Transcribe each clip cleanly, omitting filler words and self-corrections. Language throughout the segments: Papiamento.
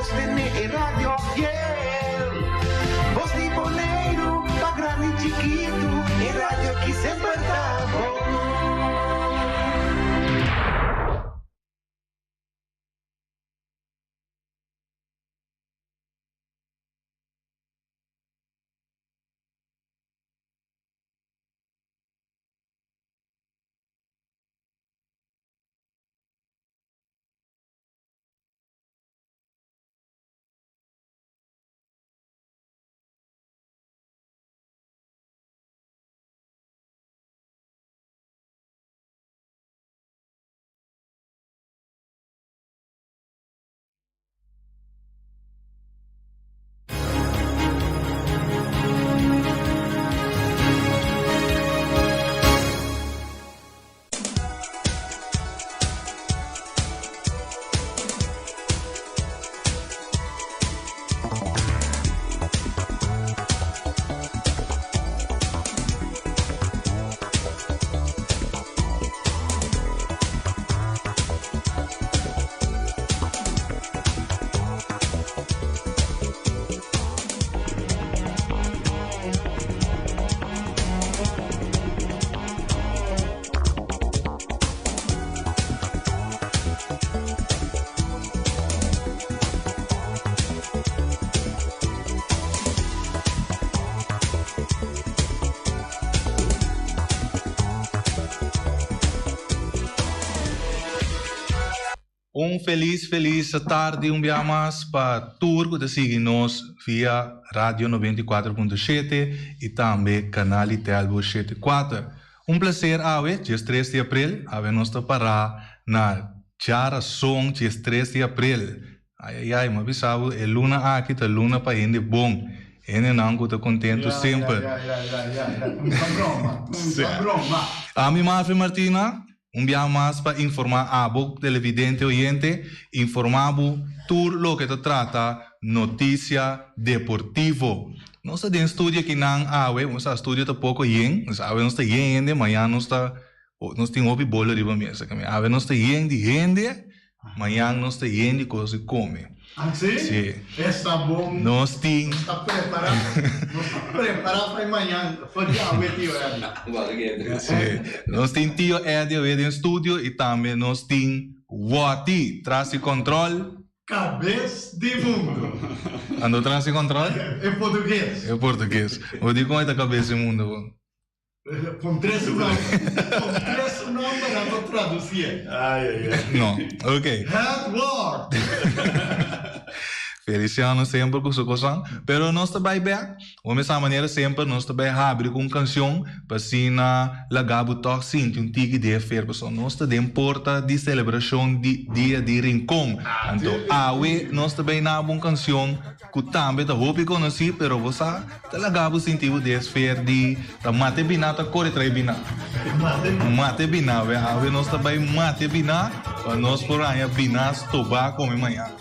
Sostené e radio fiel. Bos di Boneiru, pa grandi chikitu, e radio ki semper ta bon. Un felis felis tardi un bia mas pa tur ku ta sigui nos via Radio 94.7 i tambe Kanal di Telbo 74. Un placer awe, djes tres di april, awe nos ta pará na djarason djes tres di april. Ai ai ai, mi a bisa bo e luna aki ta luna pa hende bon, hendenan ku ta kontentu semper. Ya, ya, ya, ya, ya, un ta broma, un ta broma. Ami Marvin Martina, un biaha mas pa informá abo televidente oyente, informá bo tur loke ta trata notisia deportivo. Nos ta den studio akinan awe, bo sa studio ta poko yen, awe nos ta yen hende, mañan nos ta, nos tin hopi bolo riba mesa, awe nos ta yen di hende, mañan nos ta yen di kos di kome. Ah, si? Si. Esta bon. Nos tin. Nos ta prepara, nos ta prepara pa e mañan, for di awe Tio Eddie. Si. Nos tin Tio Eddie awe den studio y tambe nos tin Watty tras di control. Cabes di mundo. Ando tras di control? E portugues. E portugues. Bo di con e ta cabes di mundo bo? Puntr'é su nomber. Puntr'é su nomber anto traducié. Ay, ay, ay. No, ok. Het woord. Feliciano semper cu su cosan. Pero nos ta bay bek. Bo mesa manera semper nos ta bay habri cu un cancion pa asina laga bo tog sinti un tiki di e fer pasobra nos ta den porta di celebracion di Dia di Rincon. Anto awe nos ta bay nabo un cancion Ku tambe ta hopi konosí, pero bo sa ta laga bo sinti bo desfer di ta mate biná ta kore trae biná. Mate biná, we awe nos ta bai mate biná pa nos por haña biná stobá kome mañana.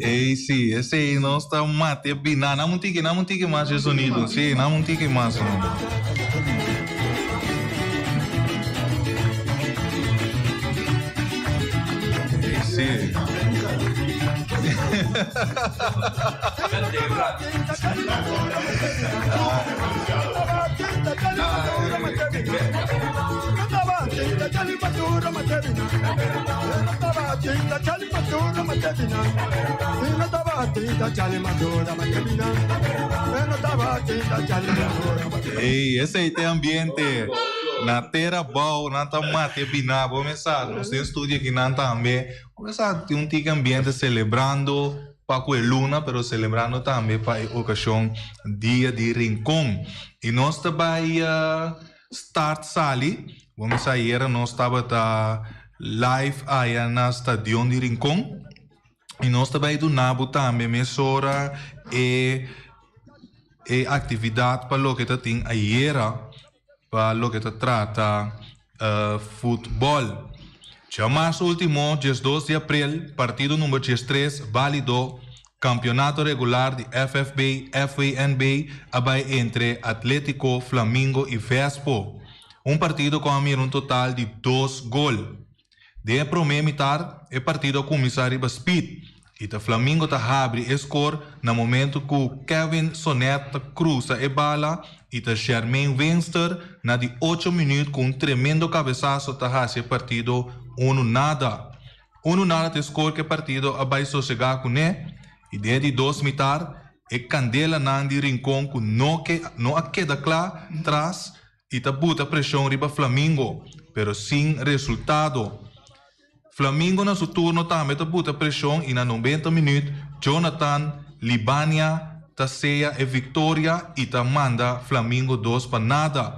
Ey si, esey nos ta mate bina. Nam un tiki, nam un tiki mas e sonido. Si, nam un tiki mas. Ey si. Ey, esey ta e ambiente. Na tera bou nan ta mate bina. Bo mesa, nos den studio akinan tambe. Bo sa tin un tiki ambiente celebrando pa cu e luna pero celebrando tambe pa e ocasion Dia di Rincon. Y nos ta bay start sali, bo mi sa ayera nos tabata live aya na stadion di Rincon y nos ta bay duna bo tambe mesora. e e aktividat pa loke ta tin ayera pa loke ta trata futbòl. Djamars último, 12 di aprel, partido number 13, válido, Kampeonato regular di FFB, FWNB a bai entre Atletico, Flamingo i Vespo. Un partido ku a mira un total di dos gol. Den e promé mitar e partido a kuminsá riba speed i ta Flamingo ta habri e skor na momentu ku Kevin Sonet ta krusa e bala i ta Jermaine Winster na di ocho minüt ku un tremendo kabesaso ta hasi e partido unu nada. Unu nada ta e skor ku e partido a bai sosegá kuné i den e di dos mitar e kandelanan di Rincon ku no ke no a keda kla tras i ta buta preshon riba Flamingo, pero sin resultado. Flamingo na su turno tambe ta buta preshon i na 90 minüt Jonathan Libania ta seya e viktoria i ta manda Flamingo 2-0.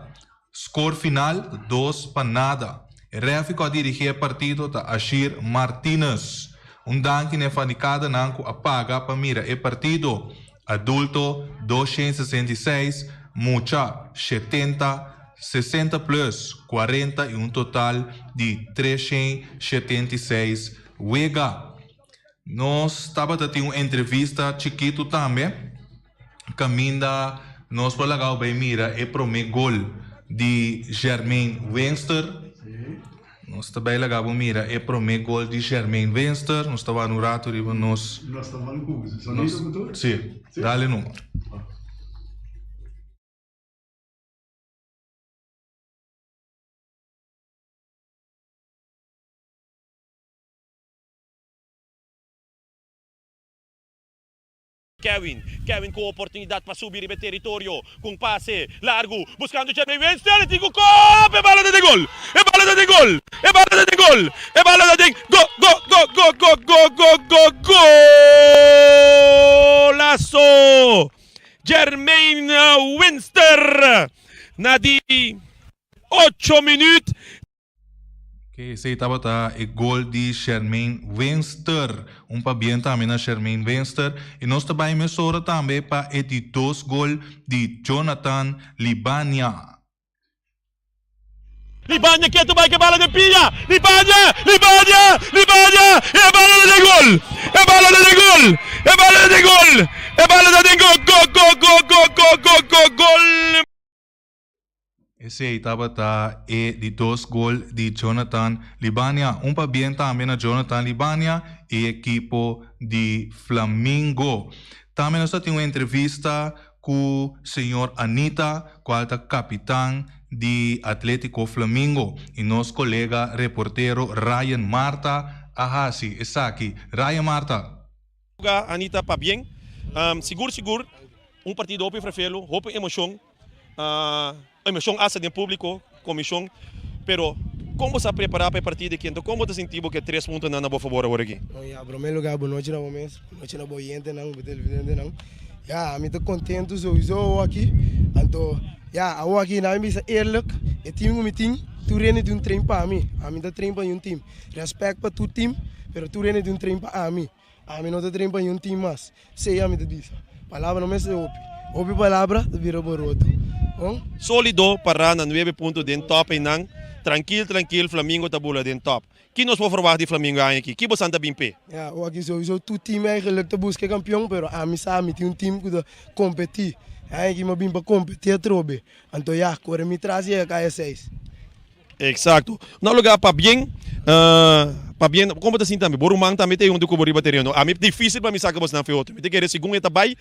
Skor final 2-0. E rèfi ku a dirigí e partido ta Ashir Martinus. Un danki na e fanikadanan ku a paga pa mira e partido. Adulto 266, mucha 70, 60 plus 40 i un total di 376 wega. Nos tabata tin un entrevista chikitu tambe kaminda nos por laga bai mira e promé gol di Jermaine Winster. Nos ta bai laga bo mira e promé gol di Jermaine Winster. Nos ta wak un rato riba nos. Nos ta wak ku sonido ku tur? Sí, dale numa. Kevin, Kevin ku oportunidat pa subi riba e teritorio ku un pase largu buskando Jermaine Winston e tin ku kop e bala ta den gol e bala ta den gol e bala ta den gol e bala ta den go go go go go go go go golazo Jermaine Winster na di ocho minuut. Ok, esei tabata e gol di Shermaine Winster. Un pabien tambe na Shermaine Winster. I nos ta bai mesora tambe pa e di dos gol di Jonathan Libania. Libania ketu bai ke bala den pia. Libania! Libania! Libania! E bala ta den gol! E bala ta den gol! E bala ta den gol! E bala ta den gol! Go go go go go go go gol! Esei tabata e di dos gol di Jonathan Libania. Un pabien tambe na Jonathan Libania i ekipo di Flamingo. Tambe nos ta tin un entrevista ku señor Anita, kual ta kapitan di Atletico Flamingo i nos kolega reportero Ryan Marta a hasi esaki. Ryan Marta. Anita, pabien. Sigur sigur un partido hopi frefelu, hopi emocion. Emocion hasta den publico, comision, pero con bo sa prepara pa e partido aki? Enton con bo ta sinti bo ke tres puntonan na bo fabor awor aki? No ya, prome lugar bo nochi na bo mes, bo nochi na bo oyentenan, bo televidentenan. Ya, ami ta contento souiso awor aki. Anto, ya, awor aki na mi bisa eerlijk, e team cu mi tin, tur hende tin un train pa mi. Ami ta train pa un team. Respect pa tur team, pero tur hende tin un train pa ami. Ami no ta train pa niun team mas. Esei ami ta bisa. Palabra no mester hopi. Hopi palabra ta bira boroto. Bon? Solido pará na nuebe punto den top einan. Trankil trankil Flamingo ta bula den top. Ki nos por verwagt di Flamingo e aña aki? Ki bosan ta bin p'e? Ya, awor aki souiso tur team eigenlijk ta buska e kampion, pero ami sa mi tin un team ku ta kompetí. E aña aki mi a bin pa kompetí atrobe. Anto ya, kore mi tras yega kaya seis. Exacto. Na lugar pabien, pabien, como ta sinti tambe? Bo ruman tambe ta hunto cu bo riba tereno. Ami dificil pa mi saca bosnan fe otro. Mi ta kere segun e ta bay,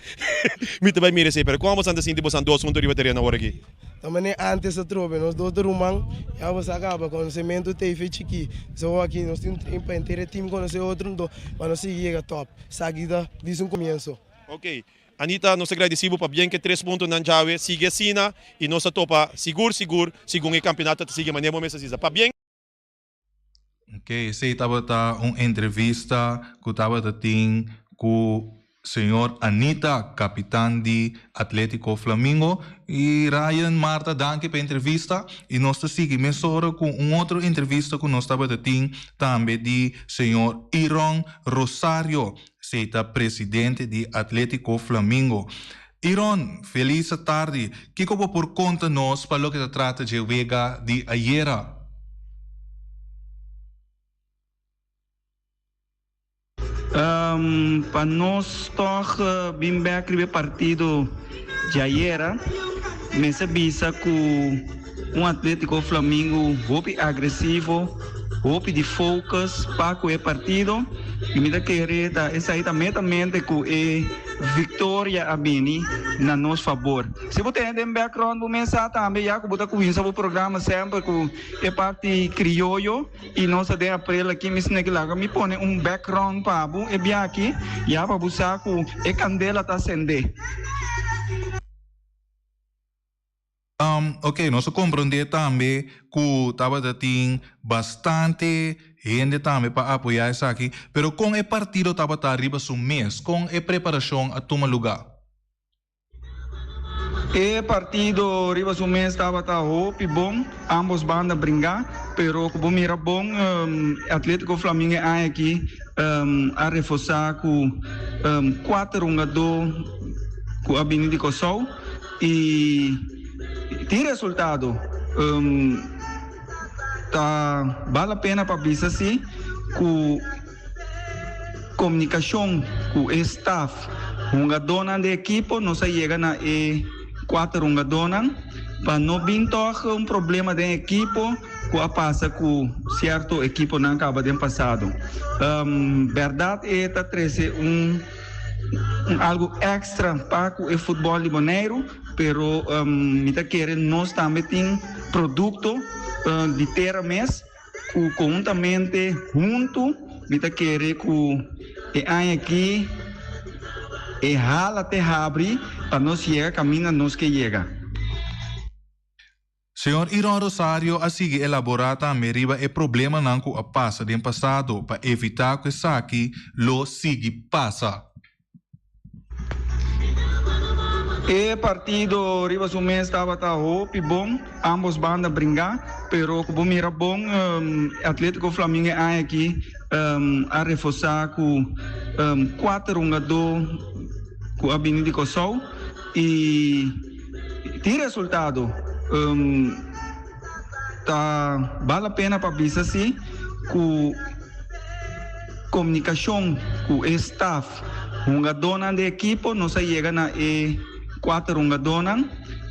mi ta bay mira esey. Pero como bosan ta sinti bosan dos hunto riba tereno awor aki? Ta manera antes atrobe, nos dos ta ruman, ya bo sa caba, conocemento ta efe chiki. So aki nos tin un train pa henter e team conoce otro, enton pa nos sigui yega top. Esaki ta djis un comienzo. Ok. Anita, nos ta gradisí bo pabien ku e tres puntonan djawe. Sigui asina i nos ta topa sigur sigur segun e kampionato ta sigui manera bo mes a sisa. Pabien! Ok, esei tabata un entrevista ku tabata tin ku. Señor Anita, capitan di Atletico Flamingo. Y Ryan, Marta, danki pa e entrevista. Y nos ta sigui mesora cu un otro entrevista cu nos tabata tin tambe di señor Iron Rosario, esey ta presidente di Atletico Flamingo. Iron, feliz atardi. Kico bo por conta nos pa loke ta trata dje wega di ayera? Pa nos tòg bin bèk riba e partido djayera, mester bisa ku un Atletico Flamingo hopi agresivo, hopi di focus pa ku e partido i mi ta kere ta esei ta metamente ku e viktoria a bini na nos fabor. Si bo tene den background bo mes sa tambe ya ku bo ta kuminsa bo programa semper ku e parti krioyo. I nos ta den aprel aki mi sneki laga mi pone un background pa bo e bia aki ya pa bo sa ku e kandela ta sende. Ok, nos a komprondé tambe ku tabata tin bastante hende tambe pa apoyá esaki, pero kon e partido tabata riba su mes? Kon e preparashon a tuma lugá? E partido riba su mes tabata hopi bon, ambos banda bringa, pero ku bo mira bon Atletico Flamingo e aña aki a reforsa ku kuater hungadó ku a bini di Kòrsou i tin resultado. Ta bal la pena pa bisa si ku. Komunikashon ku e staf, hungadónan di ekipo nos a yega na e kuater hungadónan pa no bin tòg un problema den ekipo ku a pasa ku sierto ekiponan kaba den pasado. Bèrdat e ta trese un algu èkstra pa ku e futbòl di Boneiru pero mi ta kere nos tambe tin produkto di tera mes. Ku konhuntamente huntu mi ta kere ku e aña aki e hala te habri pa nos yega kaminda nos ke yega. Señor Iron Rosario a sigui elaborá tambe riba e problemanan ku a pasa den pasado pa evitá ku esaki lo sigui pasa. E partido riba su mes tabata hopi bon, ambos banda bringa, pero ku bo mira bon Atletico Flamingo e aña aki a reforsa ku kuater hungadó ku a bini di Kòrsou i tin resultado. Ta bal la pena pa bisa si ku komunikashon ku e staf, hungadónan di ekipo nos a yega na e kuater hungadónan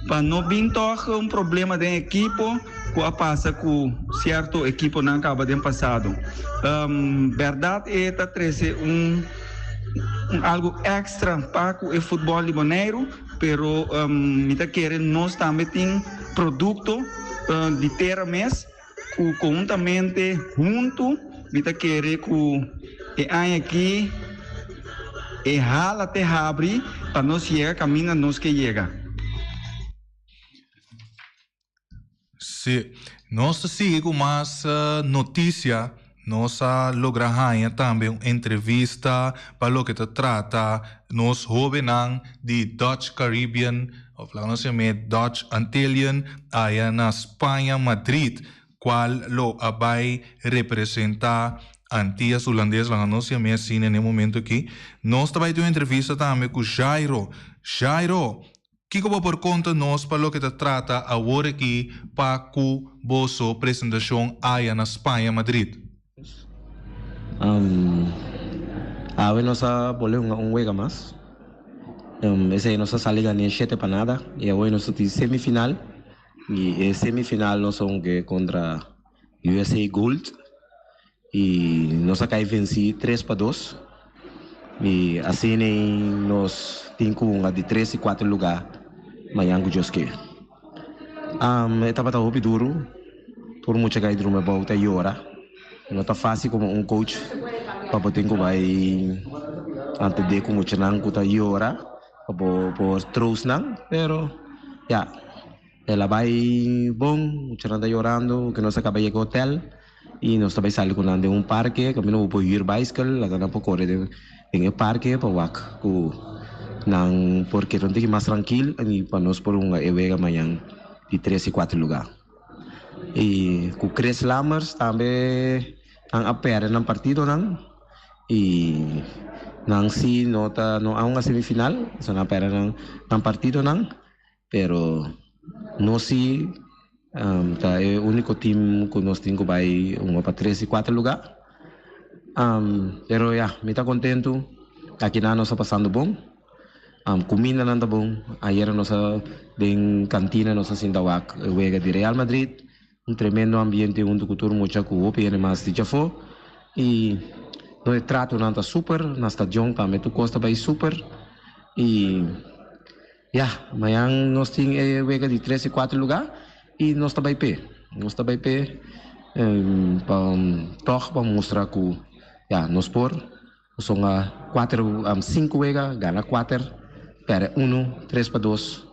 pa no bin tòg un problema den ekipo ku a pasa ku sierto ekiponan kaba den pasado. Bèrdat e ta trese un algu èkstra pa ku e futbòl di Boneiru. Pero mi ta kere nos tambe tin produkto di tera mes ku konhuntamente huntu mi ta kere ku e aña aki e hala te habri pa nos yega kaminda nos ke yega. Sí, nos ta sigui ku mas notisia. Nos a logra haña tambe un entrevista pa loke ta trata nos hóbennan di Dutch Caribbean, òf laga nos yam'é Dutch Antillian, aya na Spaña, Madrid, kual lo a bai representá Antillas Hulandes, laga nos yam'é asina na e momento aki. Nos ta bai tin un entrevista tambe ku Jairo. Jairo, Kiko bo por konta nos pa loke ta trata awor aki pa ku boso presentashon aya na Spaña, Madrid? Awe nos a bolbe hunga un wega mas. Esei nos a sali gané shete pa nada i awor nos ta tin semifinal i e semifinal nos a hunga kontra USA Gold. I nos a kai vensí tres pa dos. I asina nos tin ku hunga di tres i kuater lugá mañan ku Dios ke. E tabata hopi duru. Tur mucha kai drumi abou ta yora. No ta fásil komo un coach pa bo tin ku bai atendé ku muchanan ku ta yora pa bo por troost nan, pero ya. El a bai bon, muchanan ta yorando, ku nos a kaba yega hotel. I nos ta bai sali ku nan den un parke kaminda bo por hür baiskel laga nan por kore den e parke pa wak ku nan por keda un tiki mas trankil i pa nos por hunga e wega mañan di tres i kuater lugá. I ku Chris Lammers tambe nan a pèrdè nan partidonan i nan si no ta no a hunga semifinal so nan a pèrdè nan partidonan. Pero nos si ta e unico team cu nos tin cu bay hunga pa tres y cuater lugar. Pero ya, mi ta contento. Akinan nos ta pasando bon. Cumindanan ta bon. Ayera nos a den cantina nos a sinta wak e wega di Real Madrid. Un tremendo ambiente hunto cu tur mucha cu hopi hende mas di djafó. Y no e tratonan ta super. Na stadion tambe tur cos ta bay super. Y. Ya, mañan nos tin e wega di tres i kuater lugá i nos ta bai p'e. Nos ta bai p'e pa tòg pa mustra ku ya nos por. Nos son a kuater, sinku wega, gana kuater, pèrdè unu, tres pa dos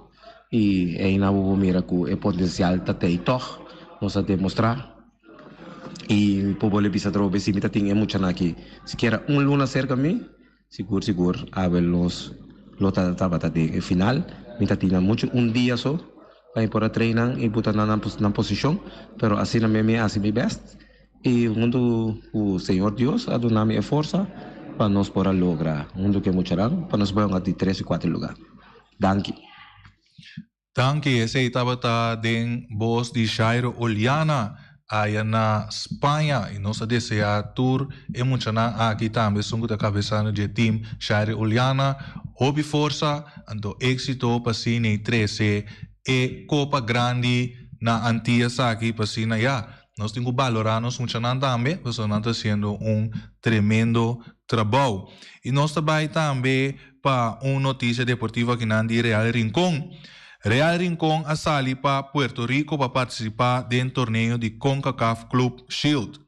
i einan bo por mira ku e potensial ta tei tòg. Nos a demostrá i por bolbe bisa atrobe si mi ta tin e muchanan aki sikiera un luna serka mi. Sigur sigur Abel nos lo ta tabata den e final. Mi ta tina mucho un dia so pa mi por a train nan y buta nan nan posicion, pero asina mi mi a haci mi best y hunto cu Señor Dios a duna mi e forsa pa nos por a logra hunto cu e muchanan pa nos bay hunga di tres y cuater lugar. Danki. Danki, esei tabata den bos di Jairo Oliana aya na Spaña y nos a desea tur e muchanan aki tambe esun cu ta cabezando dje team Jairo Oliana hopi forsa anto exito pa asina y trece e copa grandi na Antillas aki pa asina ya nos tin cu balora nos muchanan tambe pasobra nan ta haciendo un tremendo trabou y nos ta bay tambe Pa un noticia deportivo akinan di Real Rincon. Real Rincon a sali pa Puerto Rico pa participa den torneo di Concacaf Club Shield.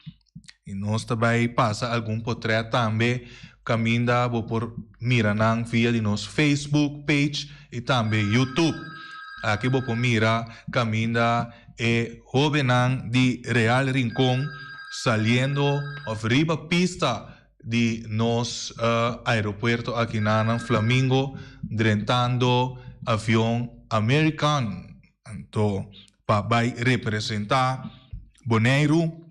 Y nos ta bay pasa algun potret tambe caminda bo por mira nan via di nos Facebook page y tambe YouTube. Aki bo por mira caminda e hobennan di Real Rincon saliendo of riba pista di nos aeropuerto aki na nan Flamingo drentando avion American anto pa bai representa Boneiru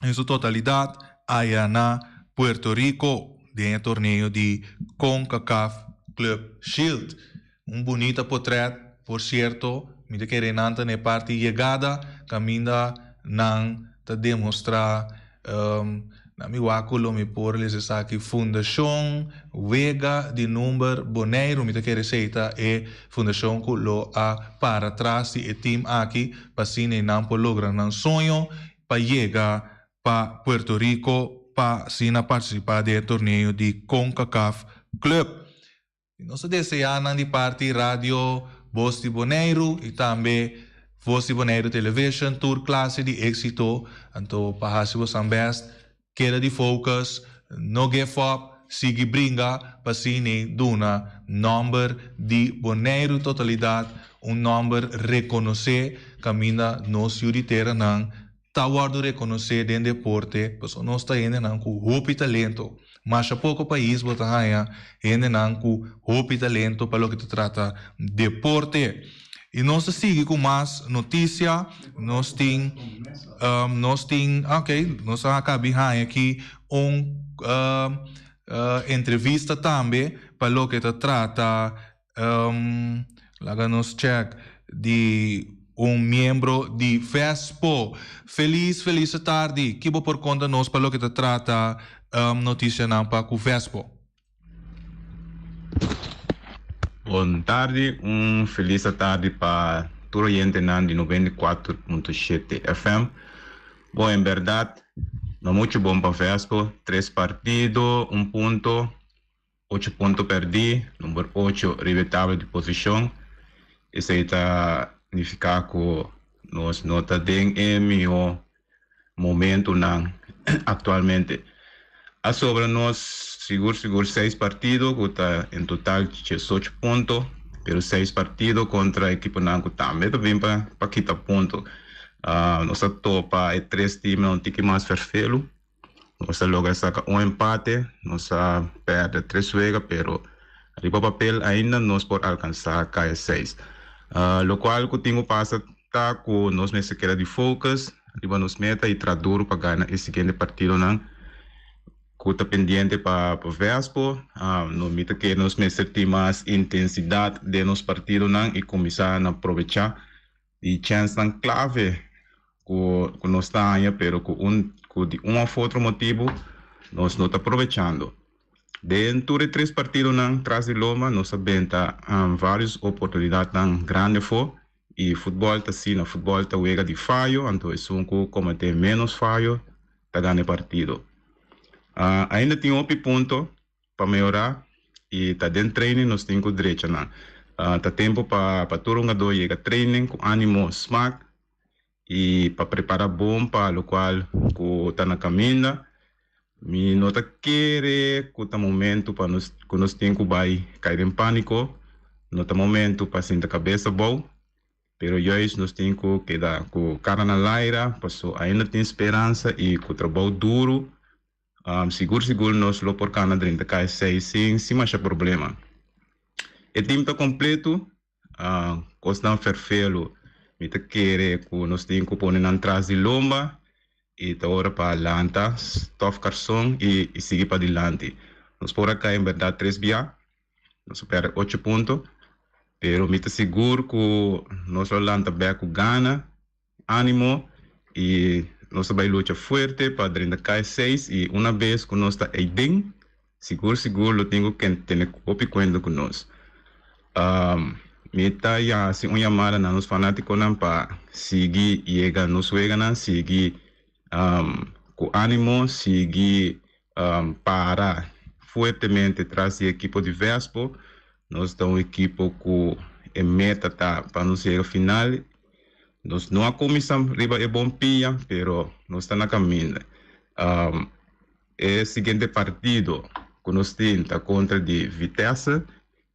en su totalidad aya na Puerto Rico den e torneo di Concacaf Club Shield. Un bunita potret por cierto, mi ta kere nan ta na e parti yegada caminda nan ta demostra na mi wak cu lo mi por lesa esaki Fundacion Wega di Number Boneiru mi ta kere esey ta e fundacion cu lo a para tras di e team aki pa asina nan por logra nan soño pa yega pa Puerto Rico pa asina participa den e torneo di Concacaf Club. Nos ta deseá nan di parti Radio Bos di Boneiru i tambe Vos di Boneiru Television tur klase di éksito. Anto pa hasi bosan bèst, keda di focus, no give up, sigui bringa pa asina duna nòmber di Boneiru totalidat un nòmber rekonosé kaminda nos yu di teranan ta wòrdu rekonosé den deporte pasobra nos ta hendenan ku hopi talento. Masha poko pais bo ta haña hendenan ku hopi talento pa loke ta trata deporte. I nos ta sigui ku mas notisia. Nos tin nos tin ok nos a kabi haña aki un entrevista tambe pa loke ta trata Laga nos check di un miembro di Vespo. Feliz feliz tardi. Ki bo por konta nos pa loke ta trata notisianan pa ku Vespo? Bon tardi, un feliz tardi pa tur oyentenan di 94.7 FM. Bon, en berdad no mucho bon pa Vespo, tres partido, un punto. Ocho punto pèrdí, number ocho riba e tabla di posishon. Esei ta nifiká ku nos no ta den e mihó momentunan aktualmente. A sobra nos sigur sigur seis partido ku ta en total diesocho punto, pero seis partido kontra ekiponan ku tambe ta bin pa pa kita punto. Nos a topa e tres teamnan un tiki mas ferfelu. Nos a logra saka un empate, nos a pèrdè tres wega pero riba papel ainda nos por alkansá KS seis. Lokual ku tin ku pasa ta ku nos mester keda di focus riba nos meta i traha duru pa gana e siguiente partidonan ku ta pendiente pa Vespo. No mi ta kere nos mester tin mas intensidat den nos partidonan i kuminsá na probechá di chènsnan klave ku ku nos ta haña pero ku un ku di un òf otro motibu nos no ta probechando. Den tur e tres partidonan tras di loma nos a benta vários oportunidatnan grandi afó i futbòl ta asina, futbòl ta wega di fayo anto esun ku kometé ménos fayo ta gana e partido. Ainda tin hopi punto pa mehorá i ta den training nos tin ku drecha nan. Ta tempu pa pa tur hungadó yega training ku ánimo smak i pa prepará bon pa lokual ku ta na kaminda. Mi no ta kere ku ta momentu pa nos ku nos tin ku bai kai den pániko, no ta momentu pa sinta kabes abou, pero juist nos tin ku keda ku kara na laira paso ainda tin speransa i ku trabou duru Sigur sigur nos lo por cana drenta KSC sin sin masha problema. E team ta completo, cosnan ferfelo mi ta kere cu nos tin cu pone nan tras di lomba y ta ora pa lanta stof carson y y sigui padilanti. Nos por a cay en berdad tres bia, nos a perde ocho punto, pero mi ta sigur cu nos lo lanta bek cu gana. Ánimo y nos ta bay lucha fuerte pa drenta KS seis y una bes cu nos ta eyden sigur sigur lo tin cu tene hopi cuenta cu nos. Mi ta haci un yamada na nos fanaticonan pa sigui yega nos weganan, sigui cu animo, sigui para fuertemente tras di ekipo di Vespo. Nos ta un ekipo cu e meta ta pa nos yega final. Nos no a kuminsá riba e bon pia, pero nos ta na kaminda. E siguiente partido ku nos tin ta kontra di Vitesse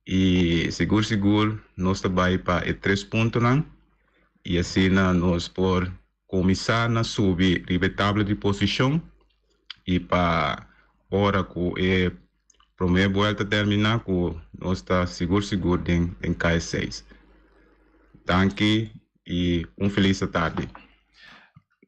i sigur sigur nos ta bai pa e tres puntonan i asina nos por kuminsá na subi riba e tabla di posishon i pa ora ku e Prome buelta termina ku nos ta sigur sigur den den KS seis. Danki i un felis atardi.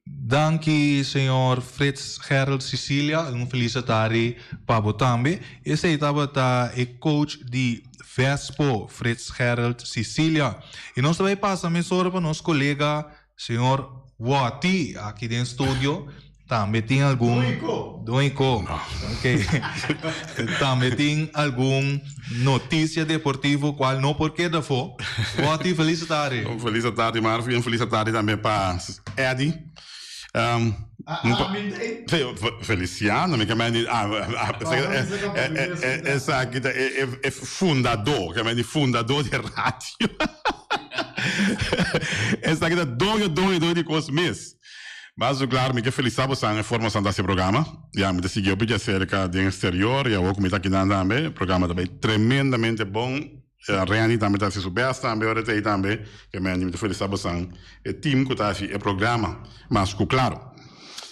Danki señor Frits Gerald Cicilia, un felis atardi pa bo tambe. Esei tabata e coach di Vespo, Frits Gerald Cicilia. I nos ta bai pasa mesora pa nos kolega Señor Watty aki den studio tambe tin algun Doico. Ok. Tambe tin algun noticia deportivo cual no por keda afo. Watty, feliz tarde. Un feliz tarde Marvin, un feliz tarde tambe pa Eddy. Feliciano, mi ke ah, esaki ta e fundador, ke men fundador di radio. Esaki ta doño, doño, doño di kos mes. Mas claro, mi ke felicita bosan e forma bosan ta hasi e programa. Ya, mi ta sigui hopi djaserka den exterior y awor ku mi ta akinan tambe. Programa ta bai tremendamente bon. Randy tambe ta hasi su best tambe ora ta ei tambe. Ke men mi ta felicita bosan e team ku ta hasi e programa. Mas ku claro.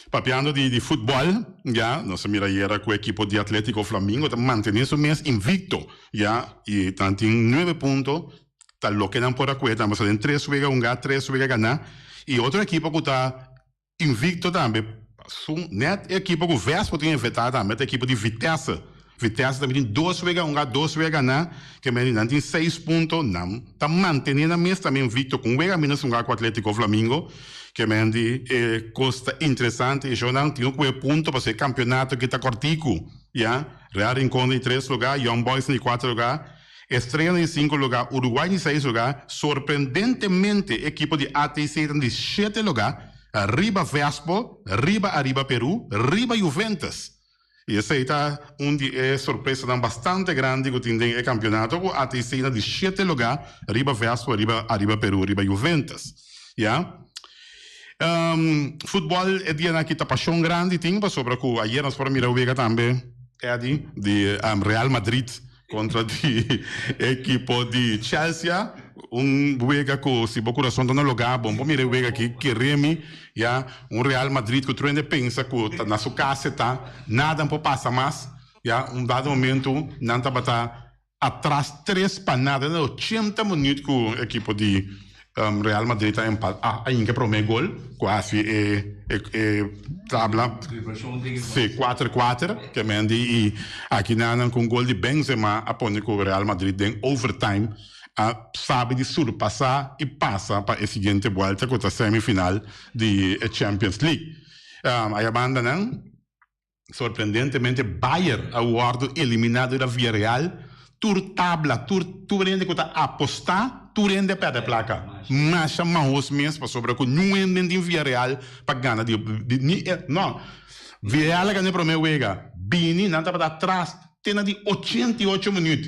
Papiando di di futbol, ya, nos a mira ayera ku ekipo di Atletico Flamingo ta mantene su mes invicto, ya, y nan tin nuebe punto, ta loke nan por a kue tambe, pasobra den tres wega hunga, tres wega gana, y otro ekipo ku ta invicto tambe, su net e ekipo ku Vespo tin enfrenta tambe ta ekipo di Vitesse. Vitesse tambe tin dos wega hunga, dos wega gana, ke mende nan tin seis punto, nan ta mantene nan mes tambe invicto ku un wega menos hunga ku Atletico Flamingo, ke mende e kos ta interesante e shownan tin ku e punto pasobra e kampeonato aki ta kòrtiku, ya. Real Rincon na di tres lugá, Young Boys na di kuater lugá, Estrella na di sinku lugá, Uruguay na di seis lugá, sorprendentemente e ekipo di ATC ta na di shete lugá, riba Vespo, riba Arriba Peru, riba Juventus. I esei ta un di e sorpresanan bastante grandi ku tin den e kampionato ku ATC na di shete lugá riba Vespo, riba Arriba Peru, riba Juventus. Ya. Futbòl e dianan aki ta pashon grandi tin pasobra ku ayer nos por a mira wega tambe Eddy di Real Madrid kontra di ekipo di Chelsea. Un wega ku si bo kurason ta na lugá bon por mira e wega aki kere mi ya un Real Madrid ku tur hende pensa ku ta na su kas e ta nada no por pasa mas ya un dado momento nan tabata atras tres pa nada na ochenta minuut ku ekipo di Real Madrid a empat a hinka e prome gol ku a hasi e e tabla si kuater kuater ke men di i aki nan ku un gol di Benzema a pone ku Real Madrid den overtime a sabi di surpasa i pasa pa e siguiente buelta ku ta semifinal di e Champions League. Aya banda nan Sorprendentemente Bayern a wordo elimina dor a Villarreal, tur tabla, tur tur hende cu ta aposta, tur hende a perde placa. Masha mahos mes pasobra cu niun hende den Villarreal pa gana di di ni e no. Villarreal a gana e prome wega, bini nan tabata atras te na di 88 minuut,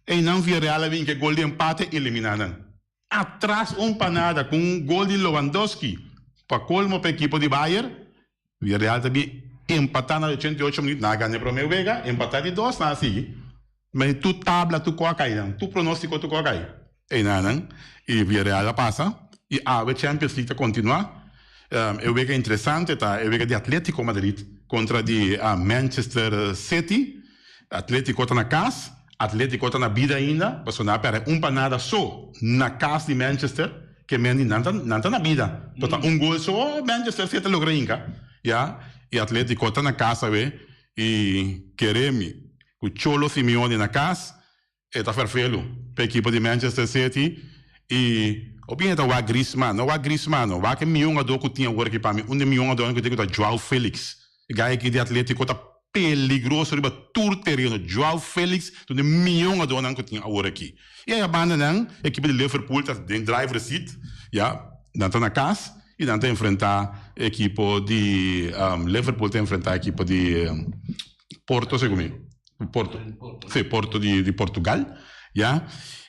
eynan Villarreal a bin cu e gol di empate elimina nan. Atras un pa nada cu un gol di Lewandowski pa colmo pa ekipo di Bayern. Villarreal ta bin empata na 88 minuut, nan a gana e prome wega, empata di dos, nan a sigui. Ma tur tabla tur ko a kai nan, tur pronostico tur ko a kai eynan y Villarreal a pasa y awe Champions League ta continua. E wega interesante ta e wega di Atletico Madrid contra di Manchester City. Atletico ta na cas, Atletico ta na bida ainda, pasobra nan a perde un pa nada so na cas di Manchester, ke men di nan ta nan ta na bida, por ta un gol so Manchester si ta logra hinca, ya, y Atletico ta na cas awe y kere mi cu Cholo Simeone na cas e ta ferfelu pa ekipo di Manchester City y hopi hende ta wak Griezmann, no wak Griezmann no, wak e miho hungador cu tin awor aki pa mi, un di e miho hungadornan cu tin cu ta Joao Felix, e guy aki di Atletico ta peligroso riba tur tereno. Joao Felix ta un di e mihó hungadónan ku tin awor aki. I aya banda nan, ekipo di Liverpool ta den driver seat, ya, nan ta na kas i nan ta enfrentá ekipo di Liverpool ta enfrentá ekipo di Porto segun mi, Porto, si, Porto di Portugal, ya.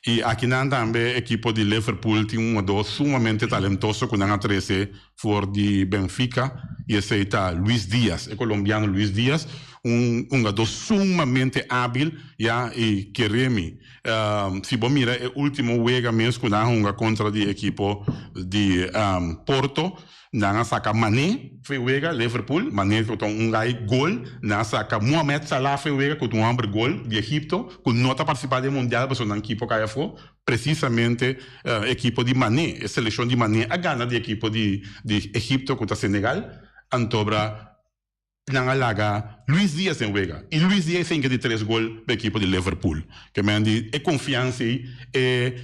I akinan tambe ekipo di Liverpool tin un hungadó sumamente talentoso ku nan a trese for di Benfica y esey ta Luis Diaz, e colombiano Luis Diaz, un hungador sumamente habil ya y kere mi si bo mira e ultimo wega mes cu nan a hunga contra di ekipo di Porto, nan a saca Mané for e wega, Liverpool, Mané cu ta un guy gol, nan a saca Mohamed Salah for e wega cu ta un homber gol di Egipto cu no ta participa den mundial pasobra nan ekipo cay afo. Precisamente ekipo di Mané, e seleccion di Mané a gana di ekipo di di Egipto cu ta Senegal, antobra nan a laga Luis Diaz den wega y Luis Diaz a hinca di tres gol pa ekipo di Liverpool. Ke men di e confiansa ey e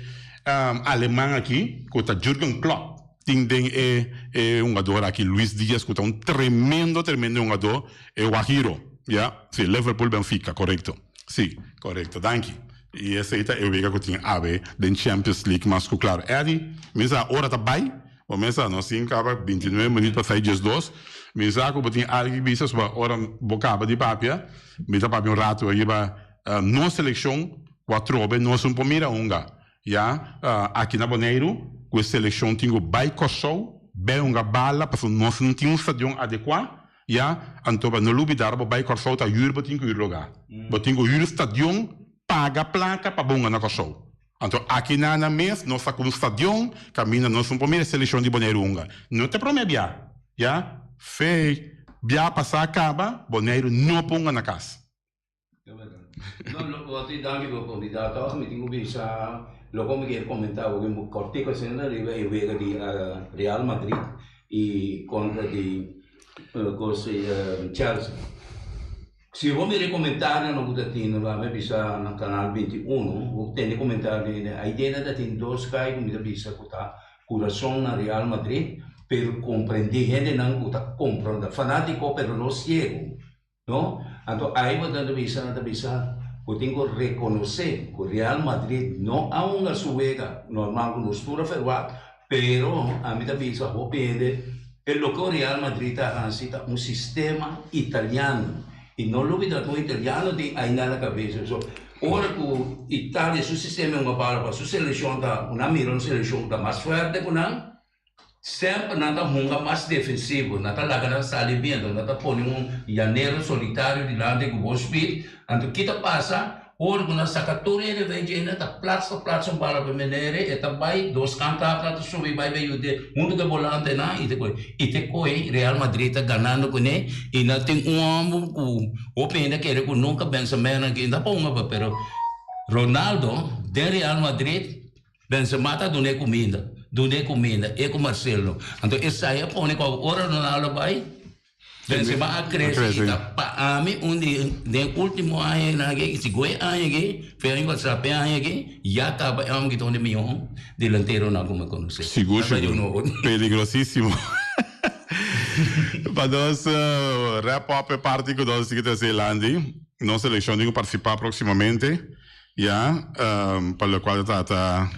aleman aki cu ta Jurgen Klopp tin den e e hungador aki Luis Diaz cu ta un tremendo tremendo hungador e Guajiro ya si Liverpool Benfica corecto si corecto danki. I esei ta e wega ku tin awe den Champions League mas ku klaro. Eddy, mi sa ora ta bai, bo mes sa nos tin kaba bintinuebe minuut pa sai diesdos. Mi sa ku bo tin algu bisa soba ora bo kaba di papia, mi ta papia un ratu riba nos selekshon ku atrobe nos un por mira hunga. Ya aki na Boneiru ku e selekshon tin ku bai Kòrsou bai hunga bala pasobra nos no tin un stadion adekuá. Ya, anto pa no lubida bo bai Kòrsou ta hür bo tin ku hür lugá. Bo tin ku hür stadion, paga plaka pa bo hunga na Kòrsou. Anto aki na nan mes nos ta ku un stadion kaminda nos no por mira e selekshon di Boneiru hunga. No ta e promé bia, ya. Fe bia pasá kaba, Boneiru no por hunga na kas. No, lo ti danki pa convida toch, mi tin cu bisa loke mi kier comenta hopi cortico asina riba e wega di Real Madrid y contra di Chelsea. Si bo mira e comentarionan cu ta tin lo mi a bisa na canal 21, bo tende comentario di hende, aidena ta tin dos guy cu mi ta bisa cu ta curason na Real Madrid, pero comprende hendenan cu ta compronde, fanatico pero no ciego. No? Anto ai bo ta bisa, nan ta bisa ku tin ku rekonosé ku Real Madrid no a hunga su wega normal ku nos tur a ferwagt, pero ami ta bisa hopi hende e loke Real Madrid ta hasi ta un sistema italiano i no lubida ku un italiano tin ainda na kabesa. So ora ku Italia su sistema e hunga bala pa su selekshon ta ku nan mira un selekshon ku ta mas fuerte ku nan. Semper nan ta hunga mas defensivo, nan ta laga nan sali bien, anto nan ta pone un llanero solitario dilanti ku bon speed, anto ki ta pasa? Ora ku nan saka tur hende ven djena ta plats ta plats un bala pa menere e ta bai dos kanta ta subi bai bai yude huntu ku e bolantenan i ta kohe i te kohe Real Madrid ta ganando kuné i nan tin un hòmber ku hopi hende a kere ku nunka Benzema nan ki ta ponga pa pero Ronaldo den Real Madrid Benzema ta dun'é kuminda dun'é kuminda e ku Marcelo anto esei a pone ku ora Ronaldo bai Benzema a crece y ta pa ami un di den ultimo añanan aki y sigur e aña aki fe aña pasa pe aña aki ya caba e homber ki ta un di miho delanteronan cu mi conoce. Sigur sigur. Peligrosisimo. Pa nos wrap up e parti cu nos tin trece dilanti, nos seleccion tin cu participa proximamente ya pa locual ta trata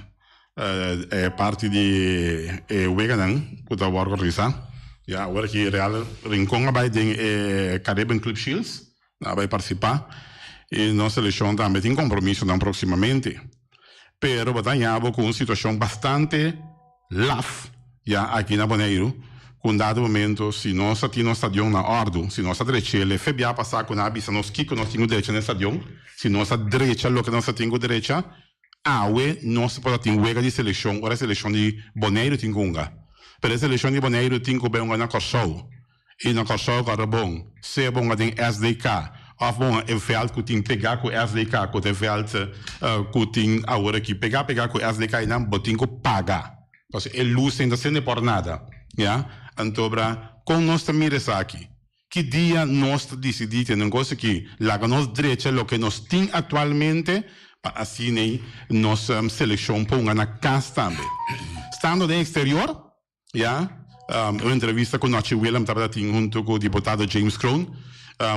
E parti di e weganan ku ta wòrdu organisá ya awor aki Real Rincon a bai den e Caribbean Club Shields, nan a bai partisipá i nos selekshon tambe tin kompromisonan próksimamente. Pero bo ta haña bo ku un situashon bastante laf ya aki na Boneiru ku un dado momento si nos a tin nos stadion na òrdu, si nos a drech'el, e bia pasá ku nan a bisa nos kiko nos tin ku drecha na e stadion, si nos a drecha loke nos a tin ku drecha, Awe nos por a tin wega di selekshon ora e selekshon di Boneiru tin ku hunga. Pero e selekshon di Boneiru tin ku bai hunga na Kòrsou. I na Kòrsou ku a bon, sea bo hunga den SDK òf bo hunga e vèlt ku tin pegá ku SDK, ku ta e vèlt ku tin awor aki pegá pegá ku SDK einan, bo tin ku paga. Pasobra e lus ei no ta sende por nada. Ya. Antobra kon nos ta mira esaki? Ki dia nos ta disidí tene un kos aki? Laga nos drecha loke nos tin aktualmente pa asina nos selekshon por hunga na kas tambe. Stando den eksterior, ya, un entrevista ku Nochi Willem tabata tin huntu ku diputado James Kroon,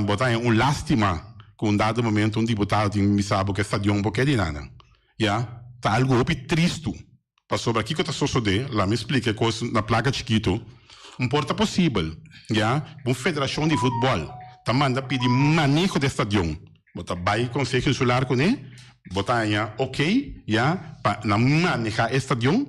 bo ta haña un lástima ku un dado momento un diputado tin bisa bo ku e stadion bo ke di nan, ya. Ta algu hopi tristu. Pasobra kiko ta sosodé? Laat mi splika e kos na plaka chikitu. Un por ta posibel, ya, ku un federashon di futbòl ta manda pidi maneho di e stadion. Bo ta bai Konseho Insular kuné, bo ta haña oké, ya, pa nan manehá e stadion.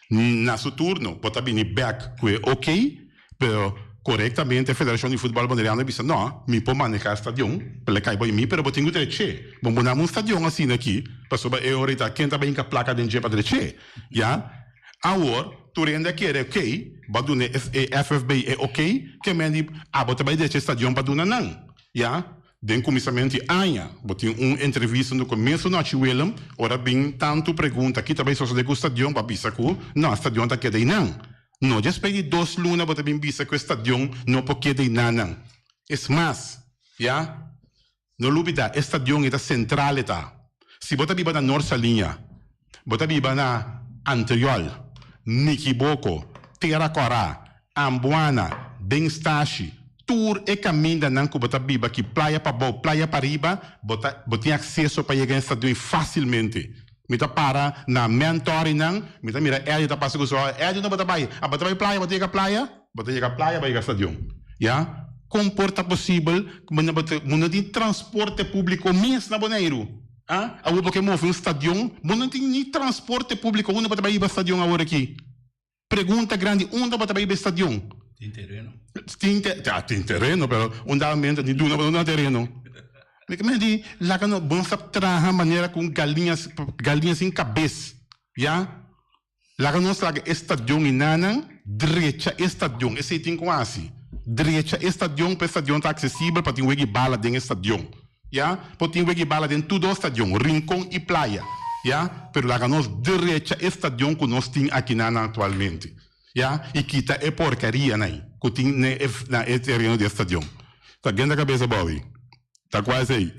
Na su turno bo ta bini bèk ku e oké, Pero korektamente e Federashon di Futbòl Boneriano a bisa, No, mi por manehá e stadion, pero e kai bo i mi, pero bo tin ku drech'é. Bo pone un stadion asina aki, pasobra e ora ei ta ken ta bai hinka plaka den dje pa drech'é. Ya. Awor, tur hende a kere okey, bo a duna e FFB e okey, ke men di abo ta bai drecha e stadion pa duna nan. Ya. Den kuminsamentu di aña, bo tin un entrevista unda ku mesun nochi Willem, ora bin tantu pregunta ki ta bai sosodé ku stadion, bo a bisa ku no, e stadion ta keda einan. No despues di dos luna bo ta bin bisa ku e stadion no por keda einanan. Es mas, ya, no lubida e stadion e ta sentral e ta. Si bo ta biba na Noord Saliña, bo ta biba na Antriol, Nikiboko, Tera Kòrá, Ambuana, den Stashi, tur e kamindanan ku bo ta biba aki playa pabou, playa pariba, bo ta bo tin akseso pa yega e stadion fásilmente. Mi ta para na mentorinan, mi ta mira Eddie ta pasa ku su auto, Eddie unda bo ta bai? Ah, bo ta bai playa, bo ta yega playa? Bo ta yega playa, bo yega stadion. Ya? Kon por ta posibel ku bo bo no tin transporte públiko mes na Boneiru? Ah? Awor bo ke move un stadion, bo no tin ni transporte públiko, unda bo ta bai hiba stadion awor aki? Pregunta grandi, unda bo ta bai hiba e stadion? Tin tereno. Tin te, ja, tin tereno, pero un dado momento ni duna bo no duna tereno. Mi ke men di, laga no, bo no sa traha manera ku un galiña, galiña sin kabes, ya. Laga nos laga e stadion enanan, drecha e stadion, esei tin ku hasi. Drecha e stadion pa e stadion ta aksesibel pa tin wega di bala den e stadion. Ya, por tin wega di bala den tur dos stadion, Rincon y Playa, ya, pero laga nos drecha e stadion cu nos tin akinan actualmente, ya, y kita e porcaria nan cu tin na e na e tereno di e stadion. Ta genta cabeza Bobby? Ta cua esey?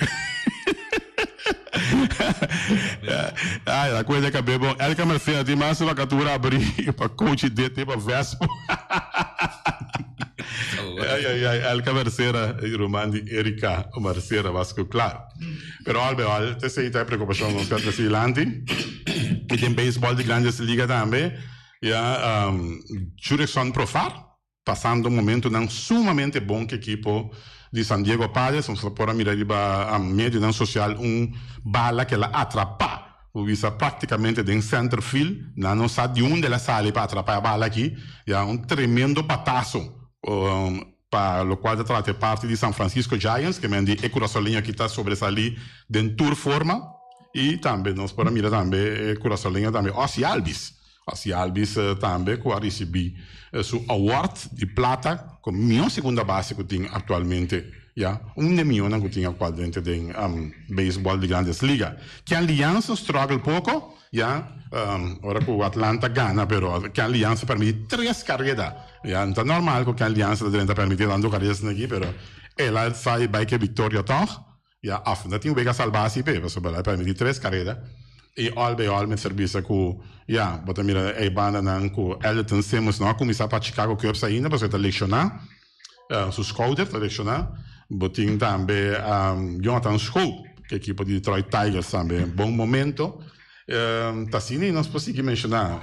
Ay, ta cuenta cabe bon. Elka Merced tin mas vacatura abri pa coach DT pa Vespo. Ay, ay, ay, Elka Mercera, ruman di Erika Mercera, Vasco, claro. Pero al bij al, esey ta e preocupacion nos ta trece dilanti. Y den baseball di Grandes Liga tambe, ya, Jurickson Profar, pasando momentonan sumamente bon cu ekipo di San Diego Padres. Nos por a mira riba medionan social un bala cu el a atrapa. Bo bisa practicamente den center field, nan no sa di unda el a sali pa atrapa e bala aki, ya un tremendo batazo. Pa locual ta trata e parti di San Francisco Giants, ke men di e curasoleño aki ta sobresali den tur forma. Y tambe nos por a mira tambe e curasoleño tambe Ozzie Albies. Ozzie Albies tambe cu a ricibi su award di plata como miho segunda base cu tin actualmente, ya, un di e mihonan cu tin actualmente den beisbol di Grandes Liga. Kenley Jansen struggle poco, ya, ora cu Atlanta gana, pero Kenley Jansen permiti tres careda. Ya, no ta normal cu Kenley Jansen ta drenta permiti tanto careda asina aki, pero el a sa e bay cu e victoria toch. Ya, af no tin wega salba si p'e, pasobra el a permiti tres careda y al bij al mester bisa cu ya, bo ta mira e bandanan cu Elderton Simmons no a cuminsa pa Chicago Cubs ainda pasobra e ta lecciona, su schouder ta lecciona. Bo tin tambe Jonathan Schoop, cu ekipo di Detroit Tigers tambe bon momento. Ta asina y nos por sigui menciona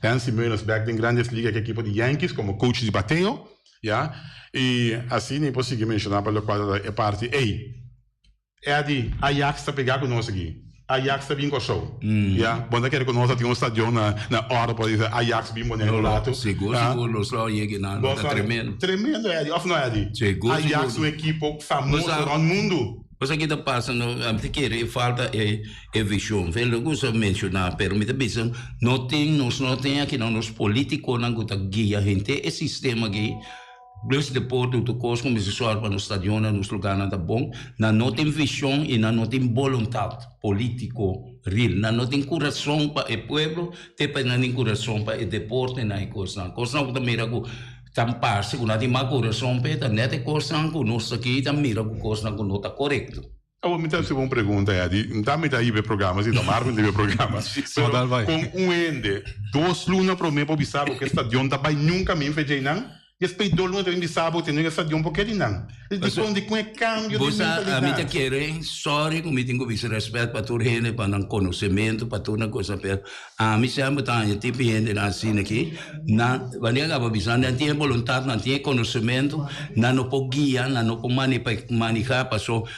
Hensley Meulens bek den Grandes Ligas cu ekipo di Yankees como coach di bateo. Ya, y asina mi por sigui menciona pa locual ta e parti ey. Eddy, Ajax ta pega cu nos aki. Ajax ta bin Corsou. Ya, bo no ta kere cu nos ta tin un stadion na na orde por bisa Ajax bin pone un rato. Sigur, sigur, nos lo yega nan, lo ta tremendo. Tremendo Eddy, of no Eddy? Sigur, sigur. Ajax un ekipo famoso rond mundo. Cosa ki ta pasa no, ami ta kere e falta e e vision. Ven lo gusta menciona, pero mi ta bisa no tin, nos no tin aki nan nos politiconan cu ta guia henter e sistema aki, plus deporte otro cos cu mester zorg pa nos stadionnan, nos lugarnan ta bon, nan no tin vision y nan no tin boluntad politico real, nan no tin curason pa e pueblo, te pa nan tin curason pa e deportenan y cosnan. Cosnan cu ta mira cu Ta parse ku nan tin mas kurason p'e, ta nèt e kosnan ku nos aki ta mira ku kosnan ku no ta korekto. Awor mi ta hasi un pregunta Eddy, N ta mi ta hiba e programa si ta Marvin ta hiba e programa, pero kon un hende dos luna prome por bisa bo ku e stadion ta bai nunka mi nfejei nan, despues dos luna ta bin bisa bo tene e stadion por keri nan? Dikon dikon e kambio di Bo sa, mentalidad? ami ta kere, sorry ku mi tin ku bisa rèspèt pa tur hende, pa nan konosementu, pa tur nan kosa, pero Ami semper ta haña tipo hendenan asina aki, nan, wanneer a kaba bisa, nan tin e boluntat, nan tin e konosementu, nan no por guia, nan no por manehá, paso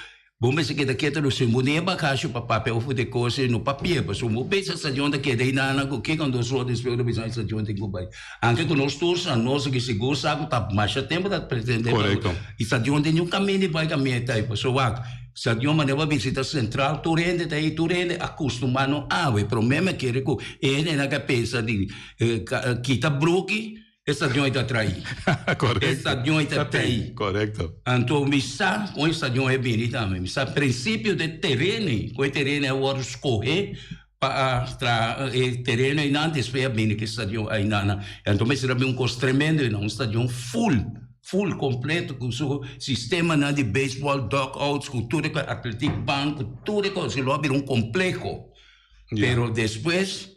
bo mester keda ketu lo sin bo tin e bagashi pa papia over di kos ei, no papia, paso bo pensa stadion ta keda ei nan ku kiko anto so despues bo ta bisa stadion tin ku bai. Anke ku nos tur sa, nos aki sigur sa ku ta masha tempu ta pretende Korekto. i stadion tin un kaminda di bai kaminda ei ta ei, paso wak. Stadion manera bo a bisita Central tur hende ta ei tur hende a custuma no awe prome mi a kere cu e hendenan ke a pensa di kita bruki e stadion ei ta trai e stadion ei ta trai Correcto. Anto mi sa con e stadion ei a bini tambe mi sa principio de tereno ei con e tereno ei a wordo scoge pa a traha e tereno einan despues a bini cu e stadion einan anto mester a bin un cos tremendo einan un stadion full full completo cu su sistemanan di baseball dugouts cu tur e cos atletiek baan cu tur e cos lo a bira un compleho pero despues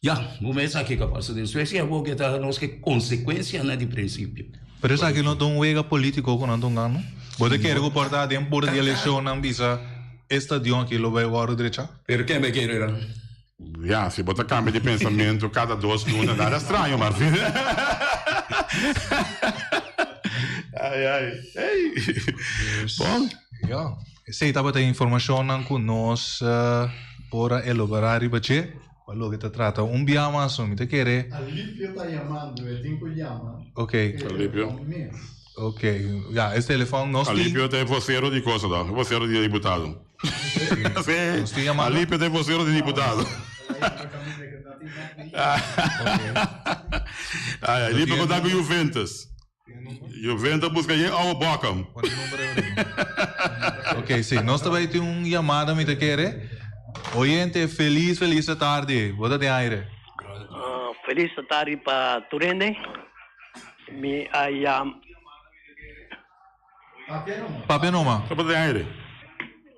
ya bo mes sa kico a pasa despues y awor ke ta nos ke consecuencianan di principio. Pero esaki no ta un wega politico cu nan ta hunga no? Bo ta kere cu por ta den pura di eleccionnan bisa e stadion aki lo bay wordo drecha? Pero ken bay kere dan? Ya, si bo ta cambia di pensamento cada dos luna, nada straño, Marvin. Ai, ai. Ey. Bon. Ya, esey tabata e informacionnan cu nos por a elabora riba dje, pa loke ta trata un bia mas, mi ta kere. Alipio ta yamando, e tin cu yama. Ok. Alipio. Ok, ya, e telefon nos tin. Alipio ta e vocero di cosa, e vocero di diputado. Sí, Alipio ta e vocero di diputado. Ai, Alipio conta cu Juventus. Juventus busca yen ouwe bokam. Ok, sí, nos ta bay tin un yamada mi ta kere. Oyente, feliz, feliz tardi. Bo ta den aire. Feliz tardi pa tur hende. Mi a yam. Papia numa. Ta den aire.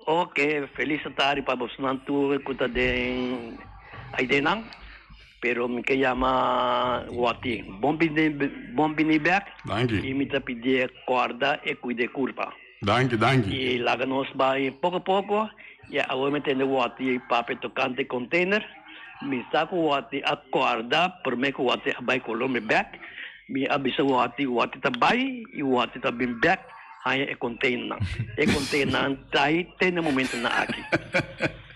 Ok, feliz tardi pa bosnan tur ku ta den aidenan. Pero mi ke yama Wati. Bon bini, bon bini bek. Danki. I mi ta pidié kòrda e kuida e kurpa. Danki, danki. I laga nos bai poko poko. I awor mi tende Wati papia tokante container. Mi sa ku Wati a kòrda promé ku Wati a bai Colombia bek. Mi a bisa Wati, Wati ta bai i Wati ta bin bek haña e containernan. E containernan ta ai te na momentonan aki.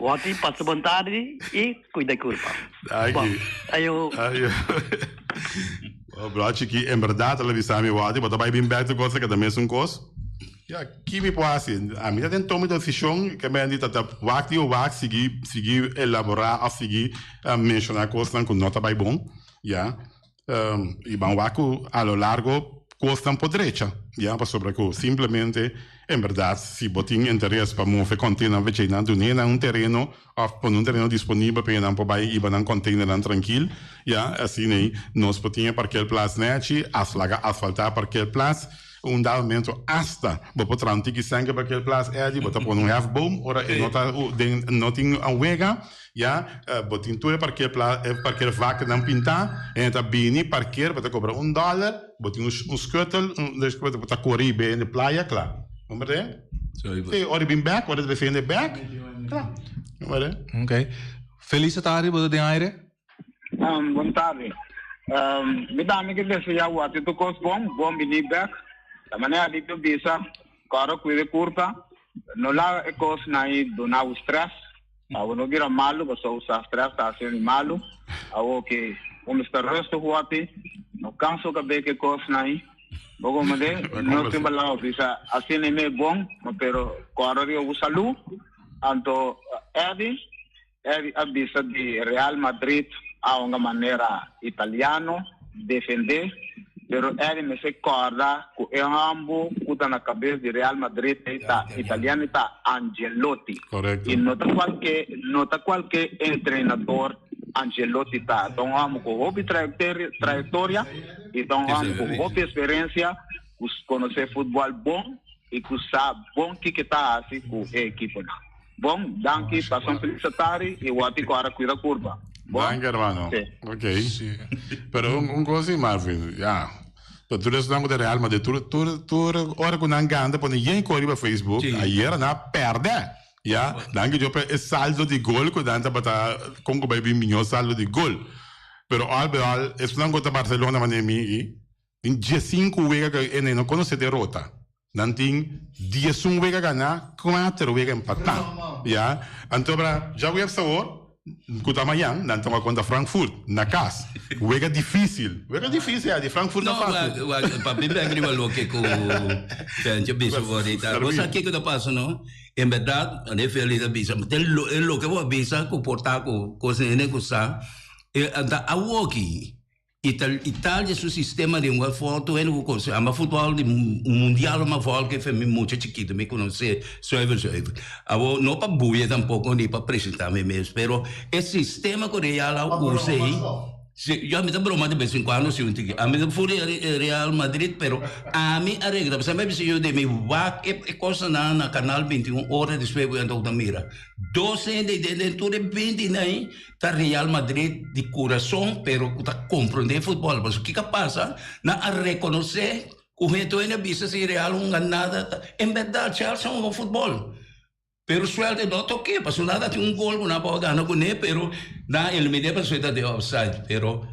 Wati, pasa bon tardi i kuida e kurpa. Danki. Bon, ayo. Ayo. Oh, bro, chiki, en berdad, el a bisa mi, Wadi, bo ta bai bin bek tur kos, ta keda mesun kos. Ya, ki mi por hasi? Ami ta den toma desishon, ke men di ta ta wak di wak, sigui, sigui elaborá òf sigui menshoná kosnan ku no ta bai bon, ya. I ban wak ku a lo largo kosnan por drecha, ya, pasobra ku simplemente, en berdad, si bo tin interes pa move container of djei nan dun'é nan un tereno of pone un tereno disponibel pa nan por bai hiba nan containernan trankil, ya, asina ei nos por tin e parkeerplaats nechi, laga asfaltá e parkeerplaats, un dado momento asta bo por traha un tiki sèn ku e parkeerplaats Eddy, bo ta pone un hefboom ora e no ta den no tin un wega, ya, bo tin tur e parkeerplaats e parkeervaknan pintá, hende ta bini parkeer bo ta kobra un dòler. Bo tin un skuttel, bo ta kore i bende playa, kla. Bo mira? Sí, ora i bin bek, ora ta defende bek, kla. Bo mira? Ok. Feliz tardi, bo ta den aire? Bon tardi. Mi tambe ke desea wak tur kos bon, bon bini bek. Ta manera di ta bisa, kòrda kuida e kurpa, no laga e kosnan ei duna bo stress. Awo no bira malu, pasobra usa stress ta hasi hende malu. Awo ke bo mester rustig wòrdi, no kansa kab'é ke kosnan ei. Bo komprendé? No tin balao bisa asina e mei bon, pero kòrda riba bo salú. Anto Eddy, Eddy a bisa di Real Madrid a hunga manera italiano, defendé, pero Eddy mester kòrda ku e hòmber ku ta na kabes di Real Madrid ei ta italiano, ei ta Ancelotti. Correcto. I no ta kualke no ta kualke entrenador Ancelotti ta. Ta un hòmber ku hopi trayektoria i ta un hòmber ku hopi eksperensia, ku konosé futbòl bon i ku sa bon kiko e ta hasi ku e ekiponan. Bon, danki, pasa un felis tardi i wòrdu ku ora kuida kurpa. Bon? Danki hermano. Sí. Ok. Pero un un kos si Marvin, ya. Pero tur esnan ku ta Real Madrid, tur tur tur ora ku nan gana ta pone yen kos riba Facebook. Ayer nan a pèrdè. Ya, danki Dios pa e saldo di gol ku nan tabata kon ku bai bin miñó saldo di gol. Pero al bij al esnan ku ta Barcelona manera mi i tin diesinku wega ku e no konosé derota. Nan tin diesun wega ganá, kuater wega empatá. Ya, anto bra djaweps awor, ku ta mañan, nan ta wak kontra Frankfurt, na kas. Wega difísil. Wega difísil, ya, di Frankfurt ta fásil. No, wak, pa mi bek riba loke ku Fencho bisa for ahorita. Bo sa kiko ta pasa, no? En bèrdat, ane Feli ta bisa, te lo, e loke bo a bisa ku por ta ku kos hende ku sa, e ta awoki. Italia su sistema di hunga futbol tur hende ku konosé. Amba futbol di mundial amba futbol ke fe mi mucha chikitu mi konosé zuiver zuiver. Awor no pa buya tampoko ni pa presentá mi mes pero e sistema ku Real a usa ei si yo mi ta broma de bes en kuando si un tiki. Ami ta for di Real Madrid pero ami a regla pasobra mi a bisa yo den mi wak e kosnan na kanal 21 ora despues ku nan ta mira dos hende den tur e binti nan. Ta Real Madrid di curason pero cu ta comprende futbol. Pasobra kico a pasa? Nan a reconoce cu hende a bisa si Real hunga nada. En berdad Chelsea hunga futbol. Pero suerte no toke pasobra nan a tin un gol cu nan a por gana cune pero nan a elimine pasobra ta den offside. Pero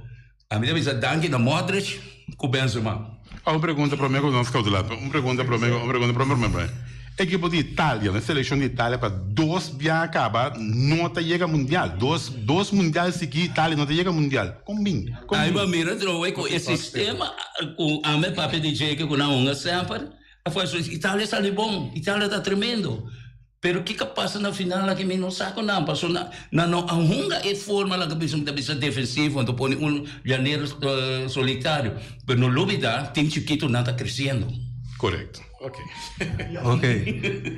ami ta bisa danki na Modric cu Benzema. Ah, un pregunta prome cu nos cautelar. Un pregunta prome, un pregunta prome prome prome. Ekipo di Italia, e seleccion di Italia pa dos bia caba no ta yega mundial. Dos, dos mundial sigui Italia no ta yega mundial. Con bin? Con Ay bin? bo mira trowe cu e sistema cu ame papia di dje cu nan hunga semper a fuerza Italia sali bon, Italia ta tremendo. Pero kiko a pasa na final aki mi no sa ku nan paso nan nan no a hunga e forma laga bisa mi ta bisa defensivo anto pone un llanero solitario pero no lubida team chikito nan ta creciendo. Correcto. Ok. Ok.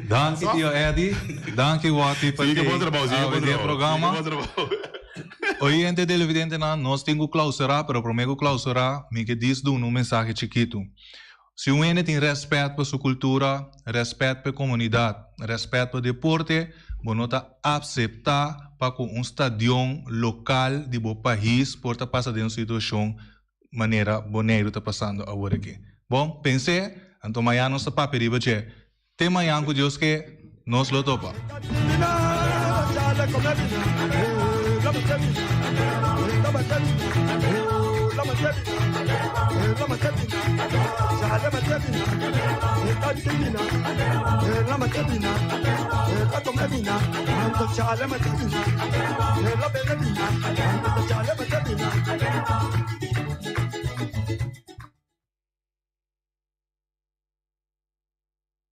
Danki tio Eddy. Danki Watty pa Sigui bon trabou, sigui bon den trabou. programa. Sigui bon trabou. Oyente televidentenan, nos tin ku clausura, pero prome ku clausura mi ke dis duna un mensahe chikitu. Si un hende tin rèspèt pa su kultura, rèspèt pa e komunidat, rèspèt pa deporte, bo no ta apseptá pa ku un stadion lokal di bo pais por ta pasa den un situashon manera Boneiru ta pasando awor aki. Bon, pens'é, anto mañan nos ta papia riba dje. Te mañan ku Dios ke, nos lo topa.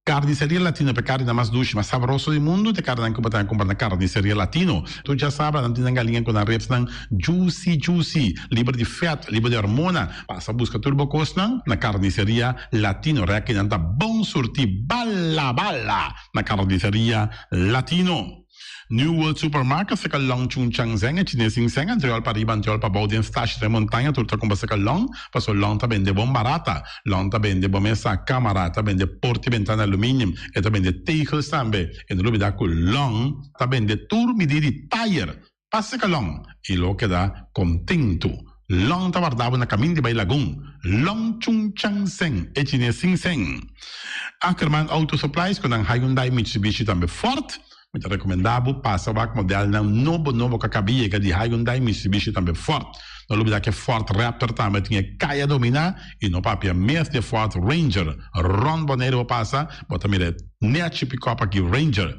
Carniceria Latino pa e carninan mas dushi, mas sabroso di mundu, ta e carninan cu bo ta cumpra na Carniceria Latino. Tur djasabra nan tin nan galinga cu nan ribsnan juicy juicy, liber di vet, liber di hormona. Pasa busca tur bo cosnan na Carniceria Latino. Rekinan ta bon surti bala bala na Carniceria Latino. New World Supermarket seka long Chung Chang Zeng e chines sin seng antriol pa riba antriol pa bou den stash den montaña tur ta kumpra seka long paso long ta bende bon barata long ta bende bo mesa kamara ta bende porti bentana aluminium e ta bende tegels tambe e no lubida ku long ta bende tur midi di tayer pa seka long i lo keda kontentu long ta warda bo na kamin di bai lagun long Chung Chang Zeng e chines sin seng Ackerman Auto Supplies ku nan Hyundai Mitsubishi tambe Ford. Mi ta rekomendá bo pasa wak modelnan nobo nobo ku a kaba yega di Hyundai, Mitsubishi tambe Ford. No lubidá ku e Ford Raptor tambe tin e kaya dominá i no papia mes di e Ford Ranger. Rònt Boneiru bo pasa, bo ta mira e nèchi pikòp aki Ranger.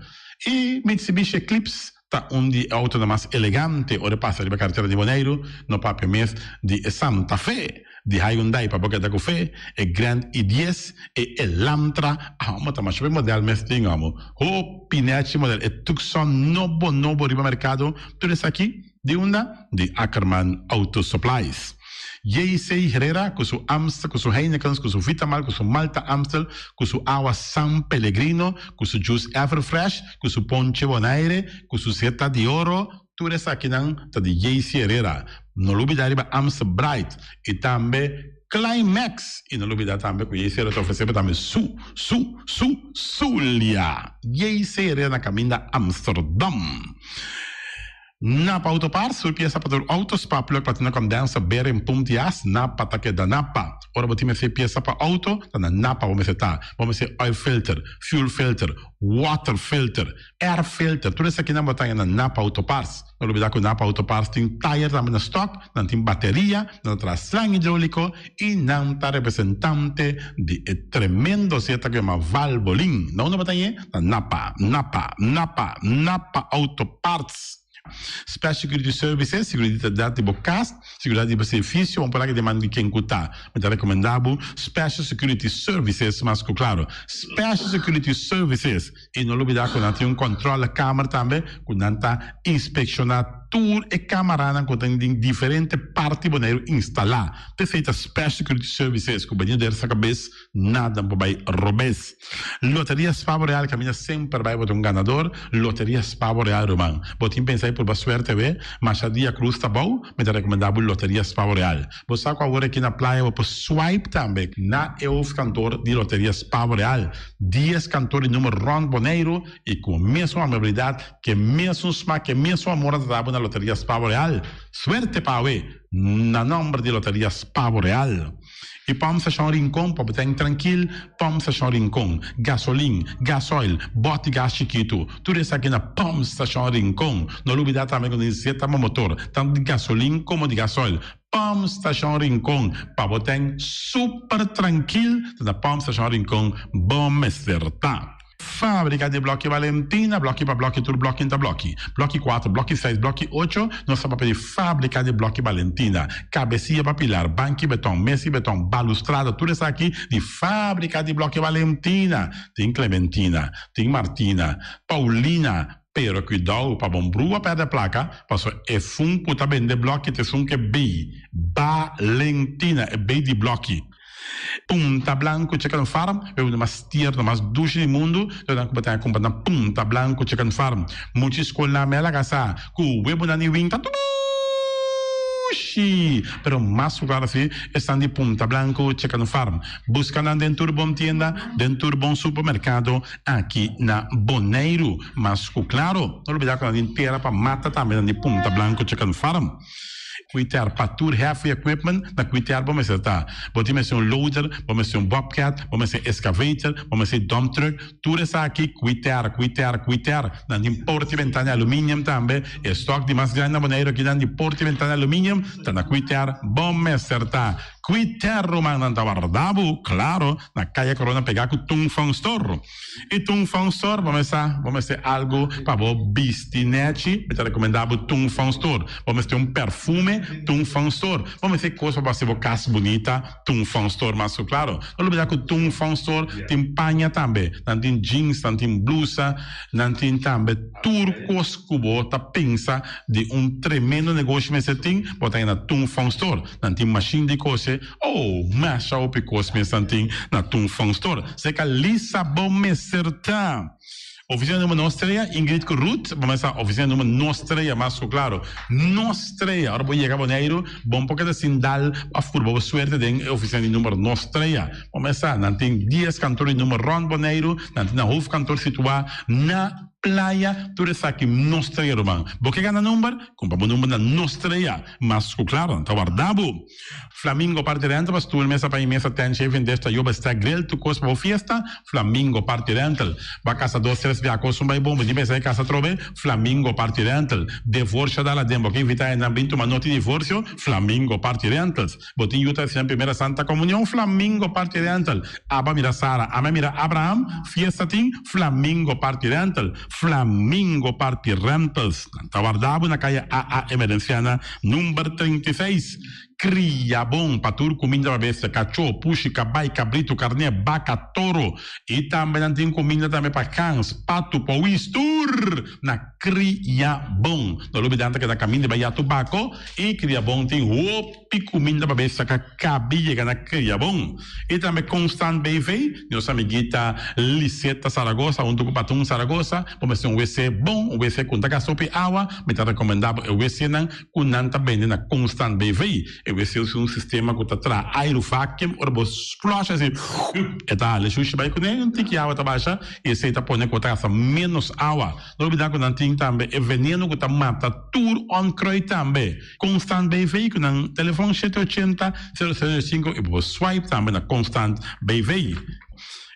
E Mitsubishi Eclipse ta un di e outonan mas elegante ora e pasa riba karetera di Boneiru, no papia mes di e Santa Fe. Di Hyundai pa bo keda ku fe, e Grand i dies, e Elantra, amo ta masha be model mes tin amo. Hopi nechi model, e Tucson nobo nobo riba merkado, tur esaki di unda? Di Ackerman Auto Supplies. JC Herrera ku su Amstel, ku su Heinekens, ku su Vitamal, ku su Malta Amstel, ku su awa San Pellegrino, ku su juice Everfresh, ku su ponche Bonaire, ku su Zeta di Oro, Tur esakinan ta di JC Herrera. No lubida riba Amstel Bright y tambe Climax. Y no lubida tambe cu JC Herrera ta ofrece bo tambe su, su, su, Zulia. JC Herrera na caminda Amsterdam. Napa Auto Parts, tur pieza pa tur auto, spark plug, platina condenser, bearing, pump di as, Napa ta keda Napa. Ora bo tin mester pieza pa auto, ta na Napa bo mester ta. Bo mester oil filter, fuel filter, water filter, Air filter, tur esakinan bo ta haña na Napa Auto Parts. No lubida ku Napa Auto Parts tin tayer tambe na stock, nan tin bateria, nan ta traha slang hidroliko i nan ta representante di e tremendo zeta ku yama Valvoline. Na unda bo ta hañ'é? Na Napa, Napa, Napa, Napa Auto Parts. Special Security Services, Seguridat di bo kas, seguridat di bo servisio, un palabra di man di ken ku ta. Mi ta rekomendá bo Special Security Services mas ku klaro. Special Security Services. I no lubidá ku nan tin un kòntròle kamer tambe ku nan ta inspekshoná tur e kamaranan ku tin den diferente parti Boneiru instalá. P'esei ta Special Security Services ku bini der sa kabes nada por bai robes. Loteria Spa Boreal kaminda semper bai bo ta un ganador. Loteria Spa Boreal ruman. Bo tin pensa di purba suerte awe? Masha dia krus ta bou, mi ta rekomendá bo Loteria Spa Boreal. Bo sa ku awor aki na playa bo por swipe tambe na e hoofdkantoor di Loteria Spa Boreal. Dies kantoor di number rònt Boneiru i ku mesun amabilidat, ku e mesun smak, ku e mesun amor a trata bo na Loteria Spa Boreal. Suerte pa awe na nòmber di Loteria Spa Boreal. I Pòmp Stashon Rincon pa bo ten trankil, Pòmp Stashon Rincon, gasolin, gasoil, bòt di gas chikitu, tur esaki na Pòmp Stashon Rincon. No lubidá tambe ku nos zeta bo motor, tantu di gasolin komo di gasoil. Pump Station Rincon pa bo ten super trankil ta na Pump Station Rincon bo mester ta. Fabrica di bloki Valentina, bloki pa bloki tur bloki ta bloki. Bloki cuatro, bloki seis, bloki ocho, nos ta papia di fabrica di bloki Valentina. Cabecia pa pilar, banki beton, mesi beton, balustrada, tur esaki di fabrica di bloki Valentina. Tin Clementina, tin Martina, Paulina, Pero cuidao pa bon brua perde placa, paso esun cu ta bende bloki ta esun ke bay, Balentina, e bay di bloki. Punta Blanco Chicken Farm, e uno mas tierno, mas dushi di mundu, ta nan cu bo ta cumpra na Punta Blanco Chicken Farm. Muchi scol na mela casa cu webonan di winta dushi, pero mas cu claro si esnan di Punta Blanco Chicken Farm. Busca nan den tur bon tienda, den tur bon supermercado. Aki na Boneiru. Mas ku klaro, no lubidá ku nan tin tera pa mata tambe nan di Punta Blanco Chicken Farm. Kuiter pa tur heavy equipment, na kuiter bo mester ta. Bo tin mester un loader, bo mester un bobcat, bo mester excavator, bo mester dump truck, tur esaki kuiter, kuiter, kuiter. Nan tin porta y ventana aluminium tambe. E stock di mas grandi na Boneiru aki nan di porta y ventana aluminium ta na kuiter bo mester ta. Quiter ruman nan ta warda bo, claro, na Kaya Corona pega cu Tung Fong Store. Y Tung Fong Store bo mester bo mester algo pa bo bisti nechi, mi ta recomenda bo Tung Fong Store. Bo mester un perfume, Tung Fong Store. Bo mester cos pa bo haci bo cas bunita, Tung Fong Store mas cu claro. No lubida cu Tung Fong Store tin paña tambe, nan tin jeans, nan tin blusa, nan tin tambe tur cos cu bo ta pensa di un tremendo negoshi mester tin, bo ta haya na Tung Fong Store. Nan tin mashin di kose, oh, masha hopi kos mes nan tin na Tung Fong Store. Seka Lisa bo mester ta. Oficina number nos trea, Ingrid ku Ruth, bo mester sa oficina number nos trea mas ku klaro. Nos trea, ora bo yega Boneiru, bo por keda sin dal of purba bo suerte den e oficina di number nos trea. Bo mester sa, nan tin dies kantor di number rond Boneiru, nan tin nan hoofdkantoor situa na Playa, tur esaki nos trea ruman. Bo ke gana number? Kumpra bo number na nos trea. Mas ku klaro, nan ta warda bo. Flamingo Party Rental pa stoel, mesa pa i mesa, tent, shaving dish, tayoba, stack, grill, tur kos pa bo fiesta. Flamingo Party Rental. Bo a kasa dos, tres bia kos un bai bon, bo tin pensa e kasa atrobe? Flamingo Party Rental. Devorsio dal aden, bo ke invita hendenan bin tuma noti divorsio? Flamingo Party Rentals. Bo tin yu ta hasi nan primera Santa Comunion? Flamingo Party Rental. Aba mira Sara, ame mira Abraham, fiesta tin? Flamingo Party Rental. Flamingo Party Rentals. Nan ta warda bo na kaya AA Emerenciana number 36. Kria bon pa tur kuminda pa bestia, kachó, pushi, kabai, kabritu, karné, baka, toro. I tambe nan tin kuminda tambe pa gans, patu, powis, tur na Kria Bon. No lubida nan ta keda kaminda bai ya tobako i Kria Bon tin hopi. Pi kuminda pa bes saka kabi yega na Kriabon. I tambe Constant BV, nos amiguita Liseta Zaragoza huntu ku Patun Zaragoza, bo mester un wc bon, un wc ku no ta gasta hopi awa, mi ta rekomendá bo e wcnan ku nan ta bende na Constant BV. E wc usa un sistema ku ta traha airu vacuum, ora bo flush asi e ta hala e shushi bai kuné, un tiki awa ta basha i esei ta pone ku bo ta gasta ménos awa. No olbidá ku nan tin tambe e veneno ku ta mata tur onkruid tambe. Constant BV ku nan telefon shete ochenta, sero sero sinku i bo por swipe tambe na Constant BV.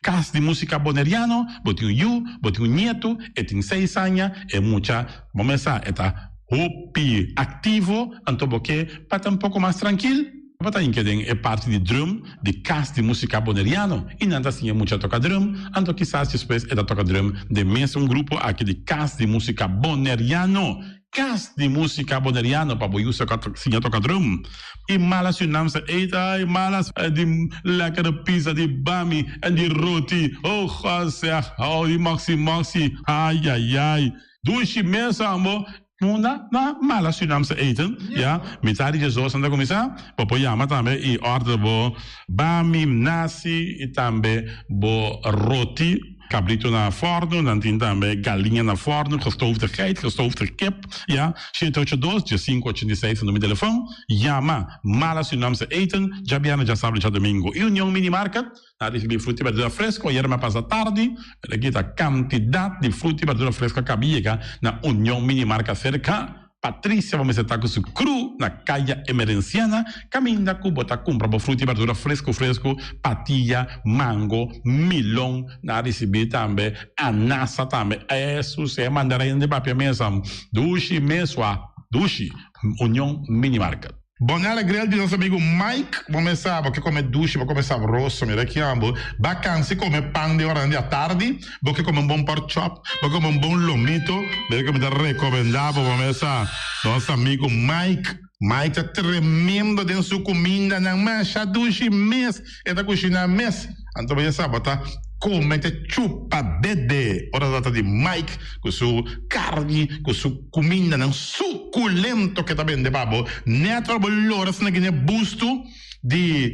Kas di Musika Boneriano, bo tin un yu, bo tin un nietu, e tin seis aña, e mucha, bo mes sa, e ta hopi aktivo, anto bo ke pa ta un poko mas trankil, bo ta hinke den e parti di drum di Kas di Musika Boneriano i nan ta siña e mucha toka drum, anto kisas despues e ta toka drum den mes un grupo aki di Kas di Musika Boneriano. Kas di músika boneriano pa bo yusa ka siña toka drum. I mala Surinaamse eten, ai mala di lekkere pizza, di bami en di roti. Oh God zeg, oh di moxi moxi, ai ai ai. Dushi mes ambo. Munda na mala Surinaamse eten, ya. Mitad di diesdos nan ta kuminsá. Bo por yama tambe i order bo bami, nasi i tambe bo roti. Cabrito na forno, nan tin tambe galiña na forno, gestoofde geit, gestoofde kip, ya. Shete ocho dos, diesinco ochenta i seis ta numero di telefon. Yama Mala Surinaamse Eten, djabièrnè, djasabra i djadomingo. I Union Mini Market, nan a ricibi fruta i berdura fresco, ayera mi a pasa tardi, pero aki ta cantidad di fruta i berdura fresco a caba yega na Union Mini Market cerca. Patricia bo mester ta ku su kru na Kaya Emerenciana kaminda ku bo ta kumpra bo fruta i berdura fresku fresku, patia, mango, milon, nan a risibí tambe anasa tambe, esus e mandarina di papia mesa dushi mesua dushi, Union Mini Market. Bonella Grill di nos amigo Mike, bo mes sa bo ke come dushi, bo come sabroso, mira ki amo, ba cansi come pan den oranan di atardi, bo ke come un bon pork chop, bo ke come un bon lomito, mira ke mi ta recomenda bo, bo mes sa, nos amigo Mike, Mike ta tremendo den su cumindanan, masha dushi mes, e ta cushina mes, anto bo ya sa bo ta come te chupa dede, ora ta trata di Mike cu su carni, cu su cumindanan suculento ke ta bende pa bo, net ora bo lora asina gine busto di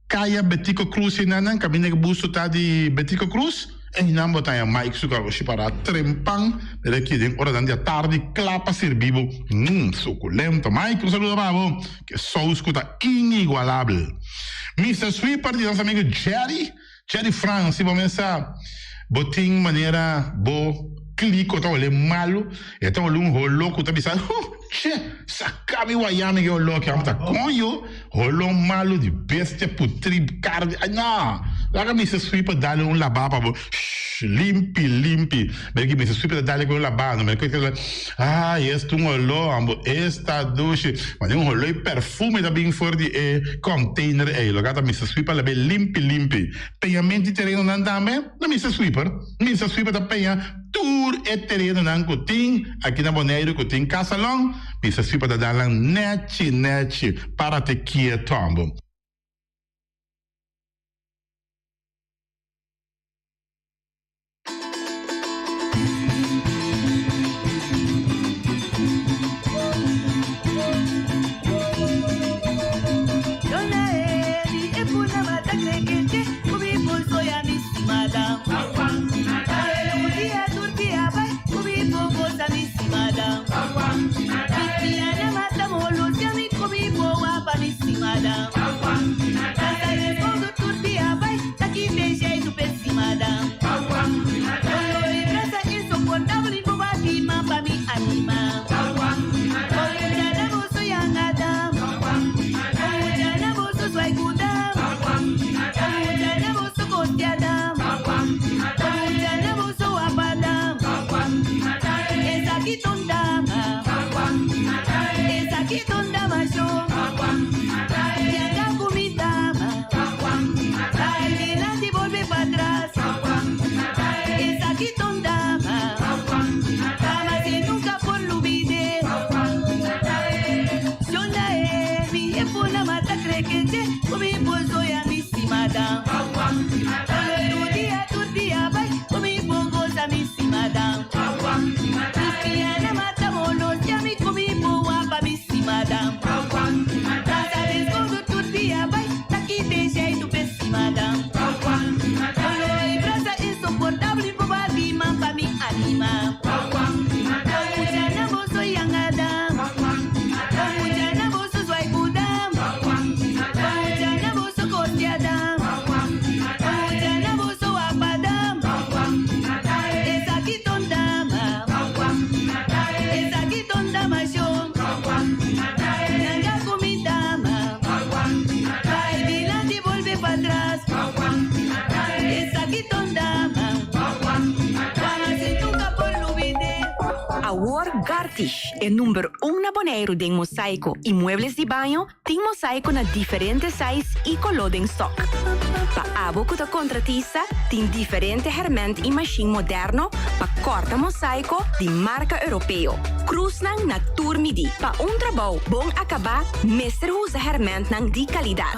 Kaya Betico Cruz enanan, caminda ke busto ta di Betico Cruz, einan bo ta haña Mike su garoshi para trempan, mira aki den oranan di atardi cla pa sirbi bo, mmm suculento Mike un saludo pa bo, ke saus cu ta inigualabel. Mister Sweeper di nos amigo Jerry. Jerry Frans, si bo mesa bo tin manera bo kliko ta hole malu, e ta hole un holo ku ta bisa, huh, che, saka mi waya mi ke holo aki, amo ta koño, holo malu di bestia putri karni, ay no, Laga Mister Sweeper dale un labá pa bo. Shh, limpi, limpi. Mira ki Mister Sweeper ta dale ku un labá no. Mira ku Ay, esta un oló, ambo. Esta dushi. Mane un holó i perfume ta bin for di e container ei. Loke ta Mister Sweeper lab'é limpi, limpi. Peñamento di terenonan tambe na Mister Sweeper. Mister Sweeper ta peña tur e terenonan ku tin aki na Boneiru ku tin kasalon. Mister Sweeper ta dal nan nechi, nechi. Párate kieto, ambo. Awor Gartish, e number un na Boneiru den mosaiko i muebles di baño, tin mosaiko na diferente size i koló den stock. Pa abo ku ta kontratista, tin diferente hèrmènt i mashin moderno pa kòrta mosaiko di marka europeo. Krusnan na tur midí. Pa un trabou bon akabá mester usa hèrmèntnan di kalidat.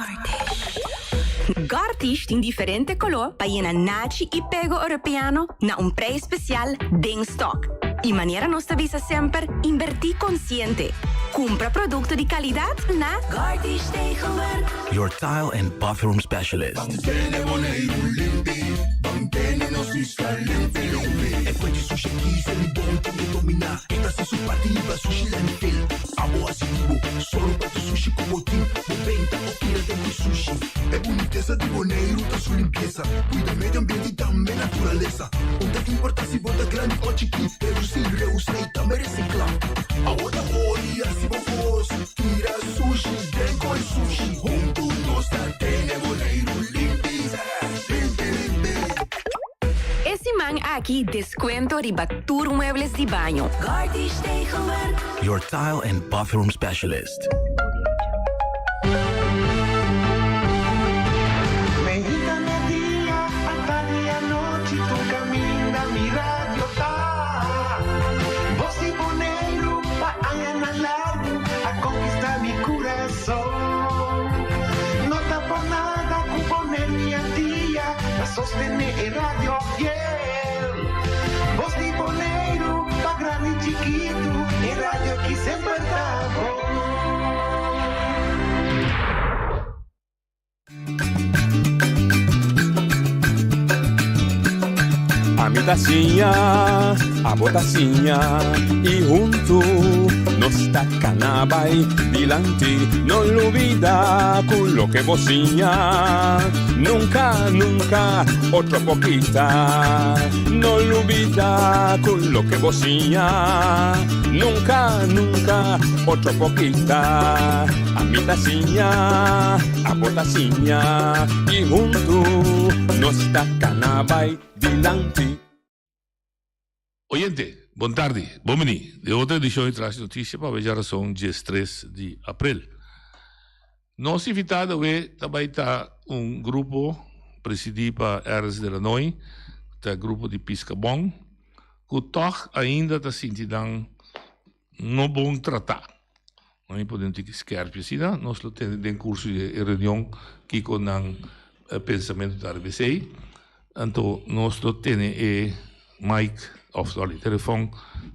Gartish tin diferente koló pa yena nachi i pego europeano na un prijs spesial den stock. I manera nos ta bisa semper, inbertí konsiente. Kumpra produkto di kalidat na Gartish Tegelwerk. Your tile and bathroom specialist. Mantene Boneiru limpi, mantene nos isla limpi limpi. E fuente sushi aki se mi bon tin e domina. E ta hasi su parti liba sushi landfill. Abo hasi di bo, solo pa tu sushi ku bo tin. Bo benta o tira den ku sushi. E bunitesa di Boneiru ta su limpiesa. Cuida medio ambiente y tambe naturalesa. Un ta importa si bo ta grandi o chikí, reducí, reusa y tambe recicla. Awo ta ori hasi bo kos, tira sushi den koi sushi. Huntu nos ta tene Boneiru limpi, limpi, limpi. E siman aki descuento riba tur muebles di baño. Gartish Tegelwerk. Your tile and bathroom specialist. Meinta media, atardi anochi, tur caminda mi radio ta. Voz di Boneiru pa añanan largu a conquista mi curason. No ta por nada cu Bonaire mi Antia ta sostene e radio fiel. Voz di Boneiru pa grandi i chikitu, e radio ki semper ta bon. Ami ta siña, abo ta siña y huntu nos ta cana bay dilanti. No lubida cu loke bo siña nunca, nunca otro por kita. No lubida cu loke bo siña nunca, nunca otro por kita. Ami ta siña, abo ta siña y huntu nos ta cana bay dilanti. Oyente, bon tardi, bon bini den otro edicion di Trash Noticia pa awe djarason diestres di april. Nos invitado awe ta bay ta un grupo presidi pa Ernst de Lanoy, ta grupo di Pisca Bon, cu tog ainda ta sinti nan no bon trata. Nan mi pone un tiki skerpi asina, nos lo tene den kurso di e reunion kiko nan pensamentu ta riba esei. Anto nos lo tene e mic of sorry telefòn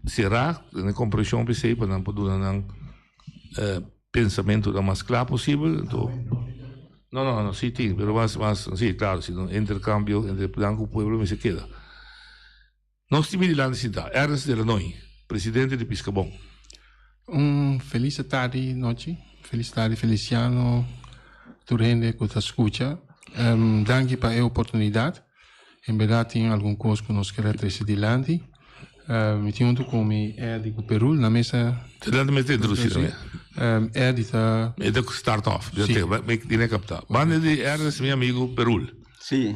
será, tene kompreshon pa esei pa nan por duna nan pensamentunan mas kla posibel. Anto no no no si tin pero mas mas si klaro si no interkambio entre nan ku pueblo mester keda. Nos tin dilanti sintá, Ernst de Lanoy, presidente di Piscabon. Un felis tardi nochi, felis tardi Feliciano, tur hende ku ta skucha. Danki pa e oportunidat. En berdat tin algun kos ku nos kere trese dilanti. Mi tin huntu ku mi Eddy ku Perul na mesa. Dilanti mester introdusi tambe. Eddy ta. E ta start off. Si. Mi tin e kapta. Banda di Ernst mi amigu Perul. Si.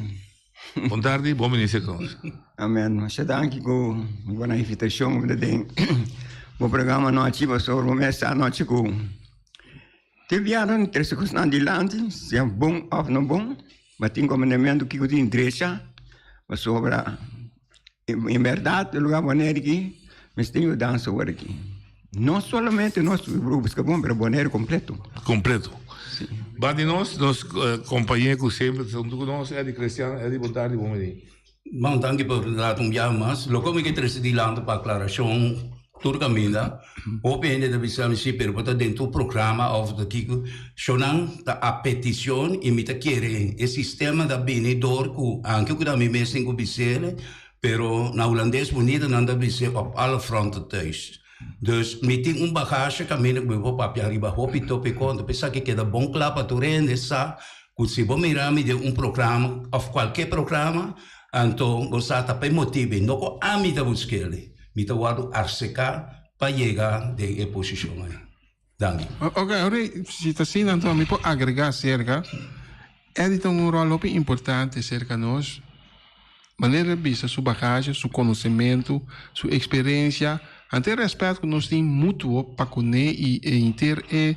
Bon tardi, bon bini serka nos. Amen. Masha danki ku bo na invitashon ku den bo programa anochi pasobra bo mes sa anochi ku te biaha nan trese kosnan dilanti sea bon òf no bon bo tin komandamentu kiko tin drecha pasobra en bèrdat e lugar Bonaire aki mester yudansa awor aki. No solamente nos buska bon pero Bonaire completo. Completo. Si. Ba di nos, nos compañe cu semper ta hunto cu nos, Eddy Christian. Eddy, bon tardi, bon bini. Bon, danki pa oportunidad un biaha mas. Loke mi ke trese dilanti pa aclaracion tur caminda, hopi hende ta bisa mi si, pero bo ta den tur programa of ta kico. Shownan ta a peticion y mi ta kere e sistema ta bini door cu anke cu ta mi mes tin cu bisele, Pero na hulandes bunita nan ta bis'é op alle fronten thuis. Dus mi tin un bagage kaminda ku mi por papia riba hopi topiko, anto p'esaki ke keda bon kla pa tur hende sa ku si bo mira mi den un programa òf kualke programa, anto bo sa ta pa e motibu ei, no ku ami ta busk'el, mi ta wòrdu arseká pa yega den e posishon ei. Danki. Ok, ora si ta asina anto mi por agrega acerca, Eddie ta un rol hopi importante cerca nos, manera el bisa su bagaje, su conocemento, su experiencia, anto e respet cu nos tin mutuo pa cune y e henter e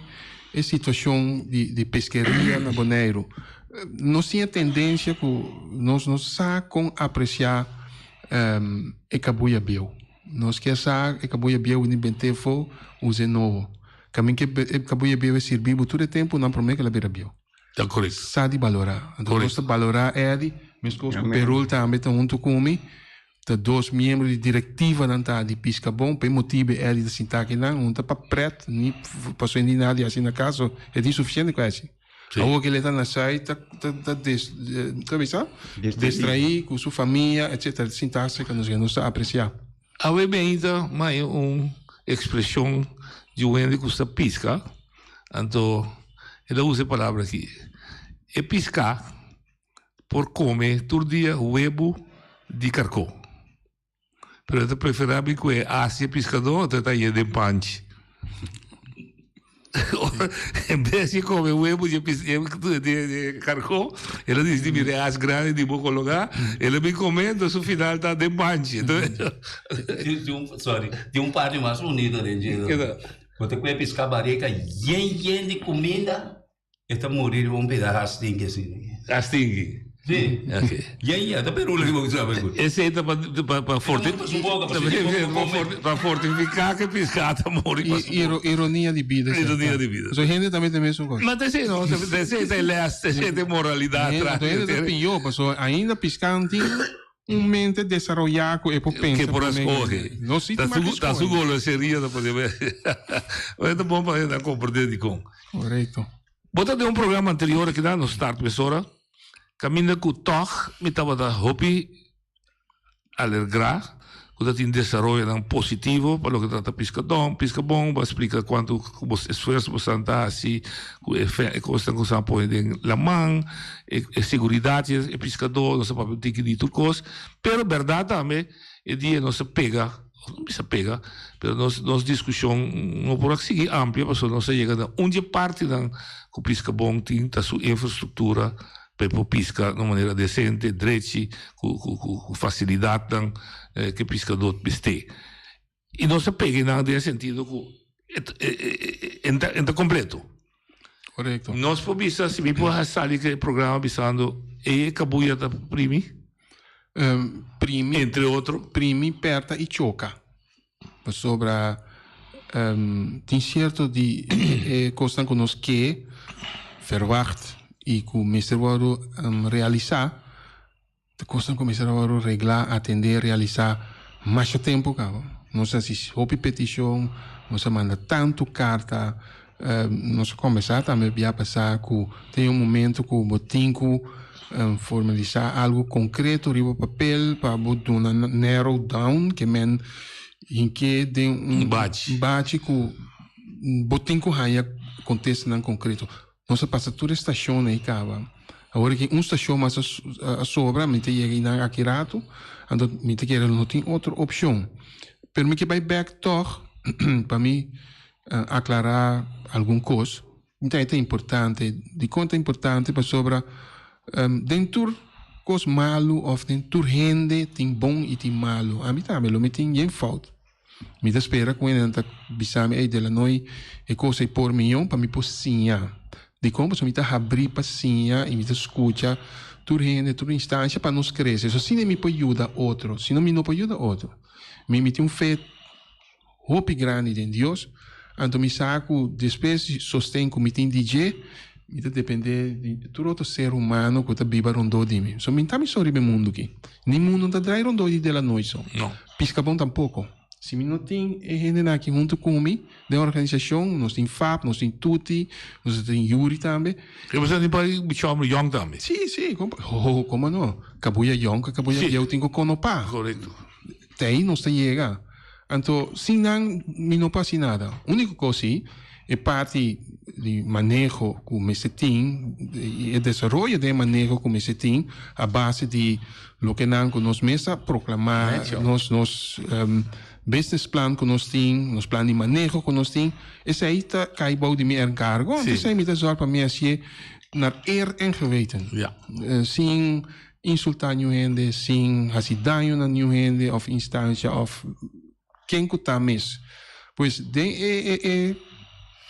e situacion di di pesqueria na Boneiru. Nos tin e tendencia cu nos no sa con aprecia e cabuya bieu. Nos kier sa e kabuya bieu ni bent'é fo us'é nobo. Kamin ke e kabuya bieu e sirbi bo tur e tempunan promé ke el a bira bieu. Ta korekto. Sa di balorá. Anto nos ta balorá Eddy, meskos ku Perul tambe ta huntu ku mi. Ta dos miembro di direktivanan ta di Piskabon. Pa e motibu Eddy ta sinta akinan. Un ta pa prèt, ni pasobra ni nada di hasi na kas. So e tin sufisiente ku hasi. Awor ke el ta na Zuid ta ta des ta bisa? Distraí ku su famia etcetera sinta serka nos nos ta apresiá. Awe beinta mai un ekspreshon di un hende ku sta piska, anto e ta usa e palabra aki, e piská por kome tur dia webu di karkó. Pero e ta preferá mi ku e hasi e piskadó anto e ta hañ'é den panchi. En bes di kome webu di e karkó, el a disidí mira e has grandi di bo kologá, el a bin kome, enton su final ta den panchi. Sorry, tin un parti mas bunito den dje. Bo ta kue piská barika yen yen di kuminda. E ta muri riba un pida hastinki asina. Hastinki? Si. Ok. Ya ya, ta perula ki bo sabi ku. Esei ta pa pa pa forti Pa su boka, pa su boka. Pa fortifiká ku e piská ta muri pa su boka. Ironia di bida. Ironia di bida. So hende tambe ta mesun kos. Ma ta esei no, ta esei ta e lès, ta esei ta e moralidat tras. Hende ta pió, pasobra ainda piská no tin un mente desaroyá ku e por pensa. Ke por a skohe. No si Ta su ta su goloseria ta pone be. Pero ta bon pa hende a komprendé dikon. Korekto. Bo ta den un programa anterior aki nan, nos start mesora, kaminda ku tòg mi tabata hopi. alergrá ku ta tin desaroyonan positivo pa loke ta trata piskadon, piskabon, bo a splika kuantu ku bo esfuerso bosan ta hasi ku e e kosnan ku bosan a pone den laman, e e seguridat di e piskadó, nos a papia un tiki di tur kos, pero bèrdat tambe e dia nos a pega, no bisa pega, pero nos nos diskushon no por a sigui amplia pasobra nos a yega na un di e partinan ku piskabon tin ta su infrastruktura. Pa e por piska na un manera desente, drechi, ku ku ku fasilidatnan ku e piskadó mester. I nos a pega nan den e sentido ku e e e ta kompleto. Korekto. Nos por bisa, si mi por sali ku e programa bisando e e kabuya ta primi? Primi. Entre otro. Primi, pèrta i choka. Pasobra tin sierto di e kosnan ku nos ke verwagt i ku mester wòrdu realisá, ta kosnan ku mester a wòrdu reglá, atendé, realisá masha tempu kaba. Nos a hasi hopi petishon, nos a manda tantu karta, nos a kombersá tambe bia pasá ku tin un momento ku bo tin ku formalisá algu konkreto riba papel pa bo duna narrow down ke men hink'é den un bachi ku bo tin ku haña kontestanan konkreto. Nos a pasa tur e stashonnan ei kaba. Awor aki un stashon mas a sobra, mi ta yega einan aki ratu, anto mi ta kere no tin otro opshon. Pero mi ke bai bèk tòg pa mi aklará algun kos. Mi ta e ta importante. Dikon ta importante? Pasobra den tur kos malu òf den tur hende tin bon i tin malu. Ami tambe lo mi tin yen fout. Mi ta spera ku hende nan ta bisa mi, ey Delanoy e kos ei por mion pa mi por siña. Dikon? Pasobra mi ta habrí pa siña i mi ta skucha tur hende, tur instansha pa nos krese. So asina mi por yuda otro, si no mi no por yuda otro. Mi mi tin un fe hopi grandi den Dios, anto mi sa ku despues di sosten ku mi tin di dje, mi ta depende di tur otro ser humano ku ta biba rondó di mi. So mi ta mi so riba e mundu aki. Ni mundu no ta drai rondó di Delanoy so. No. Piskabon tampoko. Si mi no tin e hendenan aki huntu ku mi den organisashon, nos tin Fab, nos tin Tuti, nos tin Yuri tambe. Ke bo sa tin por bichi homber yong tambe? Si, si, ho, komo no? Kabuya yong ku kabuya bieu tin ku konopá. Korekto. Te ei nos ta yega. Anto sin nan mi no por hasi nada. Úniko kos si, e parti di maneho ku mester tin i e desaroyo den e maneho ku mester tin a base di loke nan ku nos mes a proklamá, nos nos business plan ku nos tin, nos plan di maneho ku nos tin, esei ta kai bou di mi enkargo. Anto esei mi ta zòrg pa mi hasié naar eer en geweten. Sin insultá niun hende, sin hasi daño na niun hende òf instansha òf ken ku ta mes. Pues den e e e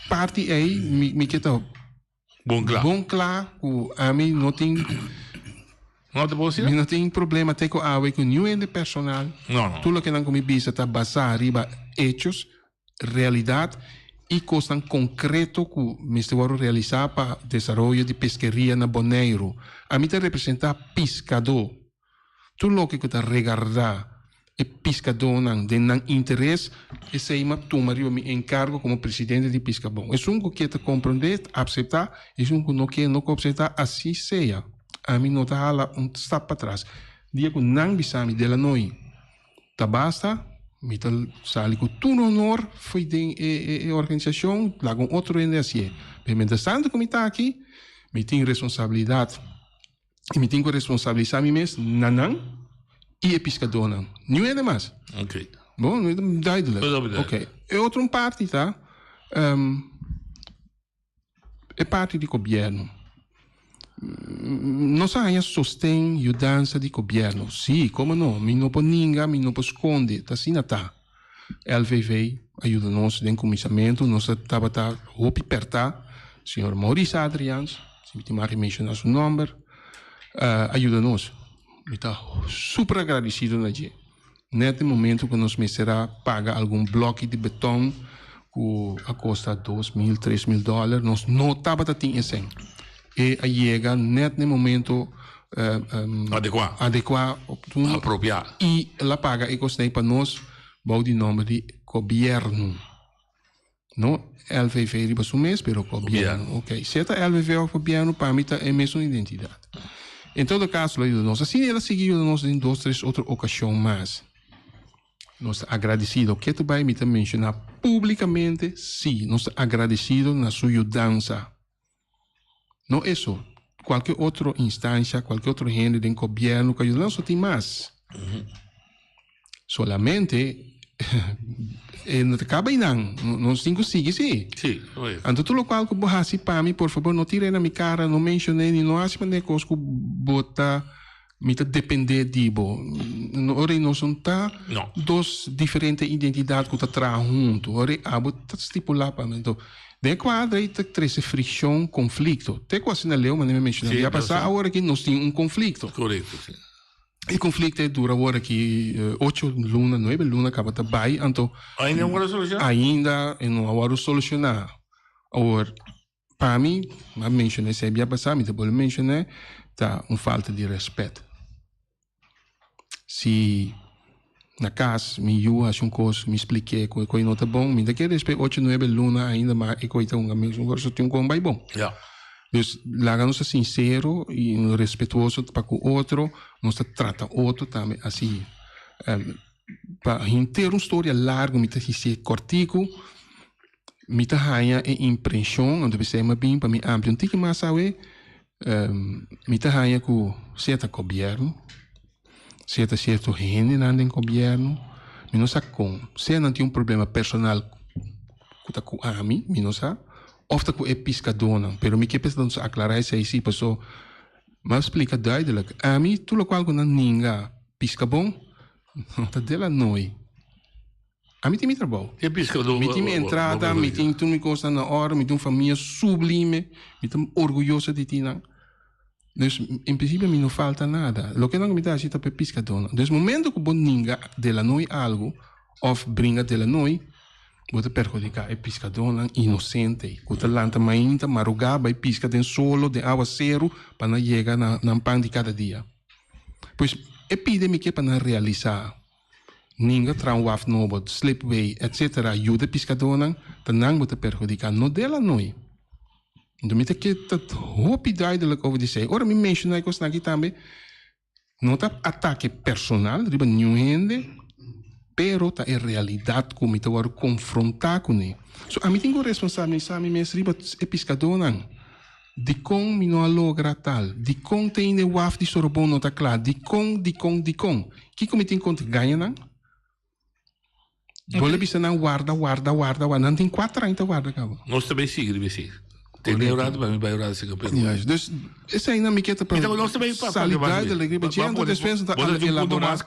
parti ei mi mi ke ta Bon kla. bon kla ku ami no tin No te puedo mi no tin problema te ku awe ku niun hende personal. No, no. Tur loke nan ku mi bisa ta basá riba hechos Realidat i kosnan konkreto ku mester wòrdu realisá pa desaroyo di peskeria na Boneiru. Ami ta representá piskadó. Tur loke ku ta regardá e piskadónan den nan interes, esei m'a tuma riba mi enkargo komo presidente di Piskabon. Esun ku ke ta komprondé, ta apseptá, esun ku no ke no ku apseptá, así sea. Ami no ta hala un stap patras. Dia ku nan bisa mi, Delanoy, Ta basta, mi ta sali ku tur honor fo'i den e e organisashon, laga un otro hende hasié. Pero mientras tanto ku mi ta aki, mi tin responsabilidat i mi tin ku responsabilisá mi mes na nan i e piskadónan. Niun hende mas. Oké. Bon, duidelijk. Oké. E otro un parti ta, E parti di gobièrnu. Nos a haña sosten, yudansa di gobièrnu. Sí, komo no, mi no por ninga, mi no por skonde, ta asina ta. LVV a yuda nos den kuminsamentu, nos a tabata hopi pèrtá. Señor Maurice Adriaans, si mi tin mag di menshoná su nòmber, a yuda nos. Mi ta super agradesido na dje. Net e momento ku nos mester a paga algun bloki di beton ku a kosta 2000, 3000 dòler, nos no tabata tin e sèn. E a yega net na e momento Adekuá. adekuá, oportuno. Apropiá. I el a paga e kosnan pa nos bou di nòmber di gobièrnu. No LVV riba su mes, pero gobièrnu. Ok, sea ta LVV òf gobièrnu, pa mi ta e mesun identidat. En todo caso lo yuda nos. Asina el a sigui yuda nos den dos tres otro ocasion mas. Nos ta agradecido. Ketu bai mi ta menciona publicamente, si, nos ta agradecido na su yudansa. No eso, cualke otro instancia, cualke otro hende den gobierno cu a yuda nos no tin mas. Solamente e no ta caba einan, nos tin cu sigui si. Sí, Anto tur locual cu bo haci pa mi, por fabor no tira na mi cara, no mencione ni no haci manera cos cu bo ta Mi ta dependé di bo. Ora ei nos no ta dos diferente identidat ku ta traha huntu. Ora ei abo ta stipulá pa mi. Anto, den e kuadro ei ta trese frikshon, konflikto. Te ku asina leu manera mi menshoná bia pasá, awor aki nos tin un konflikto. Korekto, si. E konflikto ei dura awor aki ocho luna, nuebe luna kaba ta bai. Anto. Ainda no a wòrdu solushoná? Ainda e no a wòrdu solushoná. Awor. Pa mi, mi a menshoná esei bia pasá, mi ta bolbe menshoná, ta un falta di rèspèt. Si na kas mi yu hasi un kos, mi splik'é ku e kos no ta bon, mi ta kere despues ocho nuebe luna ainda mas e kos ta hunga mes un kos, tin un kos bai bon. Dus laga nos ta sinsero i respetuoso pa ku otro, nos ta trata otro tambe asi. Pa henter un storia largu mi ta hisié kòrtiku. Mi ta haña e impreshon, anto p'esei mi a bin pa mi amplia un tiki mas awe, mi ta haña ku sea ta gobièrnu, sea ta sierto hendenan den gobièrnu, mi no sa kon, sea nan tin un problema personal ku ta ku ami, mi no sa, òf ta ku e piskadónan, pero mi ke p'esei nos aklará esei si, paso mi a splika duidelik, ami tur lokual ku nan ninga piska bon, no ta de la noi. Ami tin mi trabou. E piskadó Mi tin mi entrada, mi tin tur mi kosnan na orde, mi tin un famia sublime, mi ta orguyoso di tin nan. Dus, en prinsipio mi no falta nada. Loke nan ku mi ta hasi ta pa e piskadónan. Dus momento ku bo ninga Delanoy algu òf bringa Delanoy, bo ta perhudiká e piskadónan inosente ku ta lanta mainta marugá bai piska den solo, den awaseru pa nan yega na nan pan di kada dia. Pues, e pide mi ke pa nan realisá. Ninga traha un waf nobo, slipway, etc. Yuda e piskadónan, ta nan bo ta perhudiká, no Delanoy. Enton mi ta ke ta hopi duidelik over di esei. Ora mi menshoná e kosnan aki tambe, no ta atake personal riba niun hende, pero ta e realidat ku mi ta wòrdu konfrontá kuné. So ami tin ku responsabilisá mi mes riba e piskadónan. Dikon mi no a logra tal? Dikon te ainda e waf di Sorobon no ta kla? Dikon, dikon, dikon? Kiko mi tin kontra gaña nan? Bo lo bisa nan warda, warda, warda, warda. Nan tin kuater aña ta warda kaba. Nos ta bay sigui riba esei. Tene un rato pa mi bay un rato seca Peru. Juist. Dus eseinan mi ke ta pa sali duidelijk riba dje, anto despues nos ta elabora.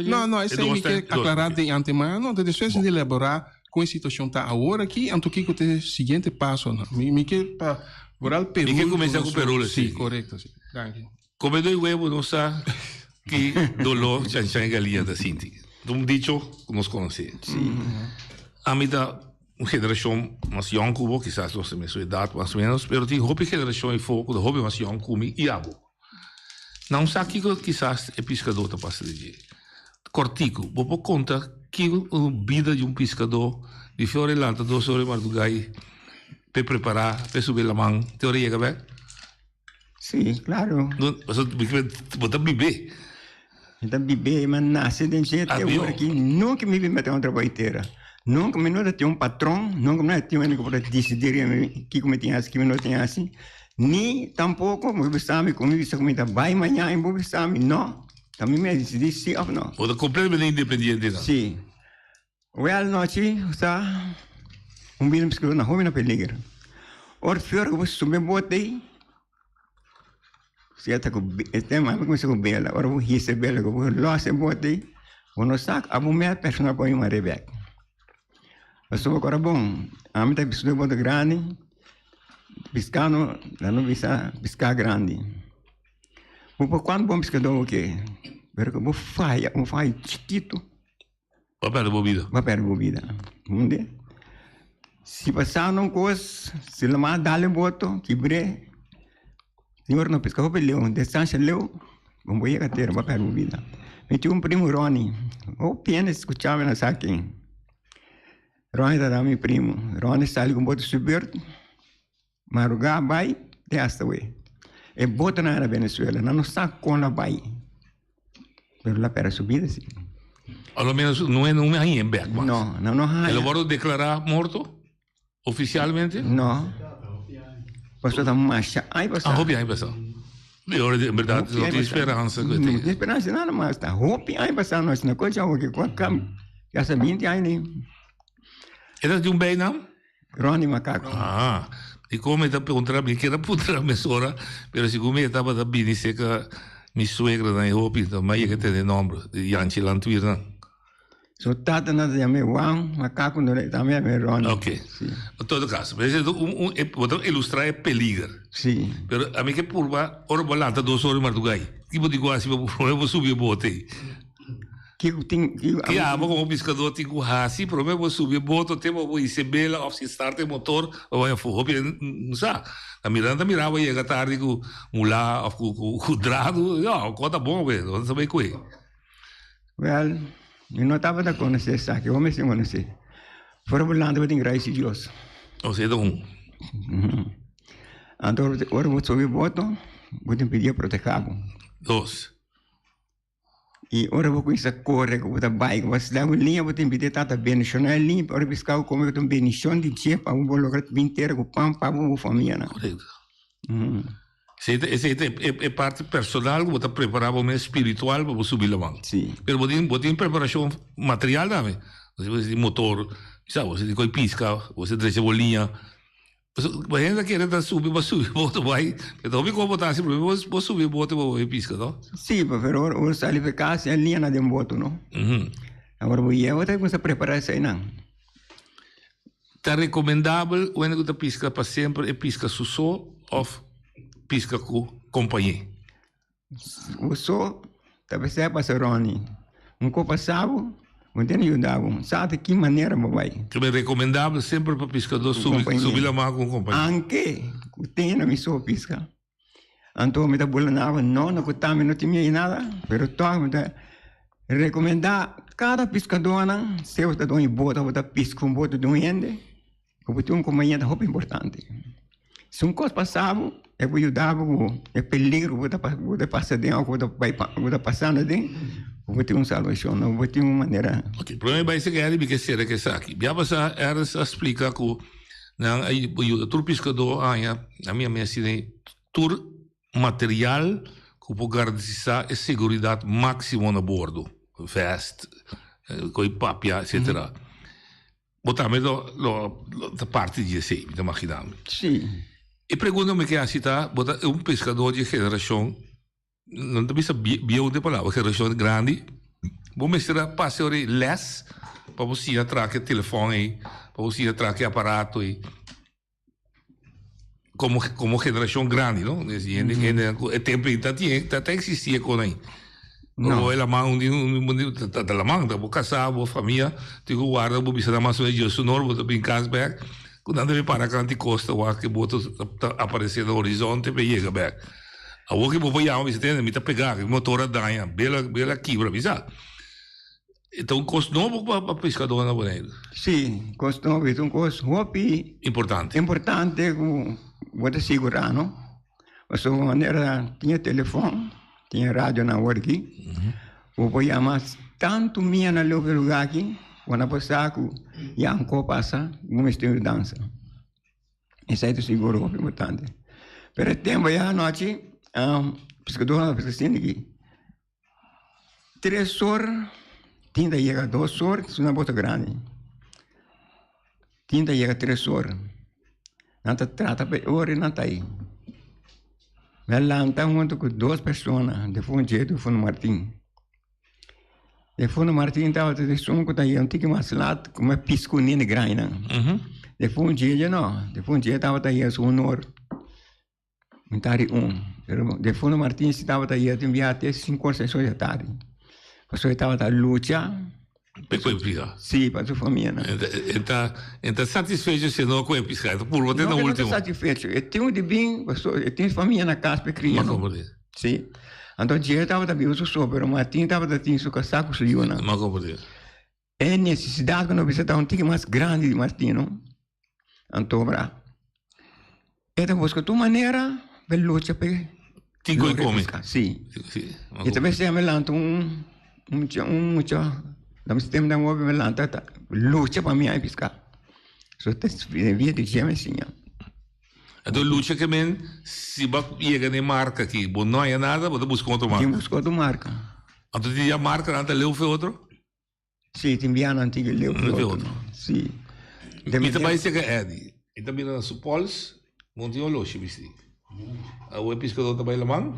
No, no, esei mi ke aklará di antemano, anto despues nos ta elabora. Kon e situashon ta awor aki, anto kiko ta e siguiente pasonan? Mi mi ke pa vooral Peru. Mi ke kuminsá ku Peru Sí, korekto, sí. Danki. Komedó di webu no sa ki doló chanchan i galiña ta sinti. Ta un dicho ku nos konosé. Ami ta un generashon mas yòn ku bo, kisas nos ta mesun edat mas o ménos, pero tin hopi generashon afó ku ta hopi mas yòn ku mi i abo. Nan sa kiko kisas e piskadó ta pasa di dje. Kòrtiku, bo por konta kiko un bida di un piskadó di fe ora e lanta dos ora di mardugai p'e prepará p'e subi laman te ora e yega bèk? Sí, klaro. Pasobra bo ta bib'é. Mi ta bib'é, mi a nase den dje te ora aki nunka mi bin mete un trabou di tera. Nunka mi no ta tin un patron, nunka mi no ta tin un hende ku por a disidí riba mi kiko mi tin hasi, kiko mi no tin hasi. Ni tampoco bo bisa mi cu mi bisa cu mi ta bay mañana y bo bisa mi no. Ta mi mes dicidi si of no. Bo ta completamente independiente nan. Si. Wel nochi sa un bida mi na hopi na peliger. Ora fior cu bo subi bote ey si ata cu e tema mi cuminsa cu bela ora bo hisa e bela cu bo los e bote ey bo no sa abo mes persona por mare bek. Pasobra ora bon ami ta subi bote grandi. Piská no, nan no bisa piská grandi. Bo por kuantu bon piskadó bo ke, pero ku bo faya un faya chikitu. Bo a pèrdè bo bida. Bo a pèrdè bo bida. Hunde? Si pasando un kos, si lamá dal e boto, kibr'é, señor no piska hopi leu, distansha leu, bo no por yega tera, bo a pèrdè bo bida. Mi tin un primu Ronnie, hopi hende skucha mi nan sa ken. Ronnie ta da mi primo. Ronnie sali ku boto su beurt, marugá bai te hasta wei. E botonan era Venezuela, nan no sa kon la bai. Pero la perde su bida si. A lo menos no e no hañ'é bek mas. No, nan no haña. El a wòrdu deklará morto ofisialmente? No. Pasobra ta masha aña pasá. Ah, hopi aña pasá. I ora di bèrdat no tin speransa ku e tin. No tin speransa nada mas. Ta hopi aña pasá nos na kocha awo ki kua kam ya sa binti aña ni. E ta di un bijnaam? Ronnie Macaco. Ah, di kon mi ta puntra, mi kier a puntra mesora, pero segun mi e tabata bini serka mi suegranan e hopi, enton mi a yega tene nomber di Janchi Landweernan. Su tata nan ta yam'é Juan Macaco, no e tambe yam'é Ronnie. Ok. Si. En todo caso, mester ta un, un, e, bo ta ilustra e peliger. Si. Pero ami ke purba, ora bo a lanta dos ora di mardugai, ki bo di ku hasi pa bo bo subi e bote ei? Kiko tin, kiko Ki abo komo piskadó tin ku hasi promé bo subi e boto te bo hisa e bela òf si start e motor bo bai afó. Hopi hende no sa. Ta mira nan ta mira bo yega tardi ku mulá òf ku ku dradu. No, kos ta bon awe, no ta bai kue. Wèl, mi no tabata konosé esaki, bo mester konosé. Fora bo lanta bo tin gradisí Dios. Osea ta un. Anto ora bo subi boto, bo tin pidié protehá bo. Dos. I ora bo kuminsá kore ku bo ta bai ku bo ta un liña bo tin bida tata bendishoná e liña ora biskau kome ku ta un bendishon di dje pa bo logra bin tera ku pan pa bo famianan. Korekto. Esei ta esei ta e parti personal ku bo ta prepará bo mes spiritual pa bo subi laman. Si. Pero bo tin bo tin preparashon material tambe. Bo tin motor, sa bo tin koi piska, bo ta drecha bo liña. Bo hende ta kere ta subi bo subi boto bai pero ta hopi kon bo ta hasi prome bo subi boto bo bai piska no. Si pero ora bo sali pa kas e liña na den boto no awor bo yega bo ta kuminsa prepara eseinan. Ta rekomendabel un hende ku ta piska pa semper e piska su so of piska ku kompañe? Bo so ta bisa e pasa Ronnie. Un ko pasa bo, bo tin yuda bo. Sa di ki manera bo bai. Ta ben recomendabel semper pa piscador subi subi la mar cu un compañero. Anke cu tene mi so pisca. Anto mi ta bula na awa, no, no cu tambe no tin miedo nada, pero toch mi ta recomenda cada piscadornan, sea bo ta doño boto of bo ta pisca un boto di un hende, Ku bo tin un kompañer ta hopi importante. Si un kos pasa bo, e por yuda bo ku e peligro ku bo ta bo ta pasa aden òf ku bo ta bai bo ta pasando aden, bo tin un salbashon, bo tin un manera. Ok, prome bai sega Ernie mi ke sera ke esaki. Bia pasa Ernst a splika ku nan a yuda tur piskadó haña, a mi a mester tur material ku por garantisá e seguridat máksimo na bordo, vest, koi papia, etcetera. Bo tambe lo lo lo ta parti di esei, mi ta magina mi. Sí. E pregunta mi ke hasi ta, bo ta un pescador di e generacion, no ta bisa bieu den palabra, generacion grandi, bo mester a pasa ora ei les pa bo siña traha ke telefon ei, pa bo siña traha ke aparato ei. Como como generacion grandi no es hende hende cu e tempo ta tin ta ta existi e con ai no bo e laman un di un di ta ta laman ta bo casa bo famia tin cu warda bo bisa nan mas o menos dje su nor bo ta bin cas bek cu nan debe para canti costa wak e boto ta aparece na horizonte pa e yega bek awor ki bo por yama bisa tende mi ta pega mi motor a daña bela bela kibra bisa. E ta un kos nobo pa pa piskadónan na Boneiru. Sí, kos nobo. E ta un kos hopi Importante. importante ku bo ta sigurá, no? Pasobra manera tin e telefòn, tin e radionan awor aki, bo por yama tantu mia na loke lugá aki, bo na por sa ku ya un kos pasa, bo mester yudansa. Esei ta siguro hopi importante. Pero e tempu ya anochi, piskadónan ta piska sinti ki. Tres or, tin ta yega dos or, si una boto grandi. Tin ta yega tres or. Nan ta trata pa e ora y nan ta ahi. Mi a lanta hunto cu dos persona, Defunto Jeto y Defunto Martin. Defunto Martin tabata esun cu ta yega un tiki mas lat, cu mi a pisca un nene grandinan. Defunto Jeje no, Defunto Jeje tabata yega su un or. Mi ta di un, pero Defundo Martins si tabata yega tin biaha te sinku or seis or di atardi. Pasobra e tabata lucha. P'e ku e pisca? Si, pa su famianan. E ta e ta satisfecho si e no ku e pisca, e ta purba te na No, e no ultimo. ta satisfecho, e tin di bin pasobra e tin su famia na kas p'e kria. Ma komprende. Si, anto dje tabata biba su so, pero Martin tabata tin su kasá ku su yunan. Ma komprende. E nesesidat ku nos bisa ta un tiki mas grandi di Martin, no? Anto bra, e ta buska tur manera pa e lucha pa e. Tin ku kome. Si. I ta mester mi lanta un mucha un mucha na mi sistema den hopi mi lanta ta lucha pa mi haña piská. So ta den bida di dje mi siña. Anto lucha ke men si bo a yega na e marka aki bo no haña nada bo ta buska un otro marka. Tin buska otro marka. Anto tin ya markanan ta leu fe otro? Si, tin bianan tin leu fe otro. Si. Mi ta bai seka Eddie. Mi ta mira na su pols, bo tin oloshi bisti. Awe piskadó ta bai laman?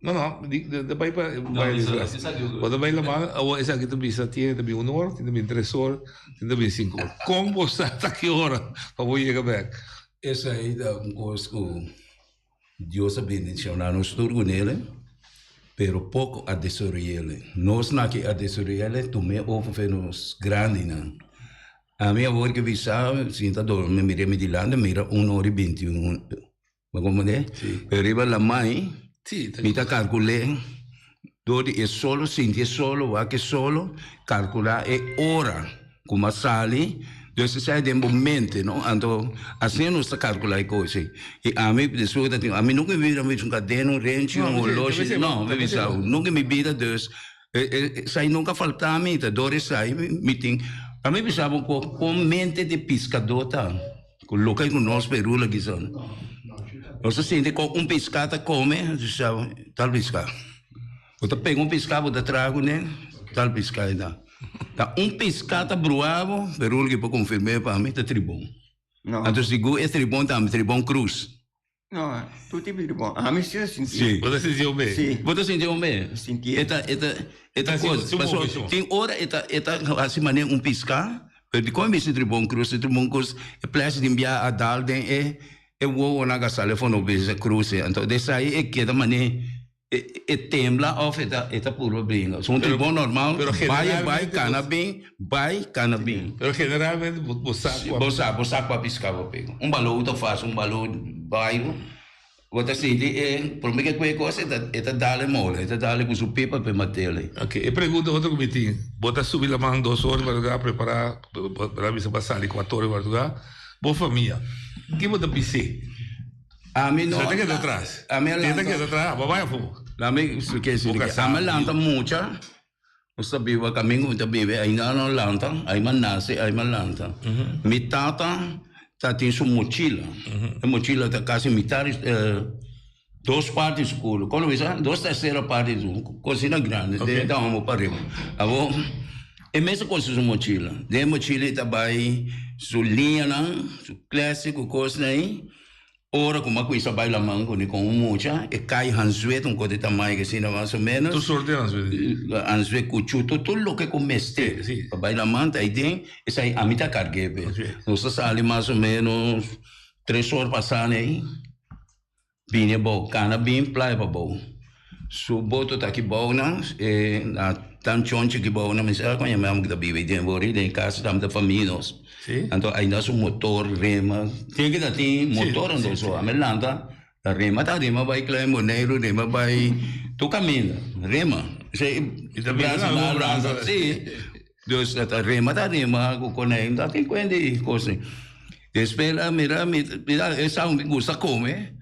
No, no, di ta bai pa bai desgracia. Bo ta bai laman, awe esaki ta bisa tin ta bin un or, tin ta bin tres or, tin ta bin sinku or. Kon bo sa ta ki ora pa bo yega bek? Esei ta un kos ku Dios a bendiciona nos tur cu nele, pero poco a desoruele. Nos na ki a desoruele tume over fe nos grandinan. Ami awor ke bisa, sinta dormi, mira mi dilanti, mira un ora y binti un, bo comprende? Pero riba lamai, mi ta calcule door di e solo, sinti e solo, wak e solo, calcula e ora. Ku a sali, dus esei den bo mente, no? Anto asina nos ta kalkulá e kos ei. I ami despues ku ta tin, ami nunka mi bida un kadena, un renchi, un oloshi, no, mi bisa bo, nunka mi bida dus esei nunka falta mi, ta dor esei mi tin. Ami bisa bo ku kon mente di piskadó ta, ku loke ku nos Perú la kisa. Nos ta sinti kon un piská ta kome, tal piská. Bo ta pega un piská bo ta traha kuné, tal piská ei ta. Ta un piská ta bruá bo, pero ul ki por konfirm'é pa mi ta tribon. Anto sigur e tribon tambe, tribon krus. No, tur tipo di tribon. Ami si ta sintié. Si. Bo ta sintié un be? Si. Bo ta sintié un be? Sintié. E ta, e ta, e ta kos. Pasobra tin ora e ta, e ta hasi manera un piská, pero dikon e bisa tribon krus? E tribon krus, e plèstik tin bia a dal den e e wowonan ka sali for no bisa krus ei. Anto desai e keda manera. E tembla of e ta e ta purba bringa. So un tribon normal bai e bai cana bin bai cana bin. Pero generalmente bo bo sa cua. Bo sa bo sa cua pisca bo pega. Un balou ta fácil un balou bayo bo ta sinti e prome ke cue cos e ta e ta dal e mola e ta dal cu su pipa pa e matele. Ok e pregunta otro cu mi tin bo ta subi laman dos ora di madruga prepara bo ta bisa bo a sali cuatro ora di madruga bo famia ki bo ta bis'e? Ami no. Sa ta keda atras. Ami a lanta. Ti ta keda atras, abo bai afó. Lami expliqué si Bo Ami a lanta mucha. Nos ta biba kaminda ku mi ta biba ainda no lanta, ai mi a nase, ai mi a lanta. Mi tata ta tin su mochila. E mochila ta kasi mitar dos parti su kuru. Kono bisa? Dos tersera parti su kosina grandi. Den ta homo pa riba. Abo e mes a kosi su mochila. Den e mochila e ta bai su liñanan, su klèsi ku kosnan ei. Ora ku mi a kuminsá bai laman ku mi kon un mucha, e kai hanzue ta un kos di tamaño ke asina mas o ménos. Tur sorti hanzue. Hanzue, kuchu, tur tur loke ku mester pa bai laman ta aiden, esei ami ta karg'é pe. Nos ta sali mas o ménos tres or pasá nei, bini abou, kana bin playa pa abou. Su boto ta aki bou nan, e na tan chonchi aki bou nan, mi sa kon yama ku ta biba aiden wor, den kas tambe ta famia nos. Anto ainda su motor rema tin ke ta tin motor anto so ami lanta ta rema ta rema bai Klein Boneiru rema bai tur kaminda rema brasa na lanta si dus ta rema ta rema ku konei ta tin kuenta di kos despues a mira mi e sa mi gusta kome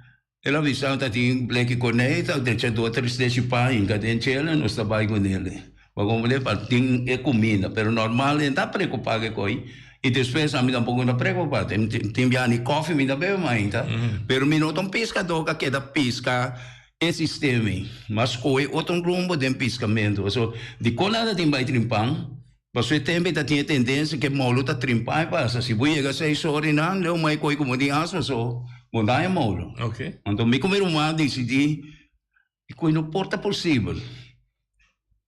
el a bisa ta tin bleki konei ta decha dos tres lechi pan hinka den chela nos ta bai kunele pa komprende pa tin e kuminda pero normal e ta preokupa ke koi i despues ami tampoco no ta preokupa tin bia ni kofi mi ta bebe mainta pero mi no ta un piskadó ku a keda piska e sistema ei mas kohe otro rumbo den piskamentu pasobra dikon nan ta tin bai trimpan Pasobra e tempu e ta tin e tendensia ku e molo ta trimpa e pasa. Si bo yega seis ora i nan, leu mai koi ku bo tin asma so bo daña e molo. Anto mi ku mi ruman a disidí i ku no por ta posibel.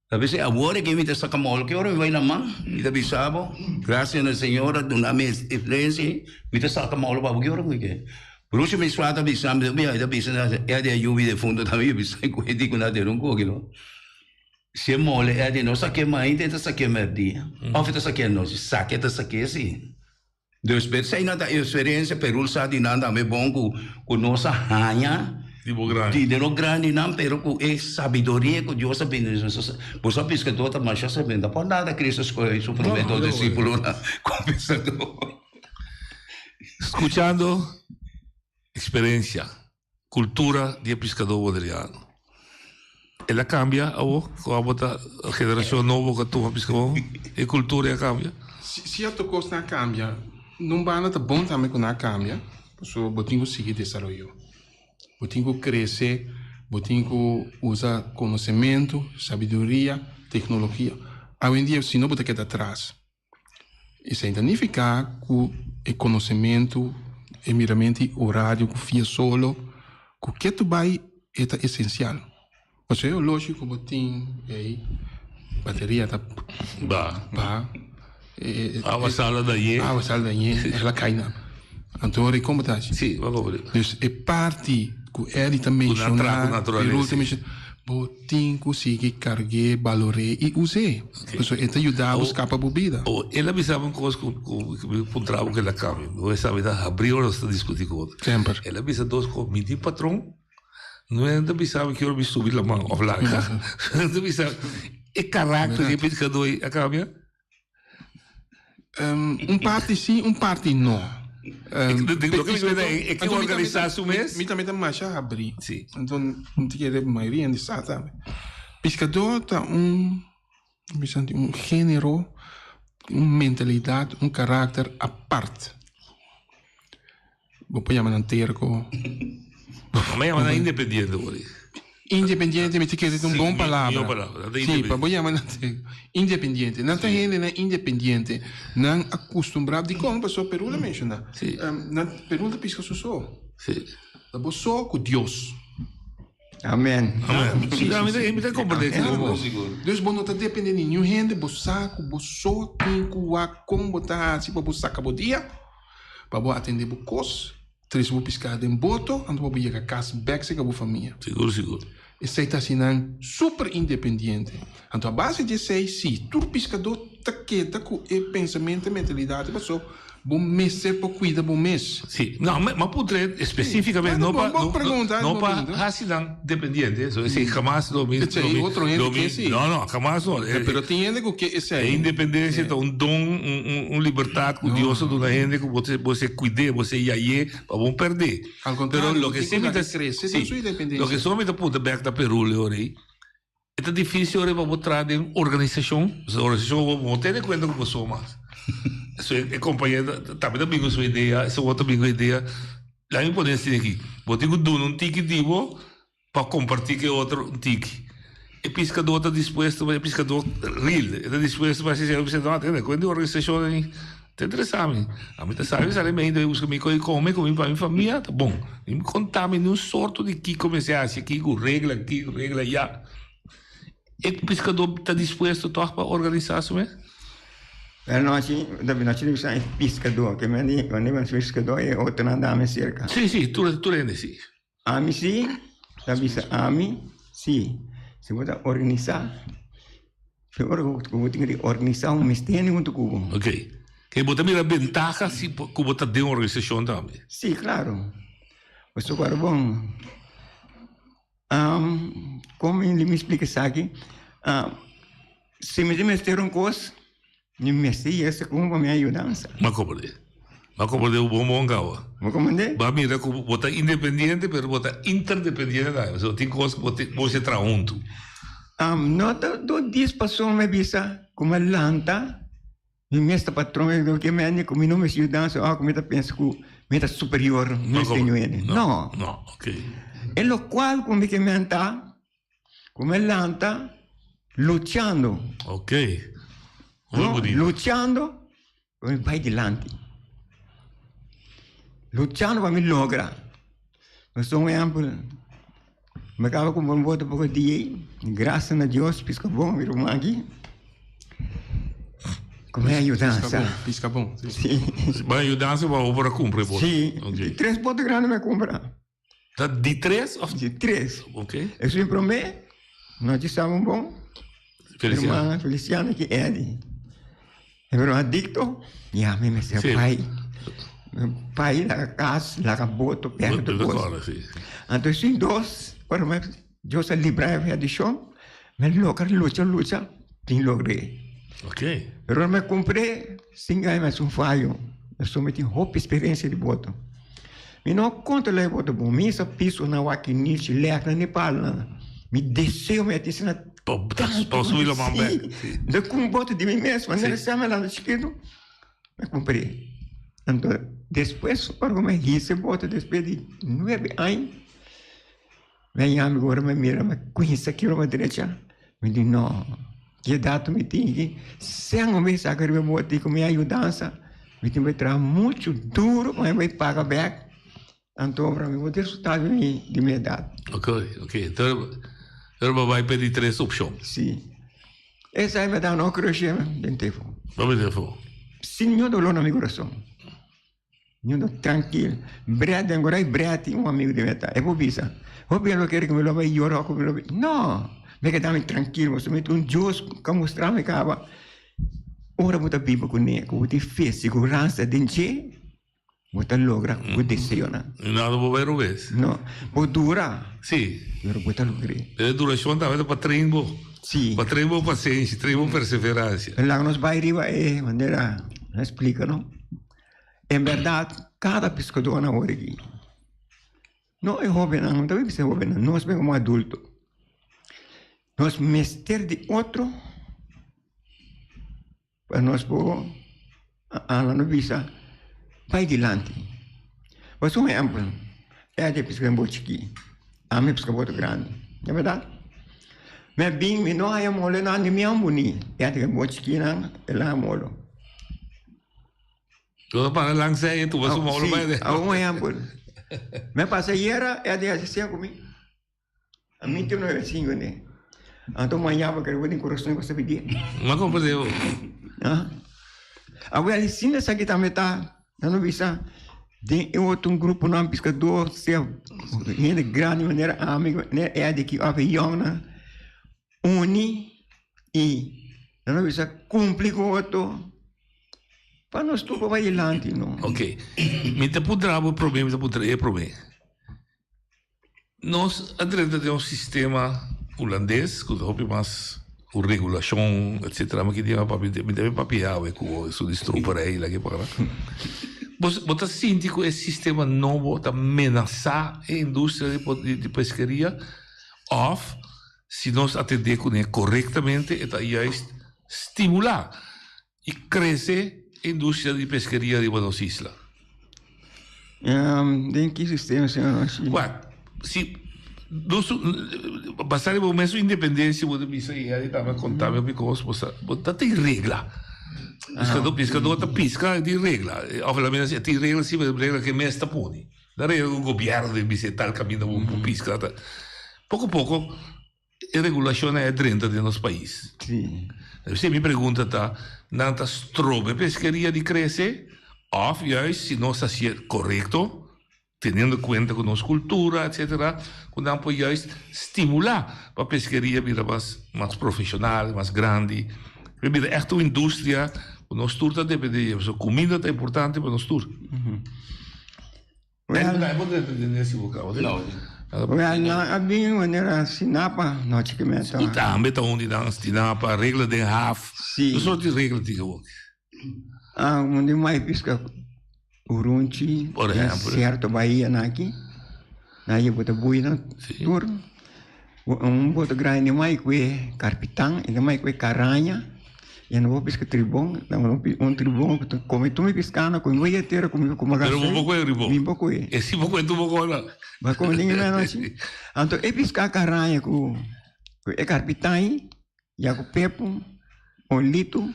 Ta bisa awor aki mi ta saka molo ki ora mi bai laman mi ta bisa bo grasia na Señor a duna mi e influensia ei mi ta saka molo pa bo ki ora ku mi ke. Bruce mi swa ta bisa mi ta bisa e di a yubi defunto tambe mi bisa ku e di ku nan tene un koki no. Si e mole e di no saké mainta e ta saké merdia of e ta saké anochi, saké ta saké si. Dus p'esei nan ta experiencia Perul sa di nan tambe bon ku ku nos a haña Di bo grandi. di den no grandinan pero ku e sabiduria ku Dios a bini nos bo sa piskadó ta masha sabi ta por nada Cristo skohe su promé dos disípulonan komo piskadó. Skuchando experiencia. Kultura di e piskadó boneriano. El a kambia awo ku abo ta generashon nobo ku a tuma piskabon? E kultura a kambia? Sierto kosnan a kambia. Nun banda ta bon tambe ku nan a kambia, pasobra bo tin ku sigui desaroyo. Bo tin ku krese, bo tin ku usa konosementu, sabiduria, teknologia. Awendia si no bo ta keda atras. Esei ta nifiká ku e konosementu, e miramentu i orario ku fia solo ku ketu bai e ta esensial. Pasobra e oloshi ku bo tin ei bateria ta baha. Awa sal a dañ'é. Awa sal a dañ'é, el a kai nan. Anto ora kon bo ta hasi? Sí, bo komo di. Dus e parti ku Eddy ta menshoná, Perul ta menshoná, bo tin ku sigui karg'é, balor'é i us'é. Pasobra e ta yuda bo skapa bo bida. O el a bisa mi un kos ku mi puntra bo ku el a kambia. Bo sabi ta habrí ora nos ta diskutí ku otro. Semper. El a bisa dos kos, mi tin patron, no e ta bisa mi ki ora mi subi laman òf laga. E ta bisa e karakter di e piskadó ei a kambia. Un parti sí, un parti no. E ke organisá su mes? Mi tambe ta masha habrí. Anto mi ta kere mayoria hende sa tambe. Piskadó ta un, mi sa un género, un mentalidat, un karakter apart. Bo por yama nan terko. Mi a yama nan independiente por ahí. Independiente mi ta kere ta un bon palabra. Mihó palabra. Sí, pa bo yama nan terko. Independiente. Nan ta hendenan independiente. Nan a kustumbrá. Dikon? Pasobra Perul a menshoná. Nan, Perul ta piska su so. Ta bo so ku Dios. Amen. Amen. Sí, mi ta, mi ta comprende sí, Dus bo no ta depende di niun hende, bo sa ku bo so tin ku wak kon bo ta hasi pa bo saka bo dia. Pa bo atende bo kos, trese bo piská den boto, anto pa bo yega kas bèk serka bo famia. Sigur, sigur. Esei ta hasi nan super independiente. Anto a base di esei, si, tur piskadó ta keda ku e pensamentu, e mentalidat, paso bo mester por kuida bo mes. Si. No, mi a puntra espesífikamente, no pa, no pa hasi nan dependiente, so esei hamas lo mi, Esei otro hende ke si. No, no, hamas no. Pero tin hende ku ke esei. E independencia ta un don, un libertad ku Dios a duna hende ku bo bo se kuid'é, bo se yay'é pa bo no pèrdè. Al contrario, Pero loke si mi ta, krese den su independencia. Loke so mi ta puntra bèk na Perú ora ei, e ta difícil ora pa bo traha den organisashon, pasobra organisashon bo no tene kuenta ku bo so mas. So e kompañero tambe ta bin ku su idea, e otro ta bin ku idea. Laga mi pone asina aki, bo tin ku duna un tiki di bo pa kompartí ku e otro un tiki. E piskadó ta dispuesto, e piskadó real, e ta dispuesto pa hasi esei. Bo bisa, no, tene kuenta di organisashon ei ta interesá mi. Ami ta sabi sali mi hende buska mi kos di kome ku mi pa mi famia ta bon. Ni mi konta mi niun sorto di kiko mester hasi aki ku regla aki ku regla aya. E piskadó ta dispuesto tòg pa organisá su mes? Pero nochi, dabi nochi di bisa e piskadó, ke men di, cuando di piskadó e otronan dame cerca. Sí, sí, tur, tur hende sí. Ami sí, ta bisa ami sí. Si bo ta organisá, si ora ku bo tin di organisá un mester hende huntu ku bo. Ok. Ke bo ta mira bentaha si ku bo ta den organisashon tambe? Sí, klaro. Pasobra bon. Kon mi mi splika esaki? Si mi tin mester un kos, mi mester yesa ku un pa mi ayudansa. M'a komprendé. M'a komprendé bo bon bon kawa. Bo komprendé? Bo a mira ku bo ta independiente pero bo ta interdependiente tambe. Pasobra tin kos ku bo tin bo mester traha huntu. No ta do dis pasobra mi bisa ku mi a lanta. Mi mes ta patron e ke mende ku mi no mester yudansa òf ku mi ta pensa ku mi ta superior mester ñu hende. No. No, ok. E lokual ku mi ke men ta ku mi lanta luchando. Ok. Muy bonito. Luchando pa mi bai dilanti. Luchando pa mi logra. Pasobra un ehèmpel mi kaba kumpra un boto poko dia ei, grasa na Dios piska bon mi ruman aki ku mi ayudansa. Piska bon, si. Bo ayudansa bo a por a kumpra e boto? Si, di tres boto grandi mi a kumpra. Ta di tres of? Di tres. Ok. Esun prome nochi staba un bon. Feliciano. Ruman Feliciano ki Eddie. E ruman adicto, ya mi mester bai. Bai laga cas, laga boto, perde cos. Anto esun dos, ora mi Dios a libra mi adiccion, mi logra lucha lucha tin logr'é. Ok. Pero ora mi cumpr'é, sin gaña mi haci un fayo, pasobra mi tin hopi experiencia di boto. Mi no a controla e boto bon. Mi hisa piso na wak inicio, lek na Nepal na. Mi deseo mi a tin asina Pa subi laman bek. Si. De cu un boto di mi mes, manera si ami a lanta chikito, mi a cumpr'e. Anto despues ora cu mi a hisa e boto despues di nuebe aña, mi a yama ora mi a mira mi a cuminsa kibra drecha, mi di no, ki edad mi tin aki, sen mi saca riba e boto cu mi ayudansa, mi tin bay traha mucho duro pa mi bay paga bek. Anto ora mi por disfrutá di mi di mi edat. Ok, ok. Entonces, pero bo bai p'e di tres opshon. Sí. Esei mi da no crushe den tefo. No den tefo. Sin niun dolor na mi kurason. Niun dolor, trankil. Bret, den gorai Bret tin un amigu di mi ta. E por bisa, hopi hende lo kere ku mi lo bai yora o ku mi lo bai. No! Mi keda mi trankil pasobra mi tin un Dios ku a mustra mi kaba ora bo ta biba kuné, ku bo tin fe, siguransa den dje. Bo ta logra bo deseonan. Nada bo bai robes. No, bo dura. Sí. Pero bo ta logr'é. E durashon tambe ta pa train bo. Sí. Pa train bo pasenshi, train bo perseveransia. Laga nos bai riba e manera nan splika no. En bèrdat kada piskadó nan ora aki, no e hóbennan, no ta bisa e hóbennan, nos mes komo adulto, nos mester di otro. Pa nos por hala no bisa bai dilanti. Pasobra un ehempel, Eddie a piska un bot chikí, ami a piska bot grandi, no berdad? Mi a bin, mi no haya molo nan di mi a buni, Eddie ku e bot chikí nan, el a haya molo. Lo ta para langs ei, tuma su molo bai. Si, un ehempel. Mi a pasa ayera, Eddie a hasi asina ku mi. A mi tin un vecino ne. Anto mañana bo kere bo tin corazon pa sabi di. Ma comprende bo. Ah. Awel sin esaki tambe ta nan no bisa den e otro un grupo nan piscador sea hende grandi manera ami manera Eddie aki of e yongnan uni y nan no bisa cumpli cu otro pa nos tur por bay dilanti no. Ok mi ta puntra bo prome mi ta puntra e prome. Nos a drenta den un sistema hulandes ku ta hopi mas ku regulashon etcetera mi ki papia mi debe papia awe ku esun di stroperij la ke para. Bo bo ta sinti ku e sistema nobo ta menasá e industria di di peskeria òf si nos atendé kuné korektamente e ta juist stimulá i krese e industria di peskeria riba nos isla? Den ki sistema señor Roshi? Wak, si nos basa riba bo mesun independencia bo ta bisa y hende tambe a conta mi hopi cos, bo sa, bo ta tin regla. Piscador, piscador ta pisca e tin regla. Of la mira si tin regla si, pero regla ke mes ta pone. No regla ku gobierno ta bisa e tal caminda bo por pisca. Poco poco E regulashonnan a drenta den nos pais. Sí. P'esei mi pregunta ta, nan ta stroba e peskeria di krese òf juist si nos hasié korekto, teniendo kuenta ku nos kultura etsetera, ku nan por juist stimulá pa peskeria bira mas mas profeshonal, mas grandi, pa bira ègt un industria ku nos tur ta dependé di dje, pasobra kuminda ta importante pa nos tur. Wel, nan a bin manera Stinapa nochi ki mi ta. I tambe ta un di nan Stinapa, regla den haf. Si. Tur soort di regla tin awor. Ah, un di mai pisca urunchi. Por ehempel. Cierto bahia nan aki. Nan a bota bui nan tur. Un boto grandi mai ku e karpitan, e mai ku e karaña. E no por piska tribon, un tribon ku ta kome tur mi piskana ku mi bai atera ku mi kuma Pero bo por kohe tribon? Mi por kohe. E si bo kohe tur bo kohe. Bo kome den e menochi. Anto e piska karaña ku e karpitan ya ku pepu, olito,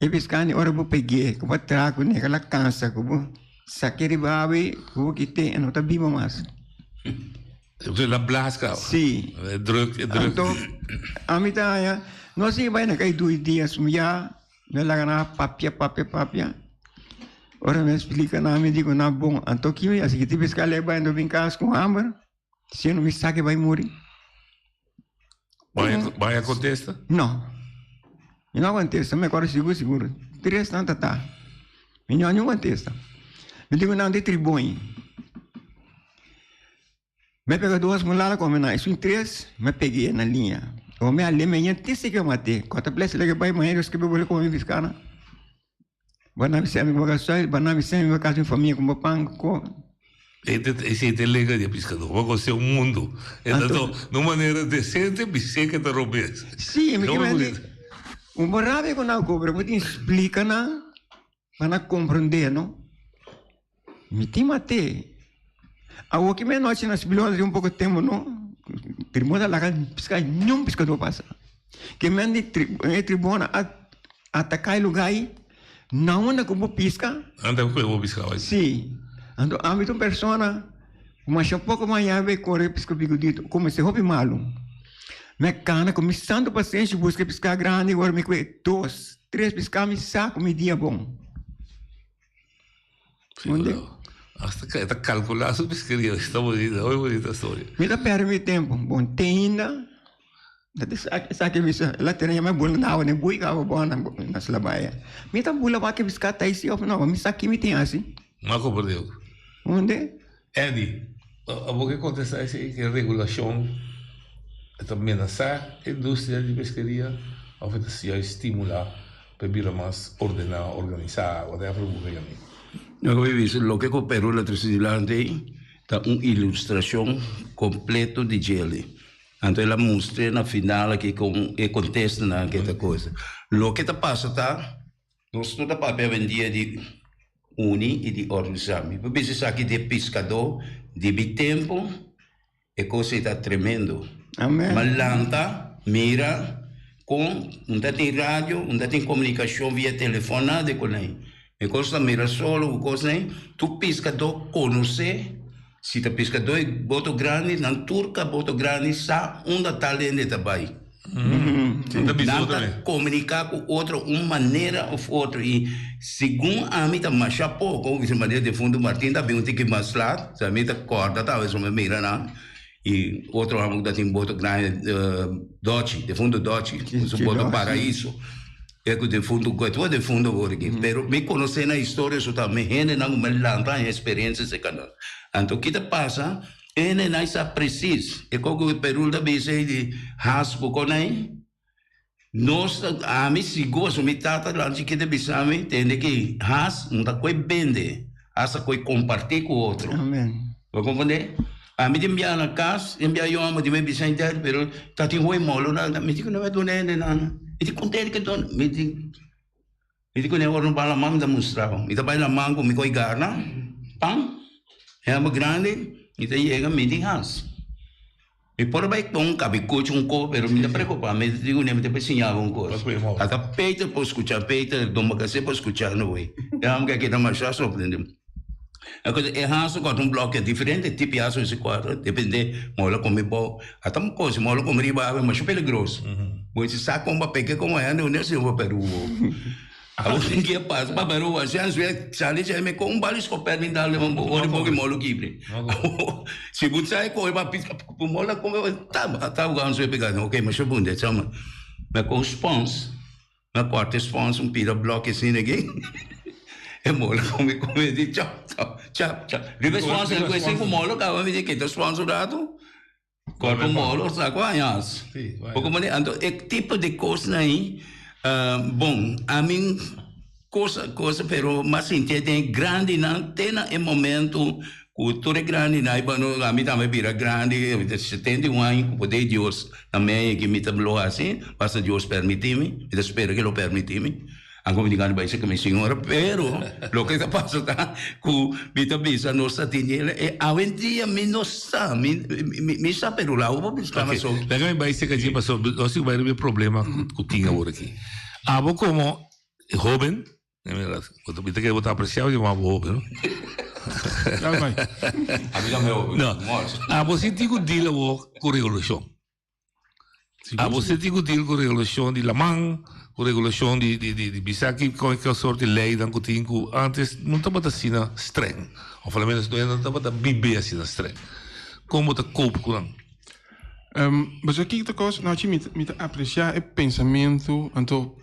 e piskana ora bo peg'é ku bo traha kuné ku la kansa ku bo sake riba awe ku bo kit'é e no ta biba mas. La blaska. Sí. E druk, e druk. Anto, ami ta haña, no si bai na kai dui dias, mi ya, mi a laga nan a papia, papia, papia. Ora mi a splika nan, mi di ku nan bon. Anto ki mi hasi? Ki ti piska lei bai, anto bin kas ku hamber, si no mi sa ke bai muri. Bai a kontesta? No. Mi no a kontesta, mi a kòrda sigur sigur. Tres nan ta ta. Mi no a niun kontesta. Mi di ku nan di tribon. Mi a pega dos mulada come na esun tres mi a peg'e na liña. Ora mi a lema e ña tin seke mat'e. Kota bless lege bai maña Dios ke bole come piskana. Bana mi semi boka soy, bana mi semi boka mi famia kuma pan ko. Esei ta e lenga di e piskadó. Bo a konosé un mundu. E ta do na un manera desente bis'é ke ta robes. Sí, mi ke menti un bo rabia ku nan kobra, bo tin splika nan pa nan komprondé no. Mi tin mat'é. Awor ki menochi na splio un poko tempu no, tribuna ta laga piska niun piskadó pasa. Ke menti e tribuna a ataká e lugá ei. Na unda ku bo piska? Anda ku bo piska bai. Sí. Anto ami ta un persona ku masha poko maña bai kore piska bigudito. Kuminsá hopi malu. Mi a kana ku mi santu pasenshi buska piska grandi ora mi kue dos, tres piska mi sa ku mi dia bon. Onde? Hasta e ta kalkulá su piskeria. Esta bonita, hopi bonita storia. Mi ta pèrdè mi tempu. Bon, te ainda Esaki mi sa, el a tene mi a bula na awa den bui awa bo na Slabaya. Mi ta bula wak e biská ta isi òf no, mi sa ki mi tin hasi. Ma komprendé ook. Hunde? Eddie, abo ke kontestá esei ke regulashon e ta menasá e industria di peskeria òf e ta juist stimulá pa e bira mas ordená, organisá, whatever bo ke yam'é? Loke mi bisa, loke ku Peru la trese dilanti ei ta un ilustrashon kompleto di djele. Anto el a mustr'é na final aki kon e kontestanan ke ta kosa. Loke ta pasa ta, nos no ta papia awendia di uni i di organisá. Mi por bisa esaki di e piskadó di mi tempu, e kos ei ta tremendo. Amen. Ma lanta, mira kon un ta tin radio, un ta tin komunikashon via telefòn, nada di konei. E kos ta mira solo ku kosnan ei, tur piskadó konosé. Si ta piskadó e boto grandi, nan tur ka boto grandi sa unda tal hende ta bai. Nan ta komuniká ku otro un manera òf otro i segun ami ta masha poko, bisa manera defuntu Martin ta bin un tiki mas lat, sa mi ta kòrda tabata mi mira nan i otro amo ku ta tin boto grandi Dochi, defuntu Dochi, ku su boto Paraiso. E ku defuntu ku e tur defuntu awor aki. Pero mi konosé nan historia so ta mi hendenan ku mi lanta haña eksperensia serka nan. Anto ki ta pasa, e hendenan sa presis e kos ku Perul ta bisa ei di has ku kon ei. Nos ta, ami sigur pasobra mi tata lan chikito a bisa mi tende ki has no ta koe bende, has ta koe kompartí ku otro. Bo komprendé? Ami tin biaha na kas, tin biaha yo amo tin mi bisa inter, pero ta tin hoy molo na, mi di ku no me duna hende nada. Mi di konta hende ke duna, mi di, mi di ku ne ora no bai laman mi ta mustra bo. Mi ta bai laman ku mi koi garna pan, hember grandi, mi ta yega mi di has. Mi por bai kon kabi kuch un ko, pero mi ta preokupa, mi di ku ne mi ta bai siña bo un kos. Ata Peter por skucha, Peter, Don Bakasé por skucha no wey. E homber ke a keda masha sorprendí. E cosa e haso kòrta un blòkè diferente tipo di haso ese kòrta depende mola kome bou ata un kosa mola kome riba awe masha peligroso bo si sa kon bo peke komo hende un si bo pèrdè wowo abo tin ke pasa pa pèrdè wowo asina su sali dje me kon un bala skopèt bin dal bo ora bo ki molo kibri si bo sa e kohe pa piska mola kome ta ta bo su pega ok masha bunde chama me kon spons. Na kòrta e spons un pida blòki asina aki. E mola kome kome di chap chap chap chap. Riba e spons el kue sin ku molo kaba mi di kita spons un ratu. Kòrta un molo sa ku añas. Bo komprende? Anto e tipo di kosnan ei bon ami kosa kosa pero mas sinti den e grandinan te na e momento Ku tur e grandinan ei bano ami tambe bira grandi, mi ta 71 aña ku poder di Dios na mei aki mi ta lo hasi, basta Dios permiti mi, mi ta spera ke lo permiti mi, anke mi tin gana di bai serka mi señora, pero loke ta pasa ta ku mi ta bisa nos ta tin e awendia mi no sa, mi mi sa pero lago por bisa Ok, laga mi bai serka dje pasobra nos tin ku bai riba e problema ku tin awor aki. Abo komo hoben Mi ta kere bo ta apreciá bo yama bo hopi, no? No. Abo si tin ku deal awor ku regulacion. Abo si tin ku deal ku regulacion di laman, ku regulacion di di di bisa ki ki soort di leynan ku tin ku antes no tabata asina streng. Of a lo menos no tabata bib'é asina streng. Kon bo ta cope ku nan? Pasobra kiko ta kos, nochi mi ta apreciá e pensamentu anto